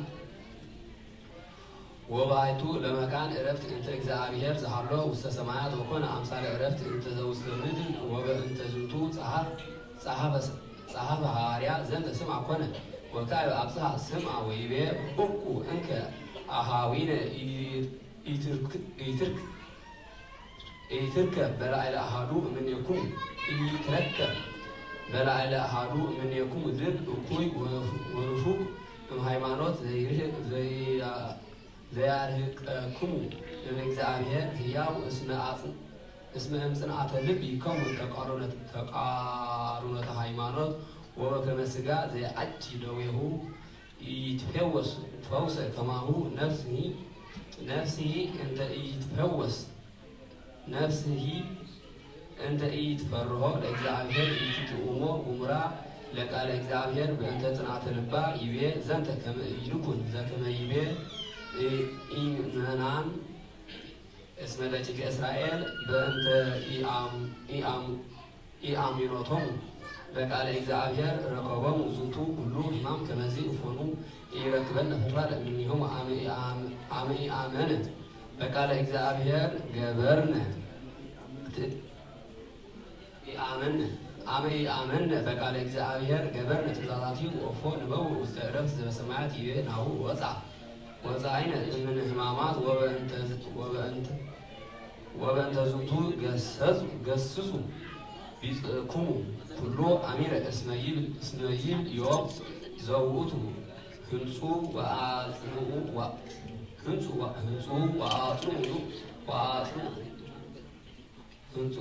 ወባይቱ ለመካን ዕረፍት እንተ እግዚአብሔር ዘሃሎ ውስተ ሰማያት ወኮነ አምሳለ ዕረፍት እንተ ዘውስተ ምድር ወበእንተ ዝንቱ ጸሐፍ፣ ጸሐፈ፣ ጸሐፈ ሐዋርያ ዘንተ ስምዐ ኮነ። ወካዕበ አብጽሐ ስምዐ ወይቤ፣ እኩ እንከ አሃዊነ ኢትርክ-፣ ኢትርክ-፣ ኢትርከብ በላዕለ አሐዱ እምኔክሙ፣ ኢትረከብ በላዕለ አሐዱ እምኔክሙ ልብ እኩይ ወንፉግ እምሃይማኖት ዘይርህ-፣ ዘያ-፣ ዘያርህቀክሙ እምእግዚአብሔር ህያው እስመ አጽ-፣ እስመ እምጽንዓተ ልብ ይከውን ተቃሩነት-፣ ተቃሩነተ ሃይማኖት ወበከመ ሥጋ ዘይዐጂ ደዌሁ ኢይትፌወስ ፈውሰ ከማሁ ነፍስሂ፣ ነፍስሂ እንተ ኢይትፌወስ፣ ነፍስሂ እንተ ኢይትፈርሆ ለእግዚአብሔር ኢይትጥኡሞ ግሙራ ለቃለ እግዚአብሔር በእንተ ጽንዓተ ልባ ይቤ ዘንተ ከመ ኢይኩን ዘከመ ይቤ ኢምእመናን እስመ ደቂቀ እስራኤል በእንተ ኢአም-፣ ኢአም-፣ ኢአሚኖቶሙ በቃለ እግዚአብሔር ረከቦሙ ዝንቱ ኩሉ ሕማም። ከመዚ እፎኑ ኢይረክበነ ፈትዋተ እምኔሆሙ አመ ኢአም-፣ አመ ኢአመነ በቃለ እግዚአብሔር ገበርነ ት-፣ ኢአመነ፣ አመ ኢአመነ በቃለ እግዚአብሔር ገበርነ ትእዛዛቲሁ ወእፎ ንበው ውስተ ዕረፍት ዘበሰማያት ይቤ ናሁ ወፃ ወፃይነ እምነ ሕማማት ወበእንተ፣ ወበእንተ፣ ወበእንተ ዝንቱ ገሰጹ፣ ገስጹ ቢጽእኩሙ ኩሎ አሚረ እስመ ይብል፣ እስመ ይብል ዮም ዘውቱ ህንጹ ወአጽንኡ ወ-፣ ህንጹ ወ-፣ ህንጹ ወአጽንኡ ወአጽንኡ ህንጹ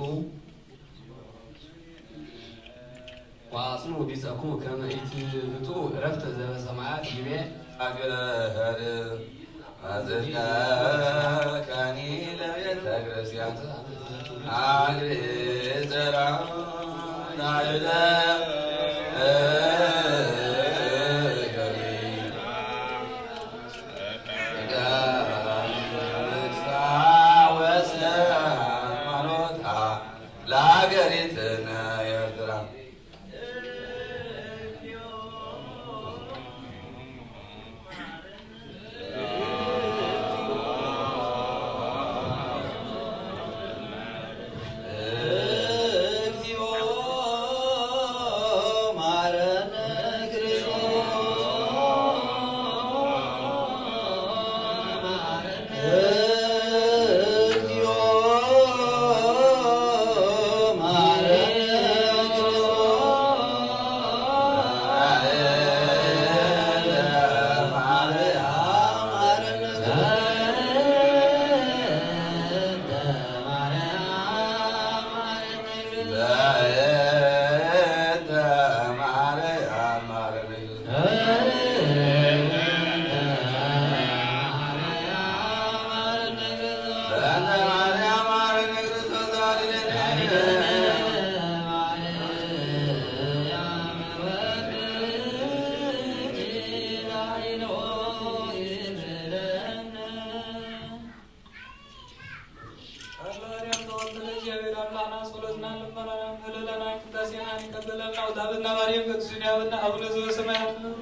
ወአጽንኡ ቢጸኩሙ ከመ ኢትብጥኡ ዕረፍተ ዘበሰማያት ይቤ። አግረህር አዘዝከኒ ለቤተ ክርስቲያን አግሪ ዘራ ናይለ ለሀገሪትነ ኤርትራ። እግዚኦ ማረነ ክርስቶስ። እግዚኦ ማረነ ክርስቶስ። አምላክና ጸሎትና ልመናና ምህለላና ቅዳሴና ይቀበለልና ወዳብና ማርያም ቅዱስ ያብና አቡነ ዘበሰማያት ነው።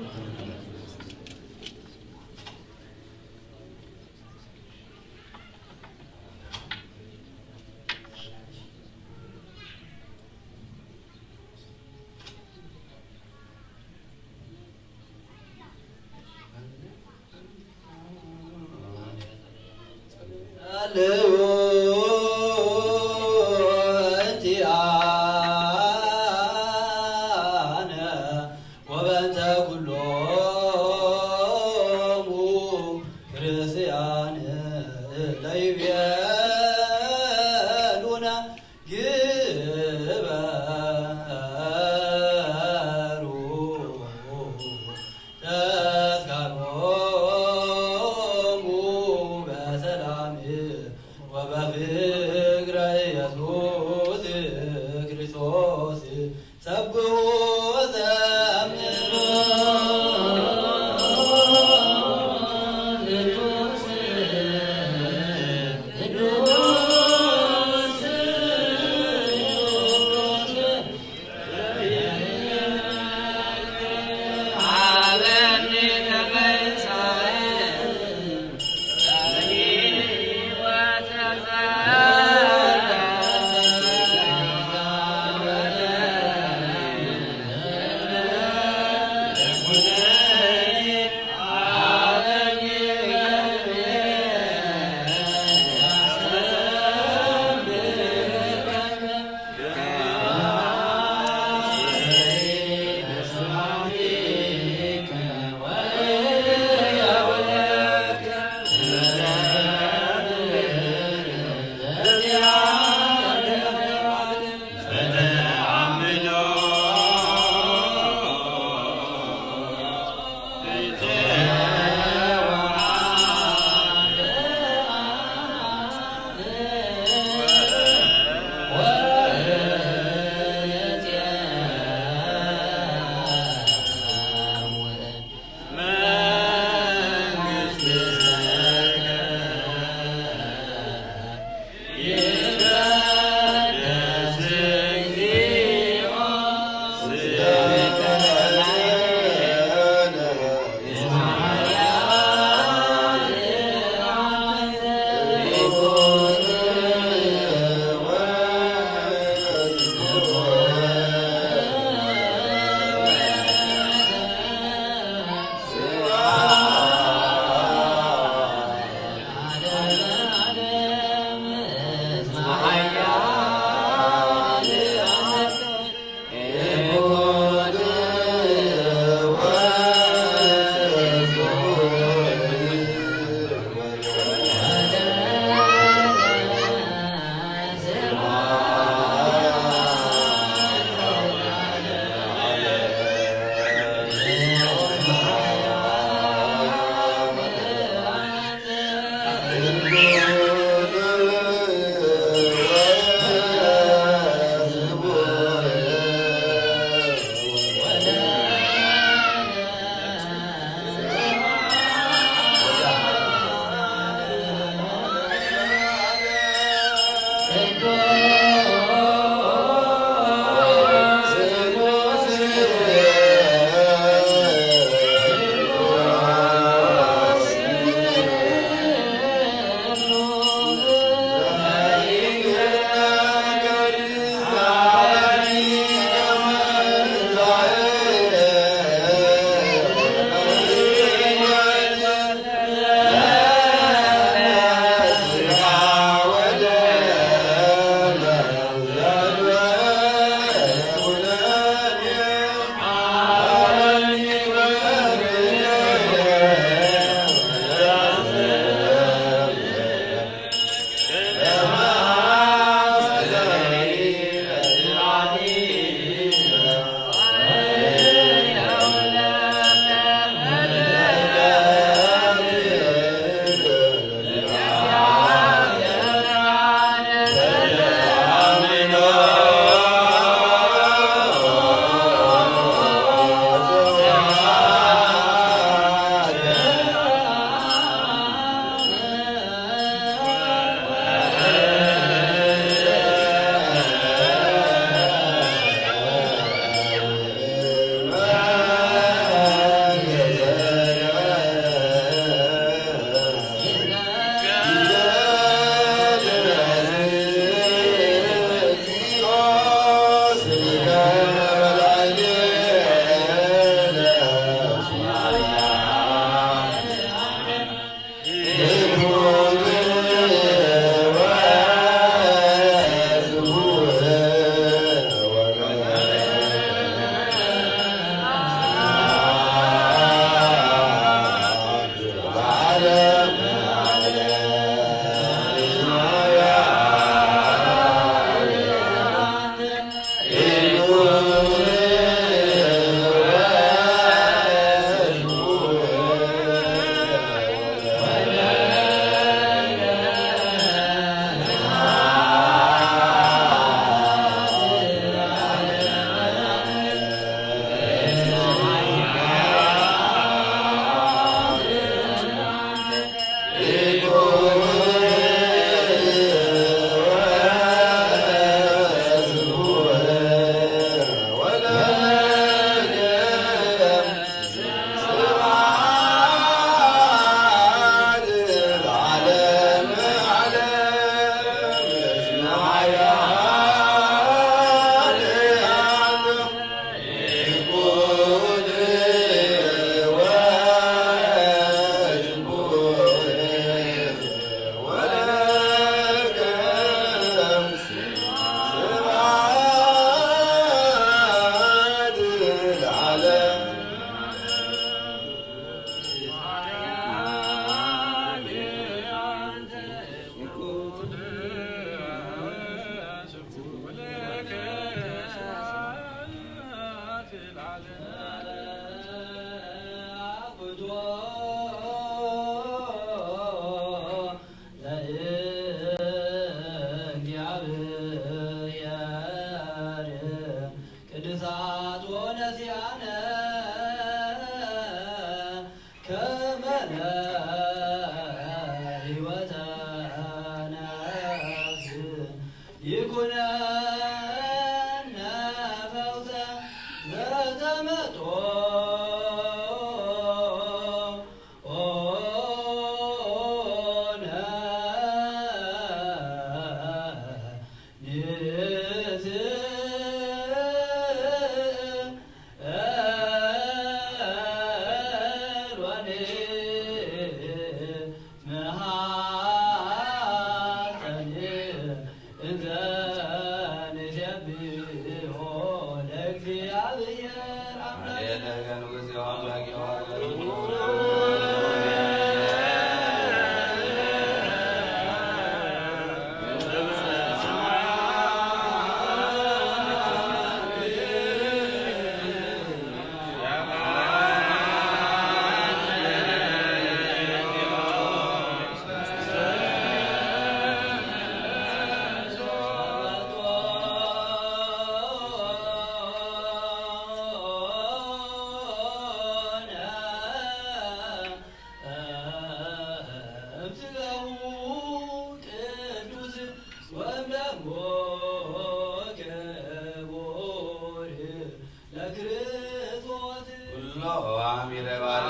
ኩሎ አሚረ ባለ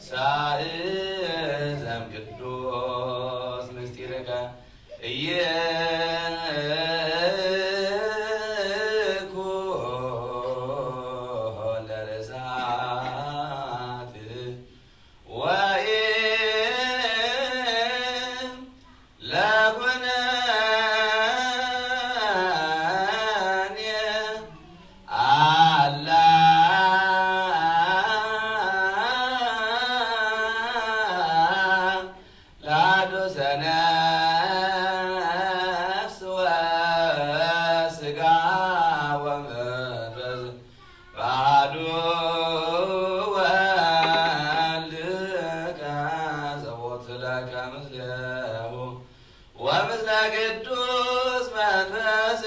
ሳእ ዘእምቅዱስ ምስጢርከ ኢይኩን ለርሳት ወኢም ለኩነኔ አላ ላዶሰ ነፍስ ወስጋ ወመንፈስ ባዱ ወልድከ ዘቦቱ ለከ ምስሌሁ ወምስለ ቅዱስ መንፈስ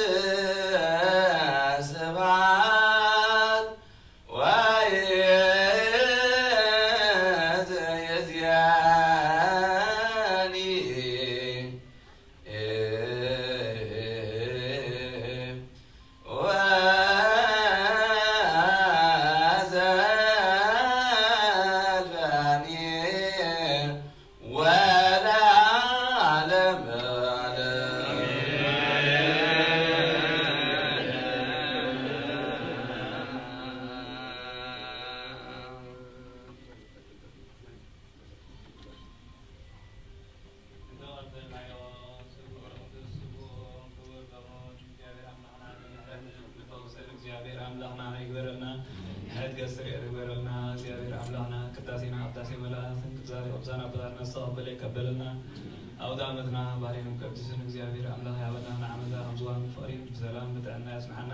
ስብሐት ወይእዜኒ ወዘልፈኒ ወለዓለመ ዓለም። እግዚአብሔር አምላክና ይግበረልና፣ ሕድገት ስርየት ይግበረልና። እግዚአብሔር አምላክና ቅዳሴና ቅዳሴ መላእክትን ቅዳሴ ቅዱሳን አባታትና ንስሐ በለ ይቀበለልና። አውደ ዓመትና ባሬንም ቅዱስን እግዚአብሔር አምላክ ያበልና ዓመታ ከምዝዋን ፍቅሪን ብሰላም ብጥዕና ያጽንዓና።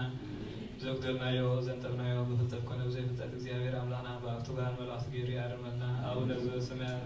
ዘጉደልናዮ ዘንጠብናዮ ብፍልጠት ኮነ ብዘይ ፍልጠት እግዚአብሔር አምላክና በአክቱ ጋር መላእክት ገይሩ ያርመልና። አቡነ ዘበሰማያት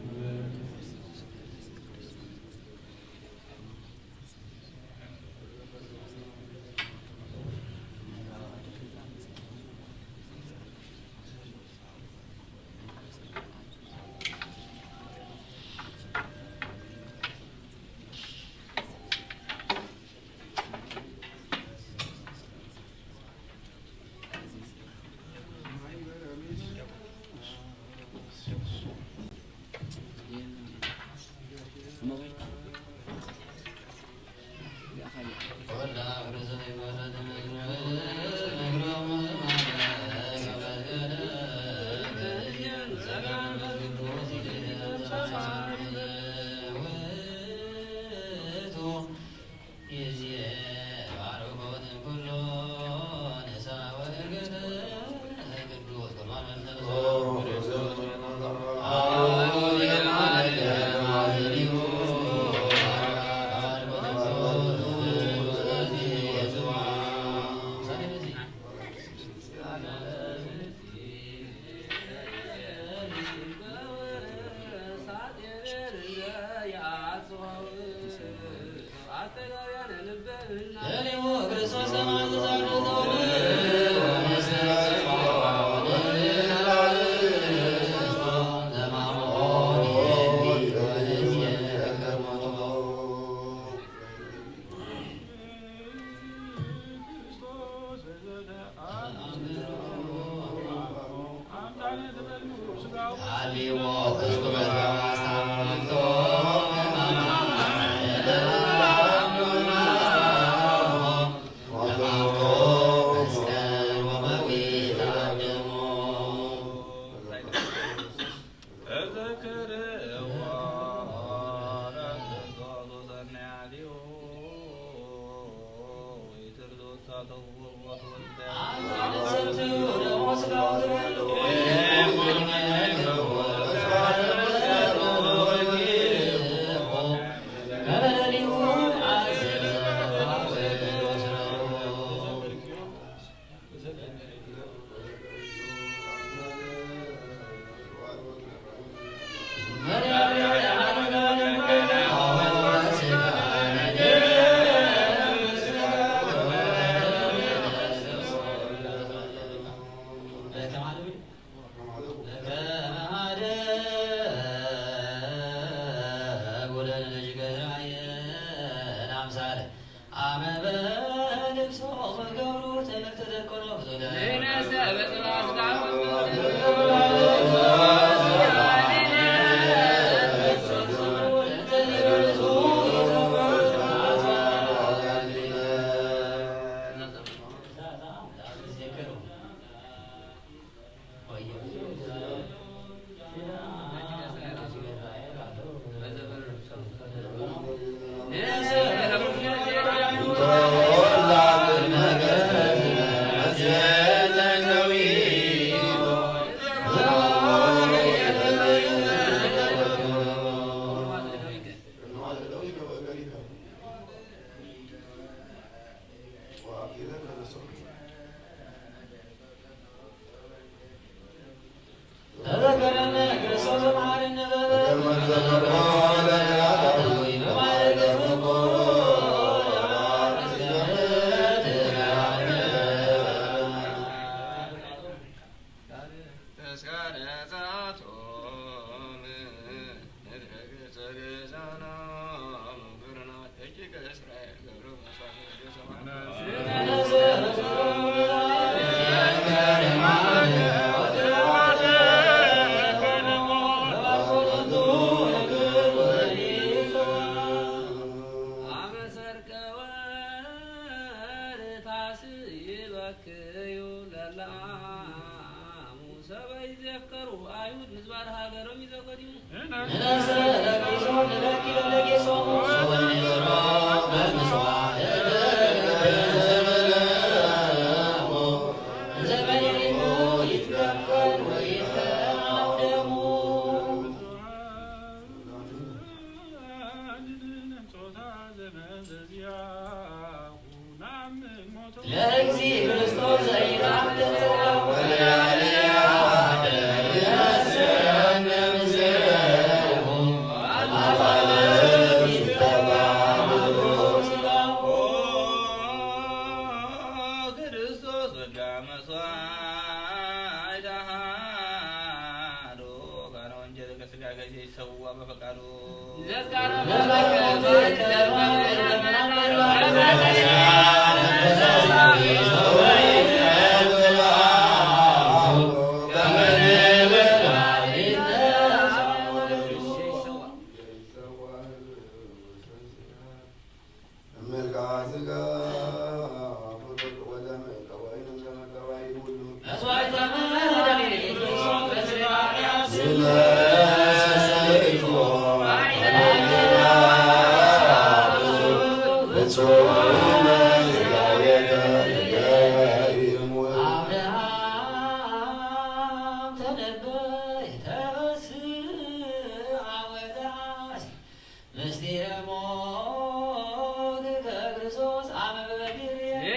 ምስጢረ ሞትከ ክርስቶስ አመ በበድር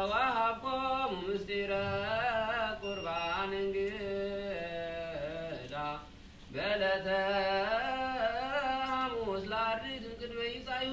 ወሀቦሙ ምስጢረ ቁርባን እንግዳ በዕለተ ሐሙስ ለአርድእት እምቅድመ ይጻዩ።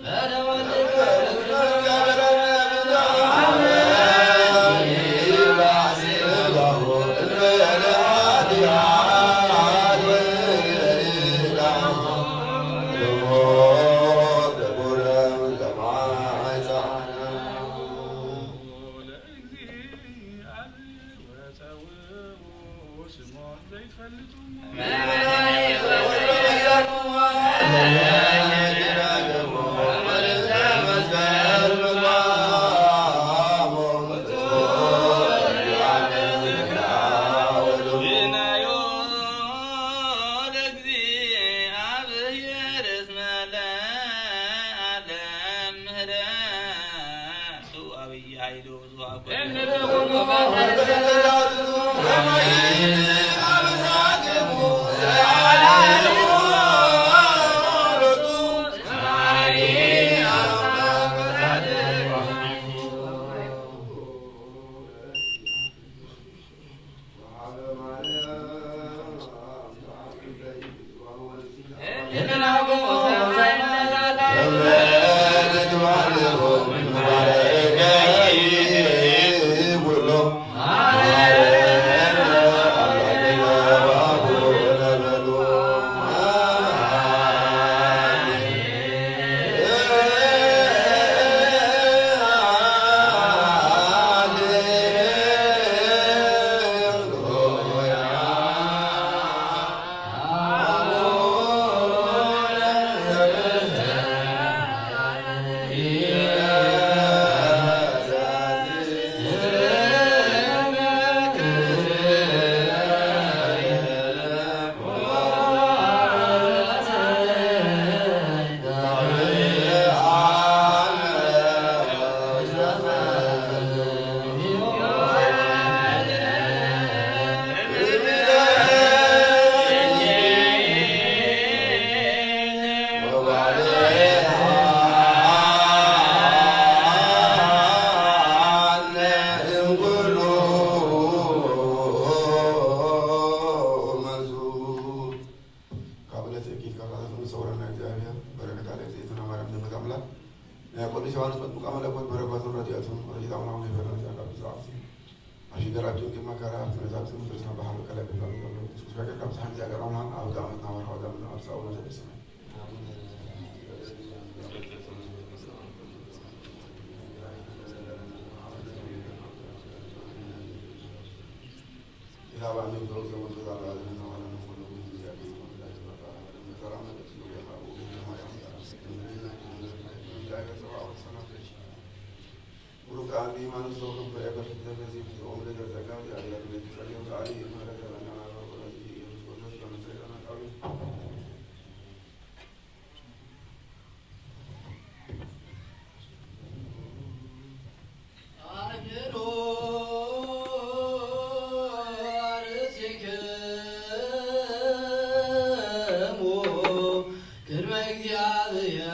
ካብ እለት እኪት ካብ ዛዘመን ይሰውረና እግዚኣብሔር። በረከት አለ ዘይትና ማርያም ድንግል አምላክ ናይ ቅዱስ ዮሐንስ መጥምቀ መለኮት በረከቱን ረድኤቱን ረድኤት አምላክ ይፈረን። ዚያ ካብ ብዛት አሽገራችን ግን መከራ መዛብትን ክርስቲያን ባህል ቀለብ ይፈረን። ኢየሱስ በቀር ካብ ሳህን ዚያ ገር አምላክ አውደ ዓመትና ወርሃ አውደ ዓመትና አብሳው መዘብ ሰማይ ቅድመ እግዚአብሔር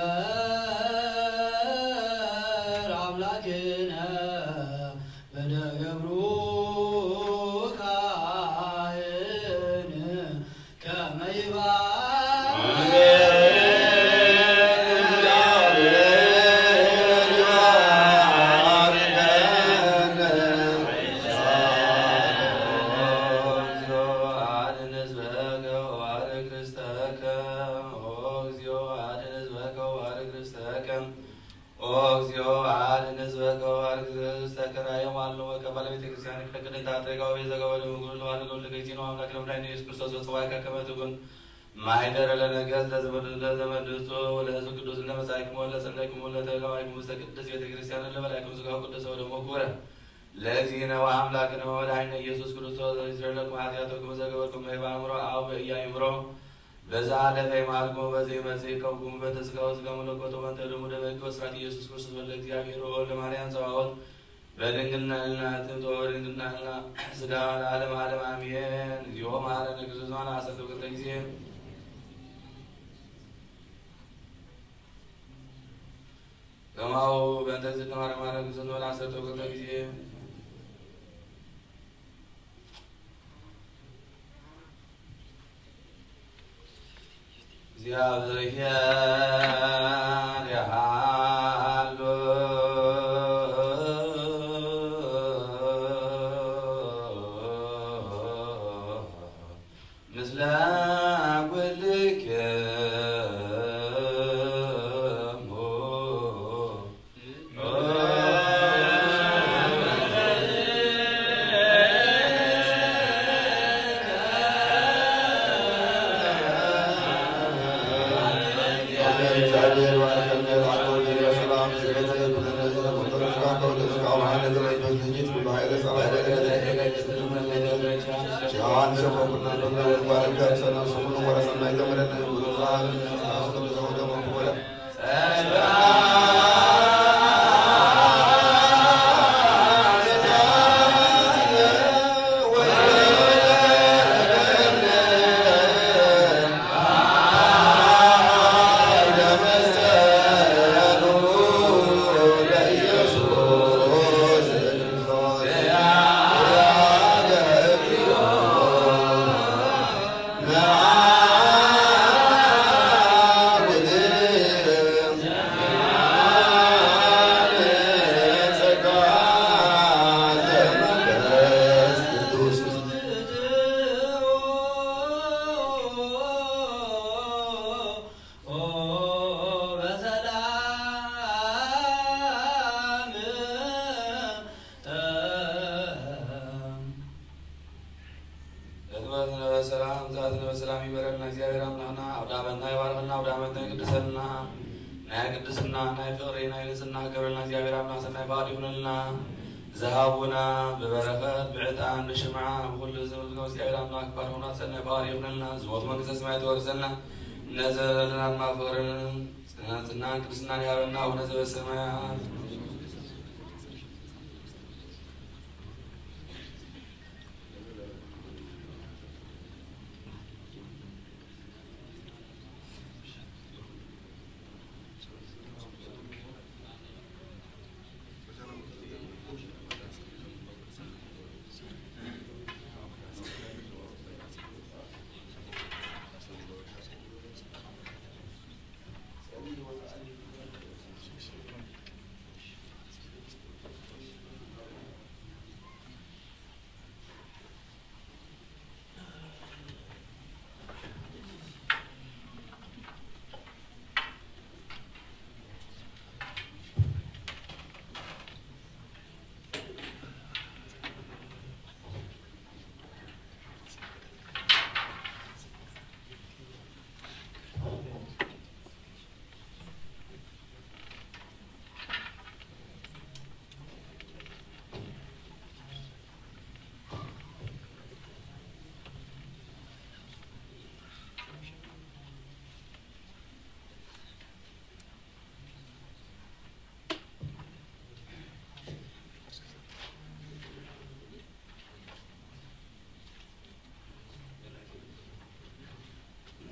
አምላክነ በደገብሩ ካህን ከመ ይባርክ ኦ እግዚኦ አድን ሕዝበከ ወባርክ ርስተከ። ኦ እግዚኦ አድን ሕዝበከ ወባርክ ርስተከ። ራእየ ማልነ ወቀባ ለቤተ ክርስቲያን ቅድስት አትሬጋ ወቤዛ ገበደ ምጉሩ ለዋለ ለወልደ ገይቲኖ አምላክ ለመድኃኒነ ኢየሱስ ክርስቶስ ወጸዋዕከ ከመ ትኩን ማይደረ ለነገሥት ለዘመድ-፣ ለዘመድጹ ወለሕዝብ ቅዱስ ለመጻእክሙ ወለጸለይክሙ ወለተለማይክሙ ውስተ ቅድስት ቤተ ክርስቲያን ለበላይክሙ ሥጋሁ ቅዱስ ወደሙ ክቡረ ለእግዚእነ ወአምላክነ ወመድኃኒነ ኢየሱስ ክርስቶስ ይስረይ ለክሙ ኃጢአተክሙ ዘገበርክሙ በአእምሮ አው በኢአእምሮ በዘ ሀለፈ ይማርክሙ በዘ ይመጽእ ይቀብክሙ በእንተ ሥጋሁ ወስጋሁ መለኮቱ ወእንተ ደሙ ደመ ሕግ ወሥርዓት ኢየሱስ ክርስቶስ ወልደ እግዚአብሔር ወወልደ ማርያም ጸባኦት በድንግልና ህልና ትምቶ በድንግልና ህልና ስጋ ለዓለመ ዓለም አሜን። እግዚኦ መሐረነ ክርስቶስ አሰርተ ክልተ ጊዜ ከማሁ በእንተ እግዝእትነ ማርያም መሐረነ ክርስቶስ አሰርተ ክልተ ጊዜ። እግዚአብሔር ያሉ ምስለ ኩልክሙ። እትመትነ በሰላም፣ እምጽአትነ በሰላም ይበረልና እግዚአብሔር አምላክና አውደ ዓመትና ይባርክልና፣ አውደ ዓመትና ይቅድሰልና፣ ናይ ቅድስና፣ ናይ ፍቅሪ፣ ናይ ንጽህና ገብረልና እግዚአብሔር አምላክ ሰናይ ፈቃድ ይሁንልና። ዘሃቡና በበረከት፣ ብዕጣን፣ በሽምዓ፣ በኩሉ ዝምልከው እግዚአብሔር አምላክ ባርኮና ሰናይ ፈቃድ ይሁንልና። ዝሞት መንግስተ ሰማይ ተወርሰልና። እነዘ ለለና ድማ ፍቅርን፣ ጽናጽና፣ ቅድስናን ያበልና አቡነ ዘበሰማያት።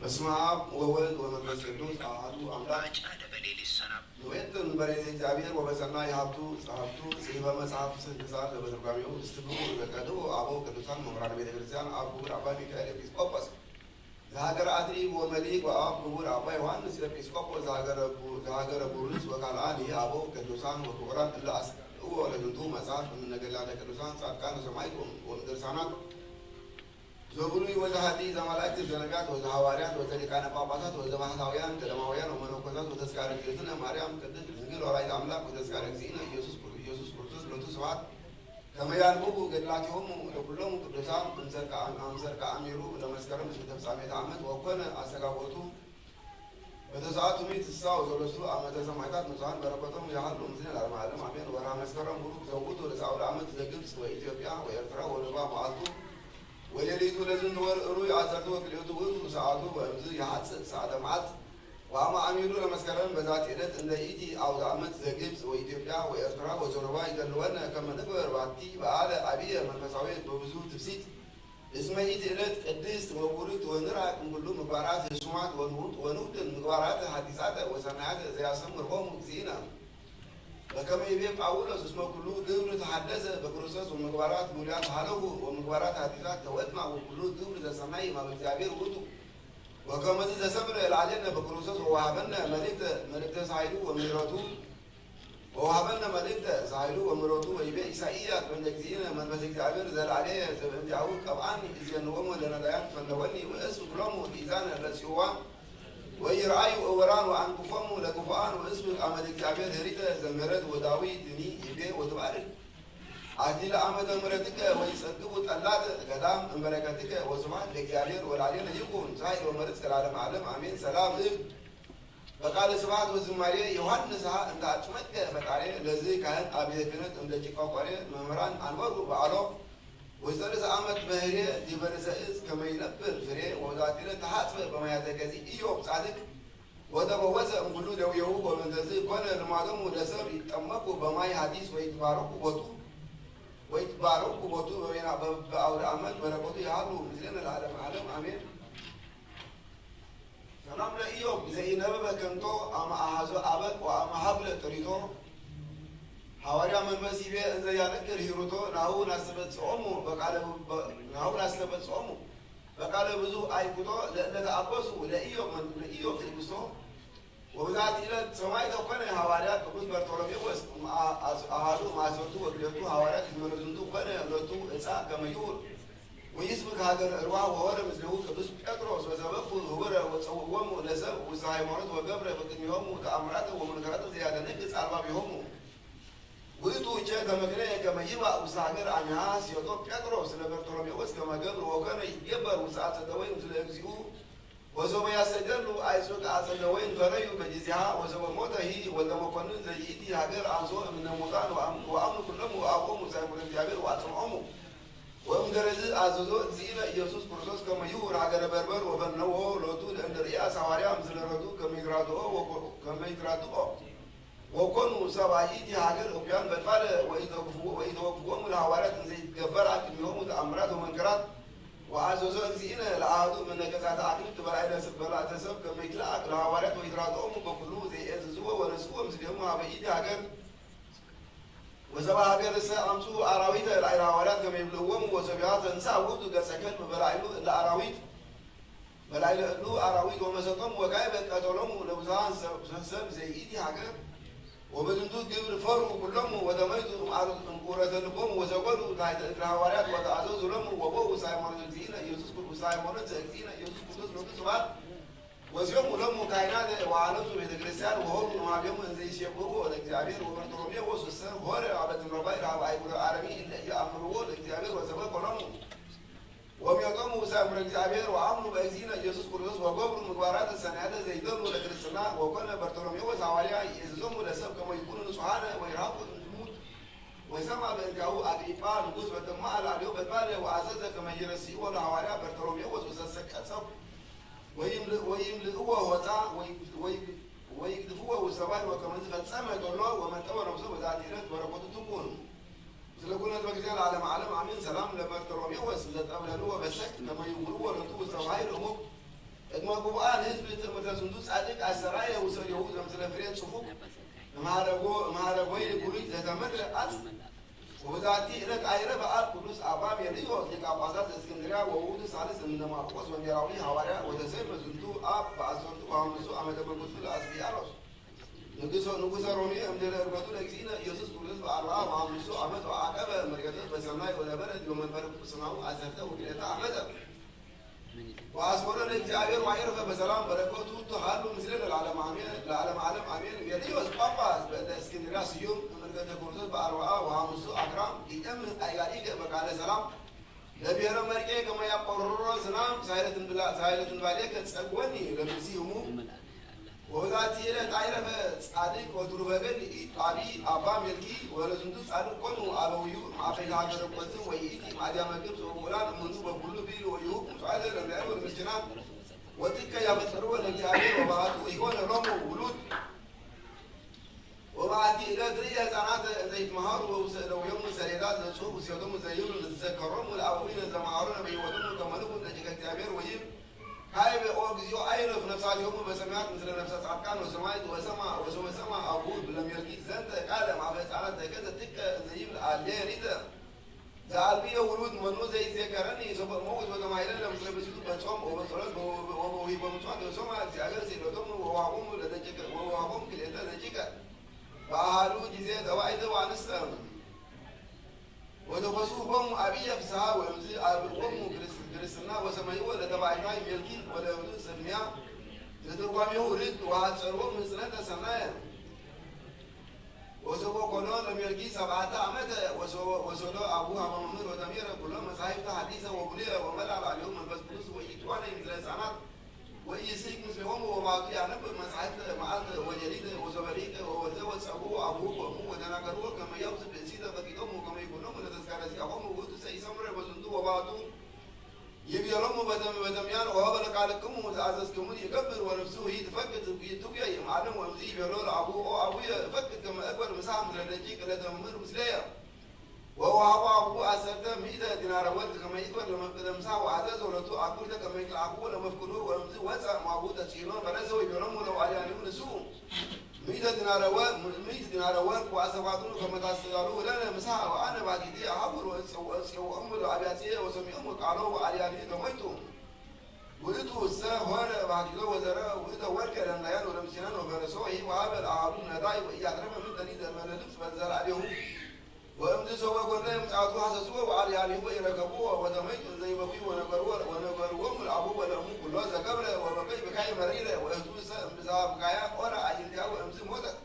በስመ አብ ወወልድ ወመንፈስ ቅዱስ አሐዱ አምላክ። ባጫ ደበሌ ሊሰናብ- ንዌጥን በሬ ዘእግዚአብሔር ወበሰናይ ሀብቱ ጸሐፍቱ ጽሕፈ መጽሐፍ ስንክሳር ዘበትርጓሜሁ እስትብኡ ዘቀድሞ አበው ቅዱሳን መምህራን ቤተ ክርስቲያን አብ ክቡር አባ ሚካኤል ኤጲስቆጶስ ዘሀገረ አትሪብ ወመሊክ ወአብ ክቡር አባ ዮሐንስ ኤጲስቆጶስ ዘሀገረ ቡ-፣ ዘሀገረ ቡርስ ወካልአኒ አበው ቅዱሳን ወክቡራን እለ አስተርእዮ ለዝንቱ መጽሐፍ እምነ ገድላተ ቅዱሳን ጻድቃን ወሰማዕት ወም-፣ ወምድርሳናት ዘብሉይ ወዘሐዲስ ዘመላእክት ዘነቢያት ወዘሐዋርያት ወዘሊቃነ ጳጳሳት ወዘባሕታውያን ገዳማውያን ወመነኮሳት ወተስካረ እግዝእትነ ማርያም ቅድስት ድንግል ወላዲተ አምላክ ወተስካረ እግዚእነ ኢየሱስ ክርስ-፣ ኢየሱስ ክርስቶስ ሎቱ ስብሐት ከመ ያንብቡ ገድላቲሆሙ ለኩሎሙ ቅዱሳን እምሰርቀ አም-፣ አምሰርቀ አሚሩ ለመስከረም እስከ ተፍጻሜተ ዓመት ወኮነ አስተጋቦቱ በተስዓቱ ምዕት ስሳ ወሰለስቱ ዓመተ ሰማዕታት ንጹሐን በረከቶም ያህሉ ምስሌነ ለዓለመ ዓለም አሜን። ወርሃ መስከረም ቡሩክ ዘውቱ ለሰዓቱ ለዓመት ዘግብጽ ወኢትዮጵያ ወኤርትራ ወንባብ መዓልቱ ወሌሊቱ ለዝንቱ ወር እሩይ ዐሰርተ ወክልኤቱ ውእቱ ሰዓቱ ወእምዝ ይሐጽእ ሰዓተ መዓልት ወአመ አሚሩ ለመስከረም በዛቲ ዕለት እንደ ኢቲ አውደ ዓመት ዘግብጽ ወኢትዮጵያ ወኤርትራ ወዘሩባ ይደልወነ ከመ ንግበር ባቲ በዓለ አብየ መንፈሳዊ በብዙ ትፍሲት። እስመ ይእቲ ዕለት ቅድስት ወቡርክት ወንርአቅ እምኩሉ ምግባራት ህሱማት ወንውድ-፣ ወንውድን ምግባራት ሐዲሳተ ወሰናያተ ዘያስተምርሆሙ እግዚእነ። በከመ ይቤ ጳውሎስ እስመ ኩሉ ግብር ተሐደሰ በክርስቶስ ወምግባራት ብሉያት ሀለፉ ወምግባራት ሐዲሳት ተወድማ ወኩሉ ግብር ዘሰናይ እምአብ እግዚአብሔር ውእቱ። ወከመዝ ዘሰምረ ለአሌነ በክርስቶስ ወወሀበነ መልእክተ፣ መልእክተ ሳይሉ ወምህረቱ ወወሀበነ መልእክተ ሳይሉ ወምህረቱ ወይቤ ኢሳይያስ በእንተ እግዚእነ መንፈስ እግዚአብሔር ዘልአሌየ ዘበእንቲአሁ ቀብአኒ እዜንዎሙ ለነዳያን ፈነወኒ ወእስብ ኩሎሙ ግእዛነ ለጽዋ ወኢይርአዩ እወራን ወአንቅፎሙ ለግፉአን ወእስብ አመ ለእግዚአብሔር ህሪተ ዘምህረት ወዳዊትኒ ይቤ ወትባርክ አክሊለ አመተ ምህረትከ ወይጸግቡ ጠላተ ገዳም እምበረከትከ ወስብሐት ለእግዚአብሔር ወለዓሌነ ይኩን ጻድቅ ወመርጽ ለዓለመ ዓለም አሜን። ሰላም እብ በቃለ ስብሐት ወዝማሬ ዮሐንስ ሀ እንተ አጥመቀ ፈጣሬ ለዝ ካህን አብየ ክህነት እምደቂቀ ቆሬ መምህራን አንበሩ በዐሎ ወዘርእሰ አመት በህሬ ዲበ ርእሰ እጽ ከመ ይነብር ፍሬ ወበዛቲ ዕለት ተሐጽበ በማያተ ገዚ ኢዮብ ጻድቅ ወተፈወሰ እምኩሉ ደዌሁ ወበእንተዝ ኮነ ልማዶሙ ለሰብ ይጠመቁ በማይ ሐዲስ ወይትባረኩ ቦቱ ወይትባረኩ ቦቱ በበይና በ-፣ በአውደ አመት በረከቱ ያህሉ ምስሌነ ለዓለመ ዓለም አሜን። ሰላም ለኢዮብ ዘኢነበበ ከንቶ አመ አሐዞ አበቅ ወአመ ሀብለ ጥሪቶ። ሐዋርያ መንፈስ ይቤ እንዘ ያነክር ሂሩቶ ናሁ ናስተበጽዖሙ በቃለ፣ በ-፣ ናሁ ናስተበጽዖሙ በቃለ ብዙ አይኩቶ ለእለ ተአበሱ ለኢዮብ መን-፣ ለኢዮብ ትዕግስቶ። ወበዛቲ ዕለት ሰማዕተ ኮነ ሐዋርያ ቅዱስ በርቶሎሜዎስ እም አ-፣ አስ-፣ አሐዱ እምዐሰርቱ ወክልኤቱ ሐዋርያት እስመ ለዝንቱ ኮነ ሎቱ ዕጻ ከመ ይሁር ወይስብክ ሀገረ እርዋ ወሆረ ምስሌሁ ቅዱስ ጴጥሮስ ወሰበኩ ህቡረ ወጸውዕዎሙ ለሰብእ ውስተ ሃይማኖት ወገብረ በቅድሜሆሙ ተአምራተ ወመንክራተ ዘያደነግጽ አልባቢሆሙ። ውእቱ እቼ ተመክነየ ከመ ይባእ ውስተ ሀገር አሚሃ ሲዮጦ ጴጥሮስ ለበርቶሎሜዎስ ከመ ገብር ወኮነ ይትገበር ውስተ አጸደ ወይን ምስለ እግዚኡ። ወሶበ ያሰደሉ አይጹቅ አጸደ ወይን ፈረዩ በጊዜሃ ወሶበ ሞተ ሂ ወልደ መኮንን ዘይእቲ ሀገር አንሶ እምነ ሙታን ወአም-፣ ወአምኑ ኩሎሙ ወአብኦሙ ሳይኩለ እግዚአብሔር ወአጽንዖሙ። ወእምድረዝ አዘዞ እግዚእነ ኢየሱስ ክርስቶስ ከመ ይሁር ሀገረ በርበር ወፈነዎ ሎቱ ለእንድርያስ ሐዋርያ ምስለ ረቱ ከመ ይትራድኦ ወኮ-፣ ከመ ይትራድኦ ወኮኑ ሰብአ ይእቲ ሀገር እኩያን ፈድፋደ ወኢተወክፍዎ-፣ ወኢተወክፍዎሙ ለሐዋርያት እንዘ ይትገበራ ቅድሜሆሙ ተአምራት ወመንክራት። ወአዘዞ እግዚእነ ለአሐዱ እምነ ገጻተ አክሊልት በላዕለ ስ-፣ በላዕተ ሰብ ከመ ይትለአክ ለሐዋርያት ወይትራድኦሙ በኩሉ ዘየእዝዝዎ ወነስእዎ ምስሌሆሙ ሀበ ይእቲ ሀገር። ወሰብአ ሀገርሰ አምጽኡ አራዊተ ላዕለ ሐዋርያት ከመ ይብልዕዎሙ ወሶብያ ተንሳ ውእቱ ገጸ ከልብ በላዕሉ እለ አራዊት። በላዕለ እሉ አራዊት ወመሰጦሙ ወካዕበ ቀተሎሙ ለብዙኃን ሰብ፣ ሰብ ዘይእቲ ሀገር። ወበዝንቱ ግብር ፈርሁ ኩሎሙ ወተመይቱ እምአር-፣ እምቁረተ ልቦሙ ወሰገዱ ታሕተ እግረ ሐዋርያት ወተአዘዙ ሎሙ ወቦኡ ውስተ ሃይማኖት እግዚእነ ኢየሱስ ክርስ-፣ ውስተ ሃይማኖት ዘእግዚእነ ኢየሱስ ክርስቶስ ሎቱ ስብሐት። ወሴሙ ሎሙ ካህናተ ወአነጹ ቤተ ክርስቲያን ወሆሩ እምአቤሙ እንዘ ይሴብሕዎ ለእግዚአብሔር። ወበርቶሎሜዎስ እሰ ሆረ አበ ትምረ ባሕር ሀበ አህጉረ አረሚ እለ ኢየአምርዎ ለእግዚአብሔር ወሰበኮ ሎሙ። ወሜጦሙ ውስተ አምረ እግዚአብሔር ወአምኑ በእግዚእነ ኢየሱስ ክርስቶስ ወገብሩ ምግባራተ ሰናያተ ዘይደሉ ለክርስትና። ወኮነ በርቶሎሜዎስ ሐዋርያ ይእዝዞሙ ለሰብ ከመ ይኩኑ ንጹሐነ ወይርሐቁ እምዝሙት። ወሰምዐ በእንቲአሁ አግሪጳ ንጉሥ ወተመአ ለአሌሁ ፈድፋደ ወአዘዘ ከመ ይረስዕዎ ለሐዋርያ በርቶሎሜዎስ ወሰሰቀ ሰብእ ወይምል-፣ ወይምልእዎ ሆጻ ወይ-፣ ወይ-፣ ወይግድፍዎ ውስተ ባሕር ወከመዝ ፈጸመ ቶሎ ወመጠወ ነፍሶ በዛቲ ዕለት በረከቱ ትኩን። ምስለ ኩሉ ሕዝበ ክርስቲያን ለዓለመ ዓለም አሜን። ሰላም ለበርቶሎሜዎስ ዘጠብለልዎ በሰክ ከመ ይዕውርዎ ሎቱ ውስተ ባሕር ዕሙቅ እትመ ጉቡአን ህዝብ ትእምርተ ዝንቱ ጻድቅ አሰራየ ውሰደው ዘምስለ ፍሬ ጽፉቅ እምሀረጎ-፣ እምሀረጎይ ጉሉይ ዘተመረ አጽ። ወበዛቲ ዕለት አይረፈ አብ ቅዱስ አባ ሜልዮስ ሊቀ ጳጳሳት ዘእስክንድርያ ወውእቱ ሳልስ እምነ ማርቆስ ወንጌላዊ ሐዋርያ ወተሰይመ ዝንቱ አብ በአሰርቱ ወሐምሱ ዓመተ መንግስቱ ለአስፍያኖስ ንጉሰ-፣ ንጉሰ ሮሜ እምድህረ ዕርገቱ ለእግዚእነ ኢየሱስ ክርስቶስ በአርብዓ ወሐምሱ ዓመት ወዐቀበ መርገቱ በሰናይ ወነበረ ዲበ መንበረ ጵጵስናሁ አሰርተ ወክልኤተ ዓመተ። ወአስመሮ ለእግዚአብሔር ወዐረፈ በሰላም በረከቱ ትሃሉ ምስሌነ ለዓለመ ዓለም አሜን። ሜልዮስ ጳጳስ በእለ እስክንድርያ ስዩም እምዕርገተ ክርስቶስ በአርብዓ ወሐምሱ አክራም ኢተም አይጋኢገ በቃለ ሰላም ለብሔረ መርቄ ከመ ያቆርሮ ዝናም ሳይለትን ብላ-፣ ሳይለትን ባሌ ከጸግወኒ ለምዚሁሙ ወበዛቲ ዕለት አይረፈ ጻድቅ ወትሩፈ ገድል አቢ አባ ሜልኪ ወለዝንቱ ጻድቅ ኮኑ አበዊሁ እምአበይት ሀገረ ቆዝም ወይእቲ እምአድያመ ግብጽ ወውቁላን እምኑ በኩሉ ብኢል ወይሁብ ምጽዋዕተ ለነዳያን ወለምስኪናን ወትከ ያፈጠርዎ ለእግዚአብሔር ወባቱ ኢኮነ ሎሙ ውሉድ። ወበአቲ ዕለት ርእየ ሕፃናት እንዘ ይትመሃሩ ወውስተ እደዊሆሙ ሰሌዳ ዘጽሑፍ ውስቴቶሙ ዘይብሉ ንትዘከሮሙ ለአበዊነ ዘመሃሩነ በሕይወቶሙ ከመ ንኩን ደቂቀ እግዚአብሔር ወይም ካይበ ኦ እግዚኦ አይረፍ ነፍሳቲሆሙ በሰማያት ምስለ ነፍሰ ጻድቃን ወሰማዕት ወሰማ ወሰማ አቡሁ ለሚልኪ ዘንተ ቃለ እምአፈ ሕፃናት ዘከዘ ትከ እንዘ ይብል አሌ ሪተ ዘአልብዮ ውሉድ መኑ ዘይዜከረኒ ሶበ እመውት ወተማሂለ ለምስለ ብእሲቱ በጾም ወበጸሎት ወበውሂ በምጽዋት ወሰማ እግዚአብሔር ስእለቶሙ ወወሀቦሙ ለደቂቀ ወወሀቦሙ ክልኤተ ደቂቀ በአሃዱ ጊዜ ጠባይተ ወአንስተ። ወተኮሱ ቦሙ አብየ ፍስሃ ወእምዝ አብእዎሙ ክርስ-፣ ክርስትና ወሰመይዎ ለተባይታይ ሜልኪን ወለእብሉ ሰድምያ ለትርጓሜሁ ርድ ወአጸርዎ ምጽነተ ሰናየ። ወሶበ ኮኖ ለሜልኪ ሰብዓተ ዓመተ ወሶ-፣ ወሶዶ አቡ ሀበ መምህር ወተምየረ ኩሎ መጻሕፍተ ሐዲሰ ወብሉየ ወመልአ ላዕሌሁ መንፈስ ቅዱስ ወኢትዋነ ምስለ ሕፃናት ወኢይስሕቅ ምስሌሆሙ ወባቱ ያነብብ መጻሕፍተ መዓልተ ወሌሊተ ወሶበ ርኢቀ ወወልደ ወጸውዑ አቡሁ ወእሙ ወተናገርዎ ከመ ያውጽእ ብእሲተ ፈቂዶሙ ከመ ይኩኖሙ ለተዝካረ ዚአሆሙ ውእቱ ሰኢሰምረ በዝንቱ ወባቱ ይቤሎሙ በተም-፣ በተምያን ወሀበ ለቃልክሙ ዘአዘዝክሙኒ እገብር ወነፍስሁ ትፈቅድ ትጉየይ እምአለም ወእምዝ ይቤሎ ለአቡሁ ኦ አቡየ እፈቅድ ከመ እግበር ምሳሐ ምስለ ደቂቅ ለተምር ምስሌየ። ወወሀቦ አቡሁ አሰርተ ምእተ ዲናረ ወርቅ ከመ ይግበር ለመፍቅደ ምሳሐ ወአዘዞ ሎቱ አኩልተ ከመ ይትለአክዎ ለመፍቅዱ ወእምዝ ወጸ እምአቡሁ ተጽኢኖ ፈረሰ ወይቤሎሙ ለወአልያኒሁ ንስኡ ምእተ ዲናረ ወ-፣ ምእት ዲናረ ወርቅ ወአሰባጥኑ ከመ ታስተዳሉ ለነ ምሳሐ ወአነ ባቲቲ አሐውር ወእጽ-፣ ወእጽውዖሙ ለአብያጽየ ወሰሚዖሙ ቃሎ ወአልያኒሁ ተሞይጡ። ውእቱ እሰ ሆረ ባቲቶ ወዘረ ውእተ ወርቀ ለነዳያን ወለምስኪናን ወፈረሶ ወሀበ ለአሐዱ ነዳይ ወኢአትረፈ ምንተኒ ዘእንበለ ልብስ በዘራእዴሁ። ወእምዝ ሶበ ኮነ ምጽአቱ ሐሰስዎ ወአልያኒሁ ወኢረከብዎ ወተመይጡ እንዘ ይበክዩ ወነገርዎ፣ ወነገርዎሙ ለአቡሁ ወለእሙ ኩሎ ዘገብረ ወበከዩ ብካየ መሪረ ወእህቱ እሰ እምብዝሃ ብካያ ኦረ አዕይንቲሃ ወእምዝ ሞተት።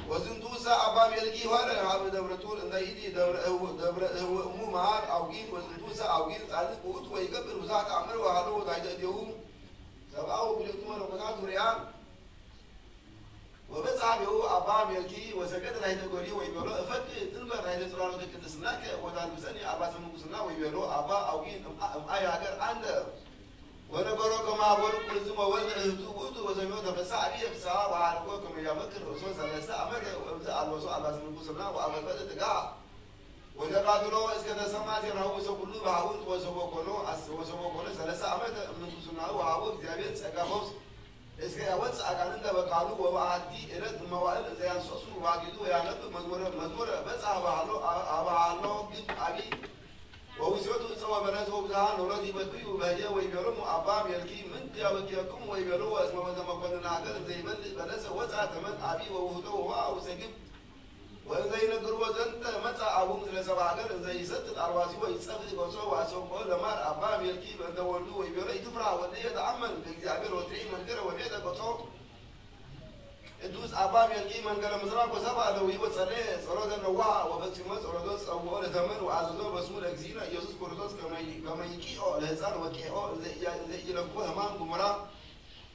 ወዝንቱ እሰ አባ ሜልኪ ሆረ ሀበ ደብረ ጡል እንዘ ይእቲ ደብረ እህው-፣ ደብረ እህውእሙ መሐር አውጊን ወዝንቱ እሰ አውጊን ጻድቅ ውእቱ ወይገብር ብዙኃ ተአምር ወሀሎ ወታሕተ እዴሁ ሰብዓ ወክልኤቱ መነኮሳት ሩያን። ወበጽሐ ዲሁ አባ ሜልኪ ወሰገደ ታሕተ እገሪሁ ወይቤሎ እፈቅድ ትንበር ታሕተ ጽላሎተ ቅድስናከ ወታልብሰኒ አልባሰ ምንኩስና ወይቤሎ አባ አውጊን እምአ-፣ እምአይ ሀገር አንተ። ወነገሮ ከመ ሀበሩ ቁርዝም ወወልደ እህቱ ውእቱ ወሰምዮ ተፈስሐ አብየ ፍስሐ ወሀረጎ ከመ ያመክር ርእሶ ሰለስተ ዓመተ ወእምዝ አልበሶ አልባሰ ምንኩስና ወአበልበጠ ትግሃ። ወተቃትሎ እስከ ተሰምዐ ዜናሁ ውስተ ኩሉ በሐውርት ወሰቦ ኮኖ አስ-፣ ወሰቦ ኮኖ ሰለስተ ዓመተ እምንኩስናሁ ወሀቦ እግዚአብሔር ጸጋ ፈውስ እስከ ያወጽእ አጋንንተ በቃሉ ወበአሐቲ ዕለት እመዋዕል እንዘ ያንሰሱ ባቲቱ ወያነብብ መዝሙረ፣ መዝሙረ በጽሐ ሀበ ሀሎ፣ ሀበ ሀሎ ግብ አቢይ ወውስቴቱ ዕፀ ወበለስ ወብዝኃ ኖሎት ይበክዩ በህየ ወይቤሎሙ አባ ሜልኪ ምንት ያበክየክሙ ወይቤልዎ እስመ በዘ መኮንን ሀገር እንዘ ይመልእ በለሰ ወፅአ ተመን አቢይ ወውህዶ ወወአ ውስተ ግብ። ወእንዘ ይነግርዎ ዘንተ መፅአ አቡሁ ምስለ ሰብአ ሀገር እንዘ ይሰትት አልባሲሁ ወይጸፍእ ገጾ ወአስተብቅዖ ለማር አባ ሜልኪ በእንተ ወልዱ ወይቤሎ ኢትፍርሃ ወልድየ ተአመን በእግዚአብሔር ወትርኢ መንክረ ወሜጠ ገጾ። ቅዱስ አባ ሜልኪ መንገለ ምሥራቅ ወሰብአ እደዊሁ ወጸለየ ጸሎተ ነዋሃ ወፈጽሞ ጸሎቶ ጸውኦ ለተመን ወአዘዞ በስሙ ለእግዚእነ ኢየሱስ ክርስቶስ ከመ ይ-፣ ከመ ይቂኦ ለሕፃን ወቂኦ እንዘ ኢያ-፣ እንዘ ኢይለክፎ ሕማም ግሙራ።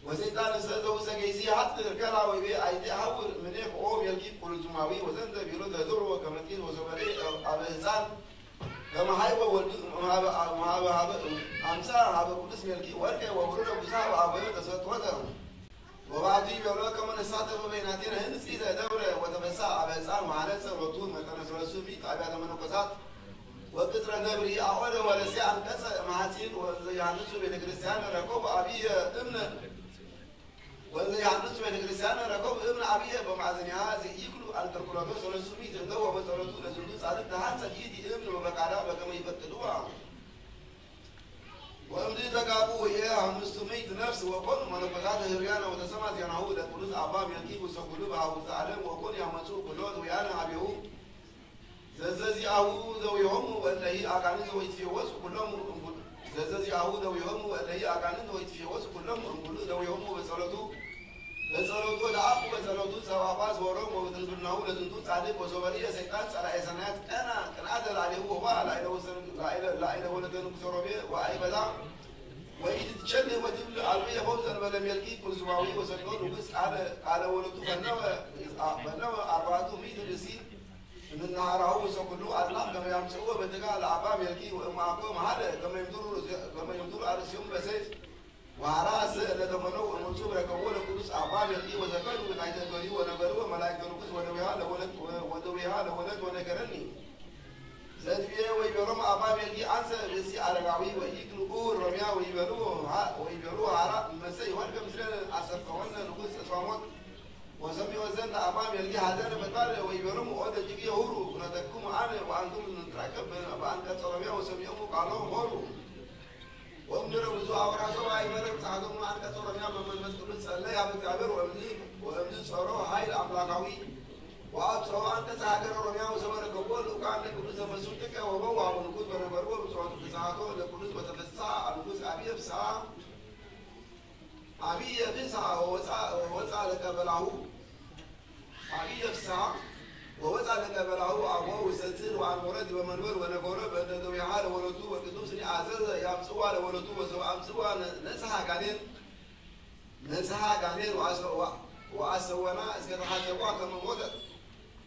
ወሰይጣን እሰ ዘውሰ ገይሲ ሀጥር ከላ ወይቤ አይቴ ሐውር ምኔክ ኦ ሜልኪ ቁልዝማዊ ወዘንተ ቢሎ ተድሮ ከመ ጢን ወሶበሬ አበ ሕፃን ከመ ሀይወ ወልዱ እምሃበ፣ እምሃበ ሀበ አምጻ ሀበ ቅዱስ ሜልኪ ወርቀ ወብሩረ ብዙሃ ወአበዮ ተሰጥወተ። ወባቲ ይቤሎ ከመ ንሳተፍ በይናቲነ ህንጺተ ደብረ ወተፈሳ አበ ሕፃን ወሐነጸ ሎቱ መጠነ ሰለሱ ምእት አብያተ መነኮሳት። ወቅጽረ ደብሪ አወደ ወረሴ አንቀጸ ማሐጺን ወዘ ዮሐንስ ቤተክርስቲያን ረኮብ አብየ እምነ ወዘ ዮሐንስ ቤተክርስቲያን ረኮብ እምነ አብየ በማዕዘኒሃ ዘኢይክሉ አልጠርቁለቶ ሰለስቱ ምእት እደው ወበጸሎቱ ለዝንቱ ጻድቅ ተሐጸ ይእቲ እምነ ወበቃላ በከመ ይፈቅድዋ። ወእምዝ ተጋቡ ህዬ አምስቱ ምእት ነፍስ ወኮኑ መነኮሳት ህሩያነ ወተሰማ ዜናሁ ለቅዱስ አባ ሜልኪ ውስተ ኩሉ በሀውርተ ዓለም ወኮኑ ያመጽኡ ኩሎ ህሩያነ ሀቤሁ። ዘዘዚአሁ ደዊሆሙ ወእለሂ አጋንንት ወይትፌወሱ ኩሎሙ እምኩሉ። ዘዘዚአሁ ደዊሆሙ ወእለሂ አጋንንት ወይትፌወሱ ኩሎሙ እምኩሉ ደዊሆሙ በጸሎቱ። በጸሎቱ ወተአኩ በጸሎቱ ሰብአባ ስወሮም ወበትንግርናሁ ለዝንቱ ጻድቅ ወሶበ ርእየ ሰይጣን ጸላኤ ሰናያት ቀና ቅንአተ ላዕሌሁ ወባ ላዕለ ወሰን-፣ ላዕለ፣ ላዕለ ወለተ ንጉሰ ሮሜ ወአይበዛ። ወኢትትቸልህ ወትብል አልብየ ፈውሰ ለበለ ሜልኪ ቁልዝማዊ ወሰዶ ንጉስ ቃለ፣ ቃለ ወለቱ ፈነወ፣ ፈነወ አርባዕቱ ምእት ብእሲ። እምነ ሐራሁ ውስተ ኩሉ አጽናፍ ከመ ያምጽእዎ በትጋ ለአባ ሜልኪ ወእምአኮ መሐለ ከመ ይምትሩ፣ ከመ ይምትሩ አርእሲሆሙ በሰይፍ። ወሐራ እሰ እለ ተፈነው እምውጹእ ረከብዎ ለቅዱስ አባ ሜልኪ ወሰከኑ ታሕተ እገሪሁ ወነበርዎ መላእክተ ንጉስ ወደዊሃ ለወለት፣ ወደዊሃ ለወለት ወነገረኒ። ዘትብዬ ወይቤሎሙ አባ ሜልኪ አንሰ ብእሲ አረጋዊ ወኢይክል እሁር ሮምያ ወይቤልዎ ሀ-፣ ወይቤልዎ ሐራ እመሰ ይሆንከ ምስሌነ አሰፈወነ ንጉስ ተስፋሞት። ወሰምዮ ዘንተ አባ ሜልኪ ሐዘነ ፈድፋደ ወይቤሎሙ ኦ ደቂቅየ ሁሩ ኩነተክሙ አነ ወአንቱም ንትራከብ በአንቀጸ ሮምያ ወሰምዮሙ ቃሎሙ ሆሩ። ወእምድረ ብዙ አውራሶ አይመረ ብጽሐቶሙ አንቀጸ ሮምያ በመንፈስ ቅዱስ ጸለየ ሀበ እግዚአብሔር ወእምዝ-፣ ወእምዝ ጸሮ ኃይል አምላካዊ ወአብጽሖ አንቀጸ ሀገረ ሮምያ ወሰመረ ገብኦ ልኡካን ለቅዱስ ዘፈሱ ጥቀ ወበው አቡ ንጉስ ወነበርዎ ብጽሖቱ ፍስሐቶ ለቅዱስ ወተፈስሐ ንጉስ አብየ ፍስሐ አብየ ፍስሐ ወወፃ፣ ወወፃ ለቀበላሁ አብየ ፍስሐ ወወፃ ለቀበላሁ አቦ ውሰጽን ወአንወረ ዲበ መንበር ወነጎረ በእንተ ደዊሃ ለወለቱ ወቅዱስ ኒ አዘዘ ያምጽዋ ለወለቱ ወሰው አምጽዋ ነ-፣ ነጽሐ ጋኔን ነጽሐ ጋኔን ወአሰ-፣ ወ-፣ ወአሰወና እስከ ተሐጨቋ ከመ ሞተት።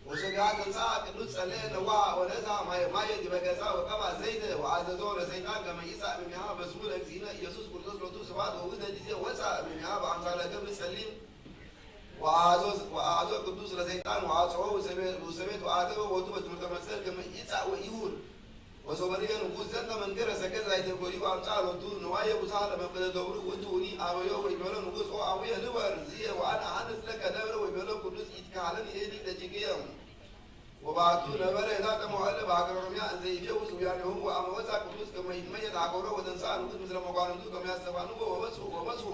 ወሶቢሃ ተንሥአ ቅዱስ ጸልአ ነዋ ወነስአ ማየ፣ ማየ ዲበ ገጻ ወቀብአ ዘይተ ወአዘዞ ለሰይጣን ከመ ይጻእ እምኔሃ በስሙ ለእግዚእነ ኢየሱስ ክርስቶስ ሎቱ ስብሐት። ወውእተ ጊዜ ወጽአ እምኔሃ በአምሳለ ገብር ጸሊም ወአሐዞ፣ ወአሐዞ ቅዱስ ለሰይጣን ወአጽኦ ውስተ ቤት፣ ውስተ ቤት ወአተወ ቦቱ በትምህርተ መስቀል ከመ ይጻእ ወይሁር። ወሶበ ርእየ ንጉስ ዘንተ መንክረ ሰገደ ላዕለ እገሪሁ ወአምጽአ ሎቱ ንዋየ ብዙኃ ለመንበረ ደብሩ ውእቱ ውኒ አበዮ ወይቤሎ ንጉስ ኦ አቡየ ንበር ዝየ ወአነ አሐንጽ ለከ ደብረ ወይቤሎ ቅዱስ ኢትከሃለኒ እሊ ደቂቅየ። ወባቱ ነበረ ዛተ መዋዕለ በሀገረ ሮምያ እንዘ ይፌውስ ውያኔሆሙ ወአመ ወጽአ ቅዱስ ከመ ይትመየጥ ሀገሮ ወተንሥአ ንጉስ ምስለ መኳንንቱ ከመ ያስተፋንዎ ወበጽሑ ወበጽሑ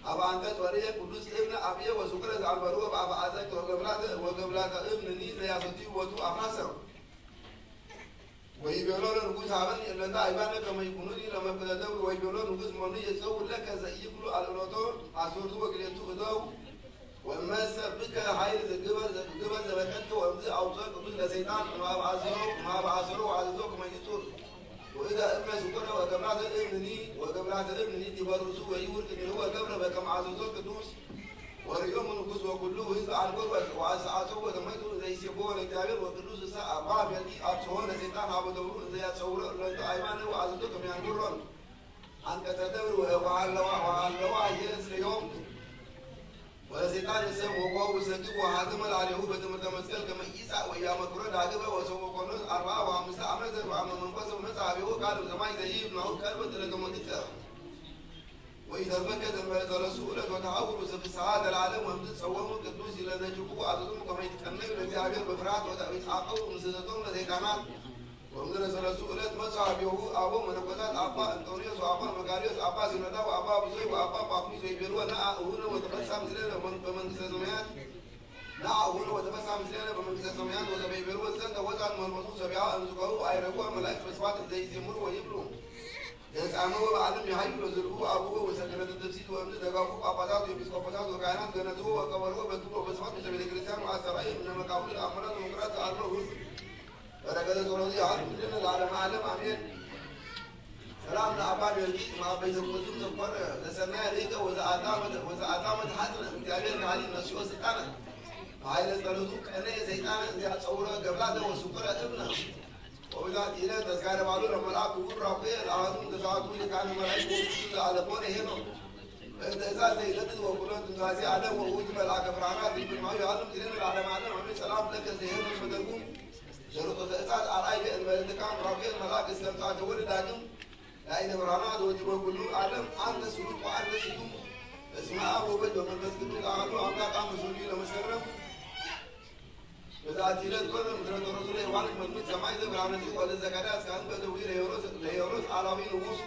ሀበ አንቀጽ ወርእየ ቅዱስ እብነ አብየ ወሱቅረ ዘአንበርዎ በአፍአዘ ወገብላተ ወገብላተ እብንኒ ዘያሰትዩ ቦቱ አፍራሰ። ወይቤሎ ለንጉስ ሀበኒ እለንተ አይባነ ከመ ይኩኑኒ ለመንበረ ደብር። ወይቤሎ ንጉስ መኑ የጸውር ለከ ዘኢይክሉ አልዕሎቶ አሰርቱ ወክልኤቱ እደው። ወእመሰ ብከ ኃይል ዘግበር፣ ዘግበር ዘበቀድከ ወእምዝ አውፅኦ ቅዱስ ለሰይጣን እምሃበ አሰሮ፣ እምሃበ አሰሮ ወአዘዞ ከመ ይጹር። ወእደ እብነ ስቁረ ወገብላተ እብንኒ፣ ወገብላተ እብንኒ ዲበ ርእሱ ወይሁር ቅድሜሁ ወገብረ በከመ አዘዞ ቅዱስ። ወርእዮሙ ንጉስ ወኩሉ ህዝብ አንጎር ወአስተአጽኦ ወተመይጡ እንዘ ይሴብሖ ለእግዚአብሔር። ወቅዱስ እሰ አባ ሜልኪ አብጽሖ ለሰይጣን ሀበ ደብሩ እንዘ ያጸውሮ እለንተ አይባነ ወአዘዞ ከመ ያንጉሮን። አንቀጸ ደብር ወ-፣ ወሀለዋ፣ ወሀለዋ ህዬ እስከ ዮም። ወለሰይጣን እሰ ወቆ ውሰግብ ወሀዘመ ላዕሌሁ በትምህርተ መስቀል ከመ ኢይጻእ ወኢያመክሮ ዳግመ። ወሰው ወቆኖስ አርብዓ ወሐምሳ ዓመተ ወአመ መንፈሰ ወመጽአ ሀቤሁ ቃል እምሰማይ ዘይብል ናሁ ቀርበ ለተሞትከ። ወኢተርፈከ ዘእንበለ ሰለስቱ ዕለት ወተሐውር ውስተ ፍስሐ ዘለዓለም። ወእምዝ ጸወሙ ቅዱስ ይለነጅኩ ወአዘዞሙ ከመ ይትቀነዩ ለእግዚአብሔር በፍርሃት ወተአቀቡ ምስሕተቶሙ ለሰይጣናት። ወእምድረ ሰለስቱ ዕለት መጽአ ሀቤሁ አበው መነኮሳት አባ እንጦንዮስ ወአባ መቃርዮስ አባ ሲኖዳ ወአባ ብፁዕ ወአባ ጳኩሚስ ወይቤልዎ ነአ እሁነ ወተፈሳ ምስሌነ በመንግስተ ሰማያት። ነአ እሁነ ወተፈሳ ምስሌነ በመንግስተ ሰማያት። ወዘበይቤልዎ ዘንተ ወጽአ መንፈሱ ሰቢሃ እምዝቆሁ ወአይረግዋ መላእክት በስብሐት እንዘ ይዜምሩ ወይብሉ። ለጻመወ በዓለም የሐዩ ለዝርኡ አቡሁ ወሰገደተ ትፍሲት። ወእምዝ ተጋቡ ጳጳሳት ወኤጲስቆጶሳት ወካህናት ገነዝዎ ወቀበርዎ በክብር ወበስብሐት ውስተ ቤተ ክርስቲያን ወአስተርአዩ እምነ መቃብሩ ለአምራት ወምኩራት ዘአልቦ ውርድ። በረከተ ጸሎቱ ያህሉ ምስሌነ ለዓለመ ዓለም አሜን። ሰላም ለአባ ጊዮርጊስ እምአበይተ ቁጥም ዘኮነ ለሰናይ ርኢተ ወዘአታ መት-፣ ወዘአታ መትሐጽነ እግዚአብሔር ከሃሊ ነስኦ ስልጣነ በኃይለ ጸሎቱ ቀነየ ሰይጣነ እንዘ ያጸውረ ገብላተ ወስቁረ እብነ። ወበዛቲ ዕለት ተዝካረ በዓሉ ለመልአክ ክቡር ራጉኤል አሐዱ እምተስዓቱ ሊቃነ መላእክት ወቅዱሳን ለአለቆነ ሄኖክ። በእንተ እዛ ዘይነድድ ወኩሎ ትንዛዜ ዓለም ወውእቱ መልአከ ብርሃናት ድንግል ማርያም ይሃሉ ምስሌነ ለዓለመ ዓለም አሜን። ሰላም ለከ ዘሄኖክ መተርጉም ሸርጦ ተእዛዝ አርአይ ገእን በእንትካም ራጉኤል መልአክ እስከ ምጽአተ ወልድ ዳግም ላይለ ብርሃናት ወዲበ ኩሉ ዓለም አንተ ስሉጥ ወአንተ ስዩም። በስመ አብ ወወልድ ወመንፈስ ቅዱስ አሐዱ አምላክ። አመ ሰኑይ ለመስከረም በዛቲ ዕለት ኮነ ምድረ ተረሱ ለዮሐንስ መልኩት ሰማይ ዘብርሃነ ጽድቅ ወለዘካርያስ ካህን በደዊ ለሄሮድስ፣ ለሄሮድስ አላዊ ንጉሥ።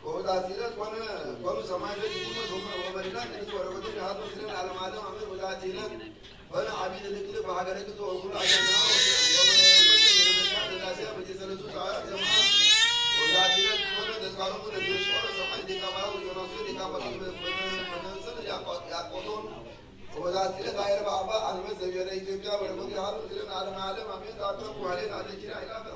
ወበዛቲ ዕለት ኮነ፣ ኮኑ ሰማይ ዘዲቁ ሶመ ወመዲና ቅድስት ወረወቱ ለሃሉ ምስለ ለዓለመ ዓለም አሜን። ወበዛቲ ዕለት ኮነ አቢይ ድልቅልቅ በሀገረ ግብጽ ወኩሉ አገርና ወ-፣ ወ-፣ ወ-፣ ለዳስያ በዘሰለሱ ሰዓት ዘመ። ወበዛቲ ዕለት ኮነ ተዝካሮሙ ለዲዮስቆሮስ ሰማዕት ሊቀ ጳጳሳት ወዲዮናስዮስ ሊቀ ጳጳሳት በ-፣ በ-፣ በመንጽር ያቆ-፣ ያቆቶን። ወበዛቲ ዕለት አይረፈ አባ አንበስ ዘብሔረ ኢትዮጵያ በረከቱ ይሃሉ ምስለ ለዓለመ ዓለም አሜን። ተአቅረቡ ኄር አዘኪረ አእላፈ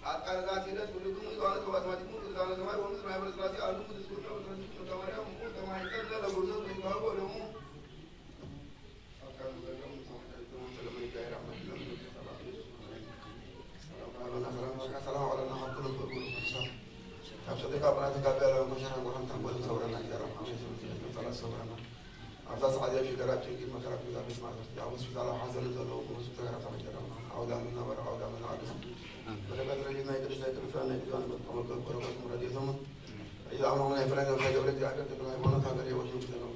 ጻድቃን ዛቲ ዕለት ኩልክሙ ይትባረክ ወአስማቲክሙ ቅዱሳነ ሰማይ ወምድር ማህበረ ሥላሴ አሉ። ትዝክርነ ወትረስክነ ተማርያም እሙ ተማይጸነ ለጉርዘት ወይባቡ ወደሙ። ሰላም አለና ሀብቱ ለፈቁ ሰላም። ካብ ጸደቃ ብናተ ካብ ያለ ወንኮ ሸራ ወራን ታንጎል ሰውረና ይዘራ አሜን። ሰውረና አብዛ ሰዓት ያፊ ገራችን ግን መከራ ብዙ አመት ማለት ነው። ያው ሆስፒታል ሐዘን ዘለው ሆስፒታል ተገራ ተመጀራ አውዳ ምን ነበር አውዳ ምን አዲስ በረከት ረጅና የቅዱስ የቅዱሳን የቅዱሳን በረከት ረድኤቶሙ። ይዛ አሁን አሁን የፈለገ ገብረ እግዚአብሔር ተክለ ሃይማኖት ሀገር የወጡ ነው።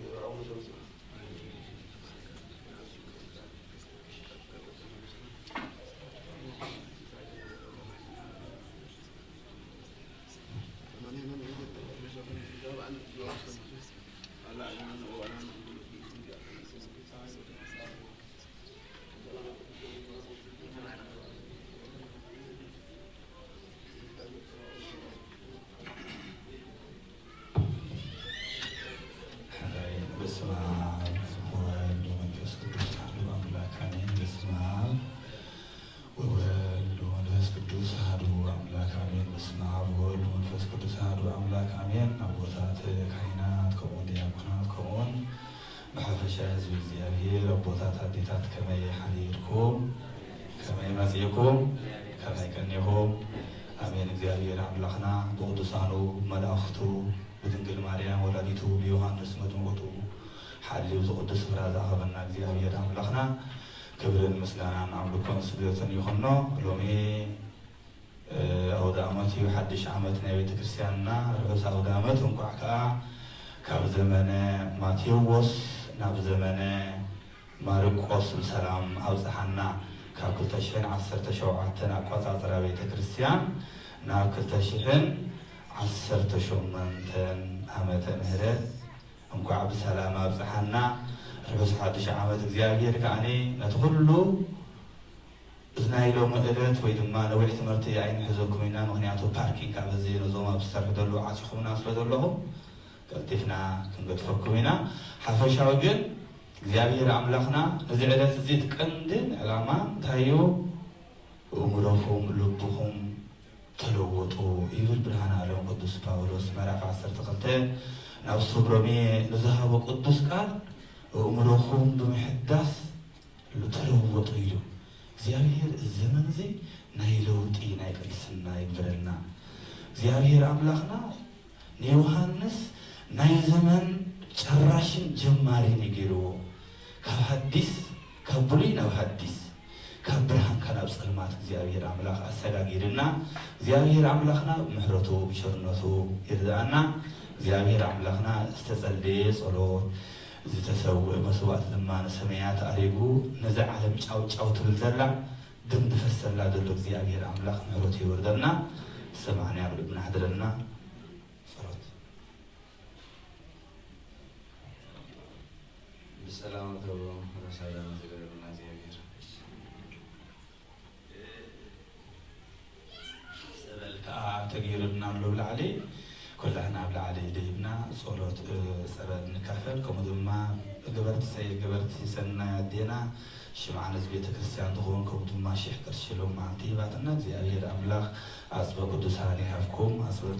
በስመ አብ ወወልድ ወመንፈስ ቅዱስ አሐዱ አምላክ አሜን። በስመ አብ ወወልድ ወመንፈስ ቅዱስ አሐዱ አምላክ አሜን። በስመ አብ ወወልድ ወመንፈስ ቅዱስ አሐዱ አምላክ አሜን። አቦታት ካህናት፣ ከምኡን ዲያቆናት፣ ከምኡን ብሐፈሻ ህዝብ እግዚኣብሔር፣ አቦታት፣ አዴታት፣ ከመይ ሐዲርኩም፣ ከመይ መጺእኩም፣ ከመይ ቀኒኹም። አሜን። እግዚኣብሔር አምላኽና ብቅዱሳኑ መላእኽቱ፣ ብድንግል ማርያም ወላዲቱ፣ ብዮሐንስ መጥምቁ ሐልዩ ዝቅዱስ ስፍራ ዝኣኸበና እግዚኣብሔር ኣምላኽና ክብርን ምስጋናን ኣምልኮን ስግደትን ይኹኖ። ሎሚ፣ እ፣ ኣውደ ኣመት እዩ፣ ሓድሽ ዓመት ናይ ቤተክርስትያንና ርሑስ ኣውደ ኣመት። እንኳዕ ከኣ ካብ ዘመነ ማቴዎስ ናብ ዘመነ ማርቆስ ብሰላም ኣብጽሓና። ካብ ክልተ ሽሕን ዓሰርተ ሸውዓተን ኣቆጻጽራ ቤተክርስትያን ናብ ክልተ ሽሕን ዓሰርተ ሸሞንተን ዓመተ ምህረት እንኳዕ ብሰላም ኣብጽሓና። ርሑስ ሓድሽ ዓመት። እግዚኣብሔር ከኣኒ ነቲ ኩሉ እዚ ናይ ሎሚ ዕለት ወይ ድማ ነዊሕ ትምህርቲ ኣይንሕዘኩም ኢና፣ ምኽንያቱ ፓርኪንግ ካብ እዚ ነዞም ኣብ ዝሰርሑ ዘለዉ ዓጺኹምና ስለ ዘለኹም ቀልጢፍና ክንገድፈኩም ኢና። ሓፈሻዊ ግን እግዚኣብሔር ኣምላኽና ነዚ ዕለት እዚ እቲ ቀንድን ዕላማ እንታይ እዩ? እእምሮኹም፣ ልብኹም ተለወጡ ይብል ብርሃነ ዓለም ቅዱስ ጳውሎስ ምዕራፍ ዓሰርተ ክልተ ናብ ሰብ ሮሜ ንዝሃቦ ቅዱስ ቃል፣ እእምሮኹም ብምሕዳስ ተለወጡ ኢሉ። እግዚኣብሔር እዚ ዘመን እዚ ናይ ለውጢ፣ ናይ ቅድስና ይግበረልና። እግዚኣብሔር ኣምላኽና ንዮሃንስ ናይ ዘመን ጨራሽን ጀማሪን እዩ ገይርዎ። ካብ ሃዲስ፣ ካብ ብሉይ ናብ ሃዲስ፣ ካብ ብርሃን ካብ ናብ ጸልማት እግዚኣብሔር ኣምላኽ ኣሰጋጊርና። እግዚኣብሔር ኣምላኽና ብምሕረቱ ብቸርነቱ ይርድኣና። እግዚኣብሔር ኣምላኽና ዝተጸለየ ጸሎት፣ ዝተሰውእ መስዋእቲ ድማ ንሰማያት ኣሪጉ ነዛ ዓለም ጫው ጫው ትብል ዘላ ደም ዝፈሰላ ዘሎ እግዚኣብሔር ኣምላኽ ምሕረቱ ይውረደልና። ዝሰማዕናዮ ኣብ ልብና ያሕድረልና። ጸሎት። ብሰላም ተብሎ ርሑስ ኣውደ ኣመት ይግበረልና እግዚኣብሔር። ጸበል ከኣ ተገይሩልና ኣሎ ብላዕሊ። ኩላህና ኣብ ላዕሊ ደይብና ጸሎት፣ እ፣ ጸበል ንካፈል። ከምኡ ድማ ገበርቲ ሰ-፣ ገበርቲ ሰናይ ኣዴና ሽምዓ ነዝ ቤተክርስቲያን ትኾን፣ ከምኡ ድማ ሺሕ ቅርሺ ሎማዓንቲ ሂባትና። እግዚኣብሔር ኣምላኽ ኣጽበ ቅዱሳን ይሃብኩም። ኣጽበ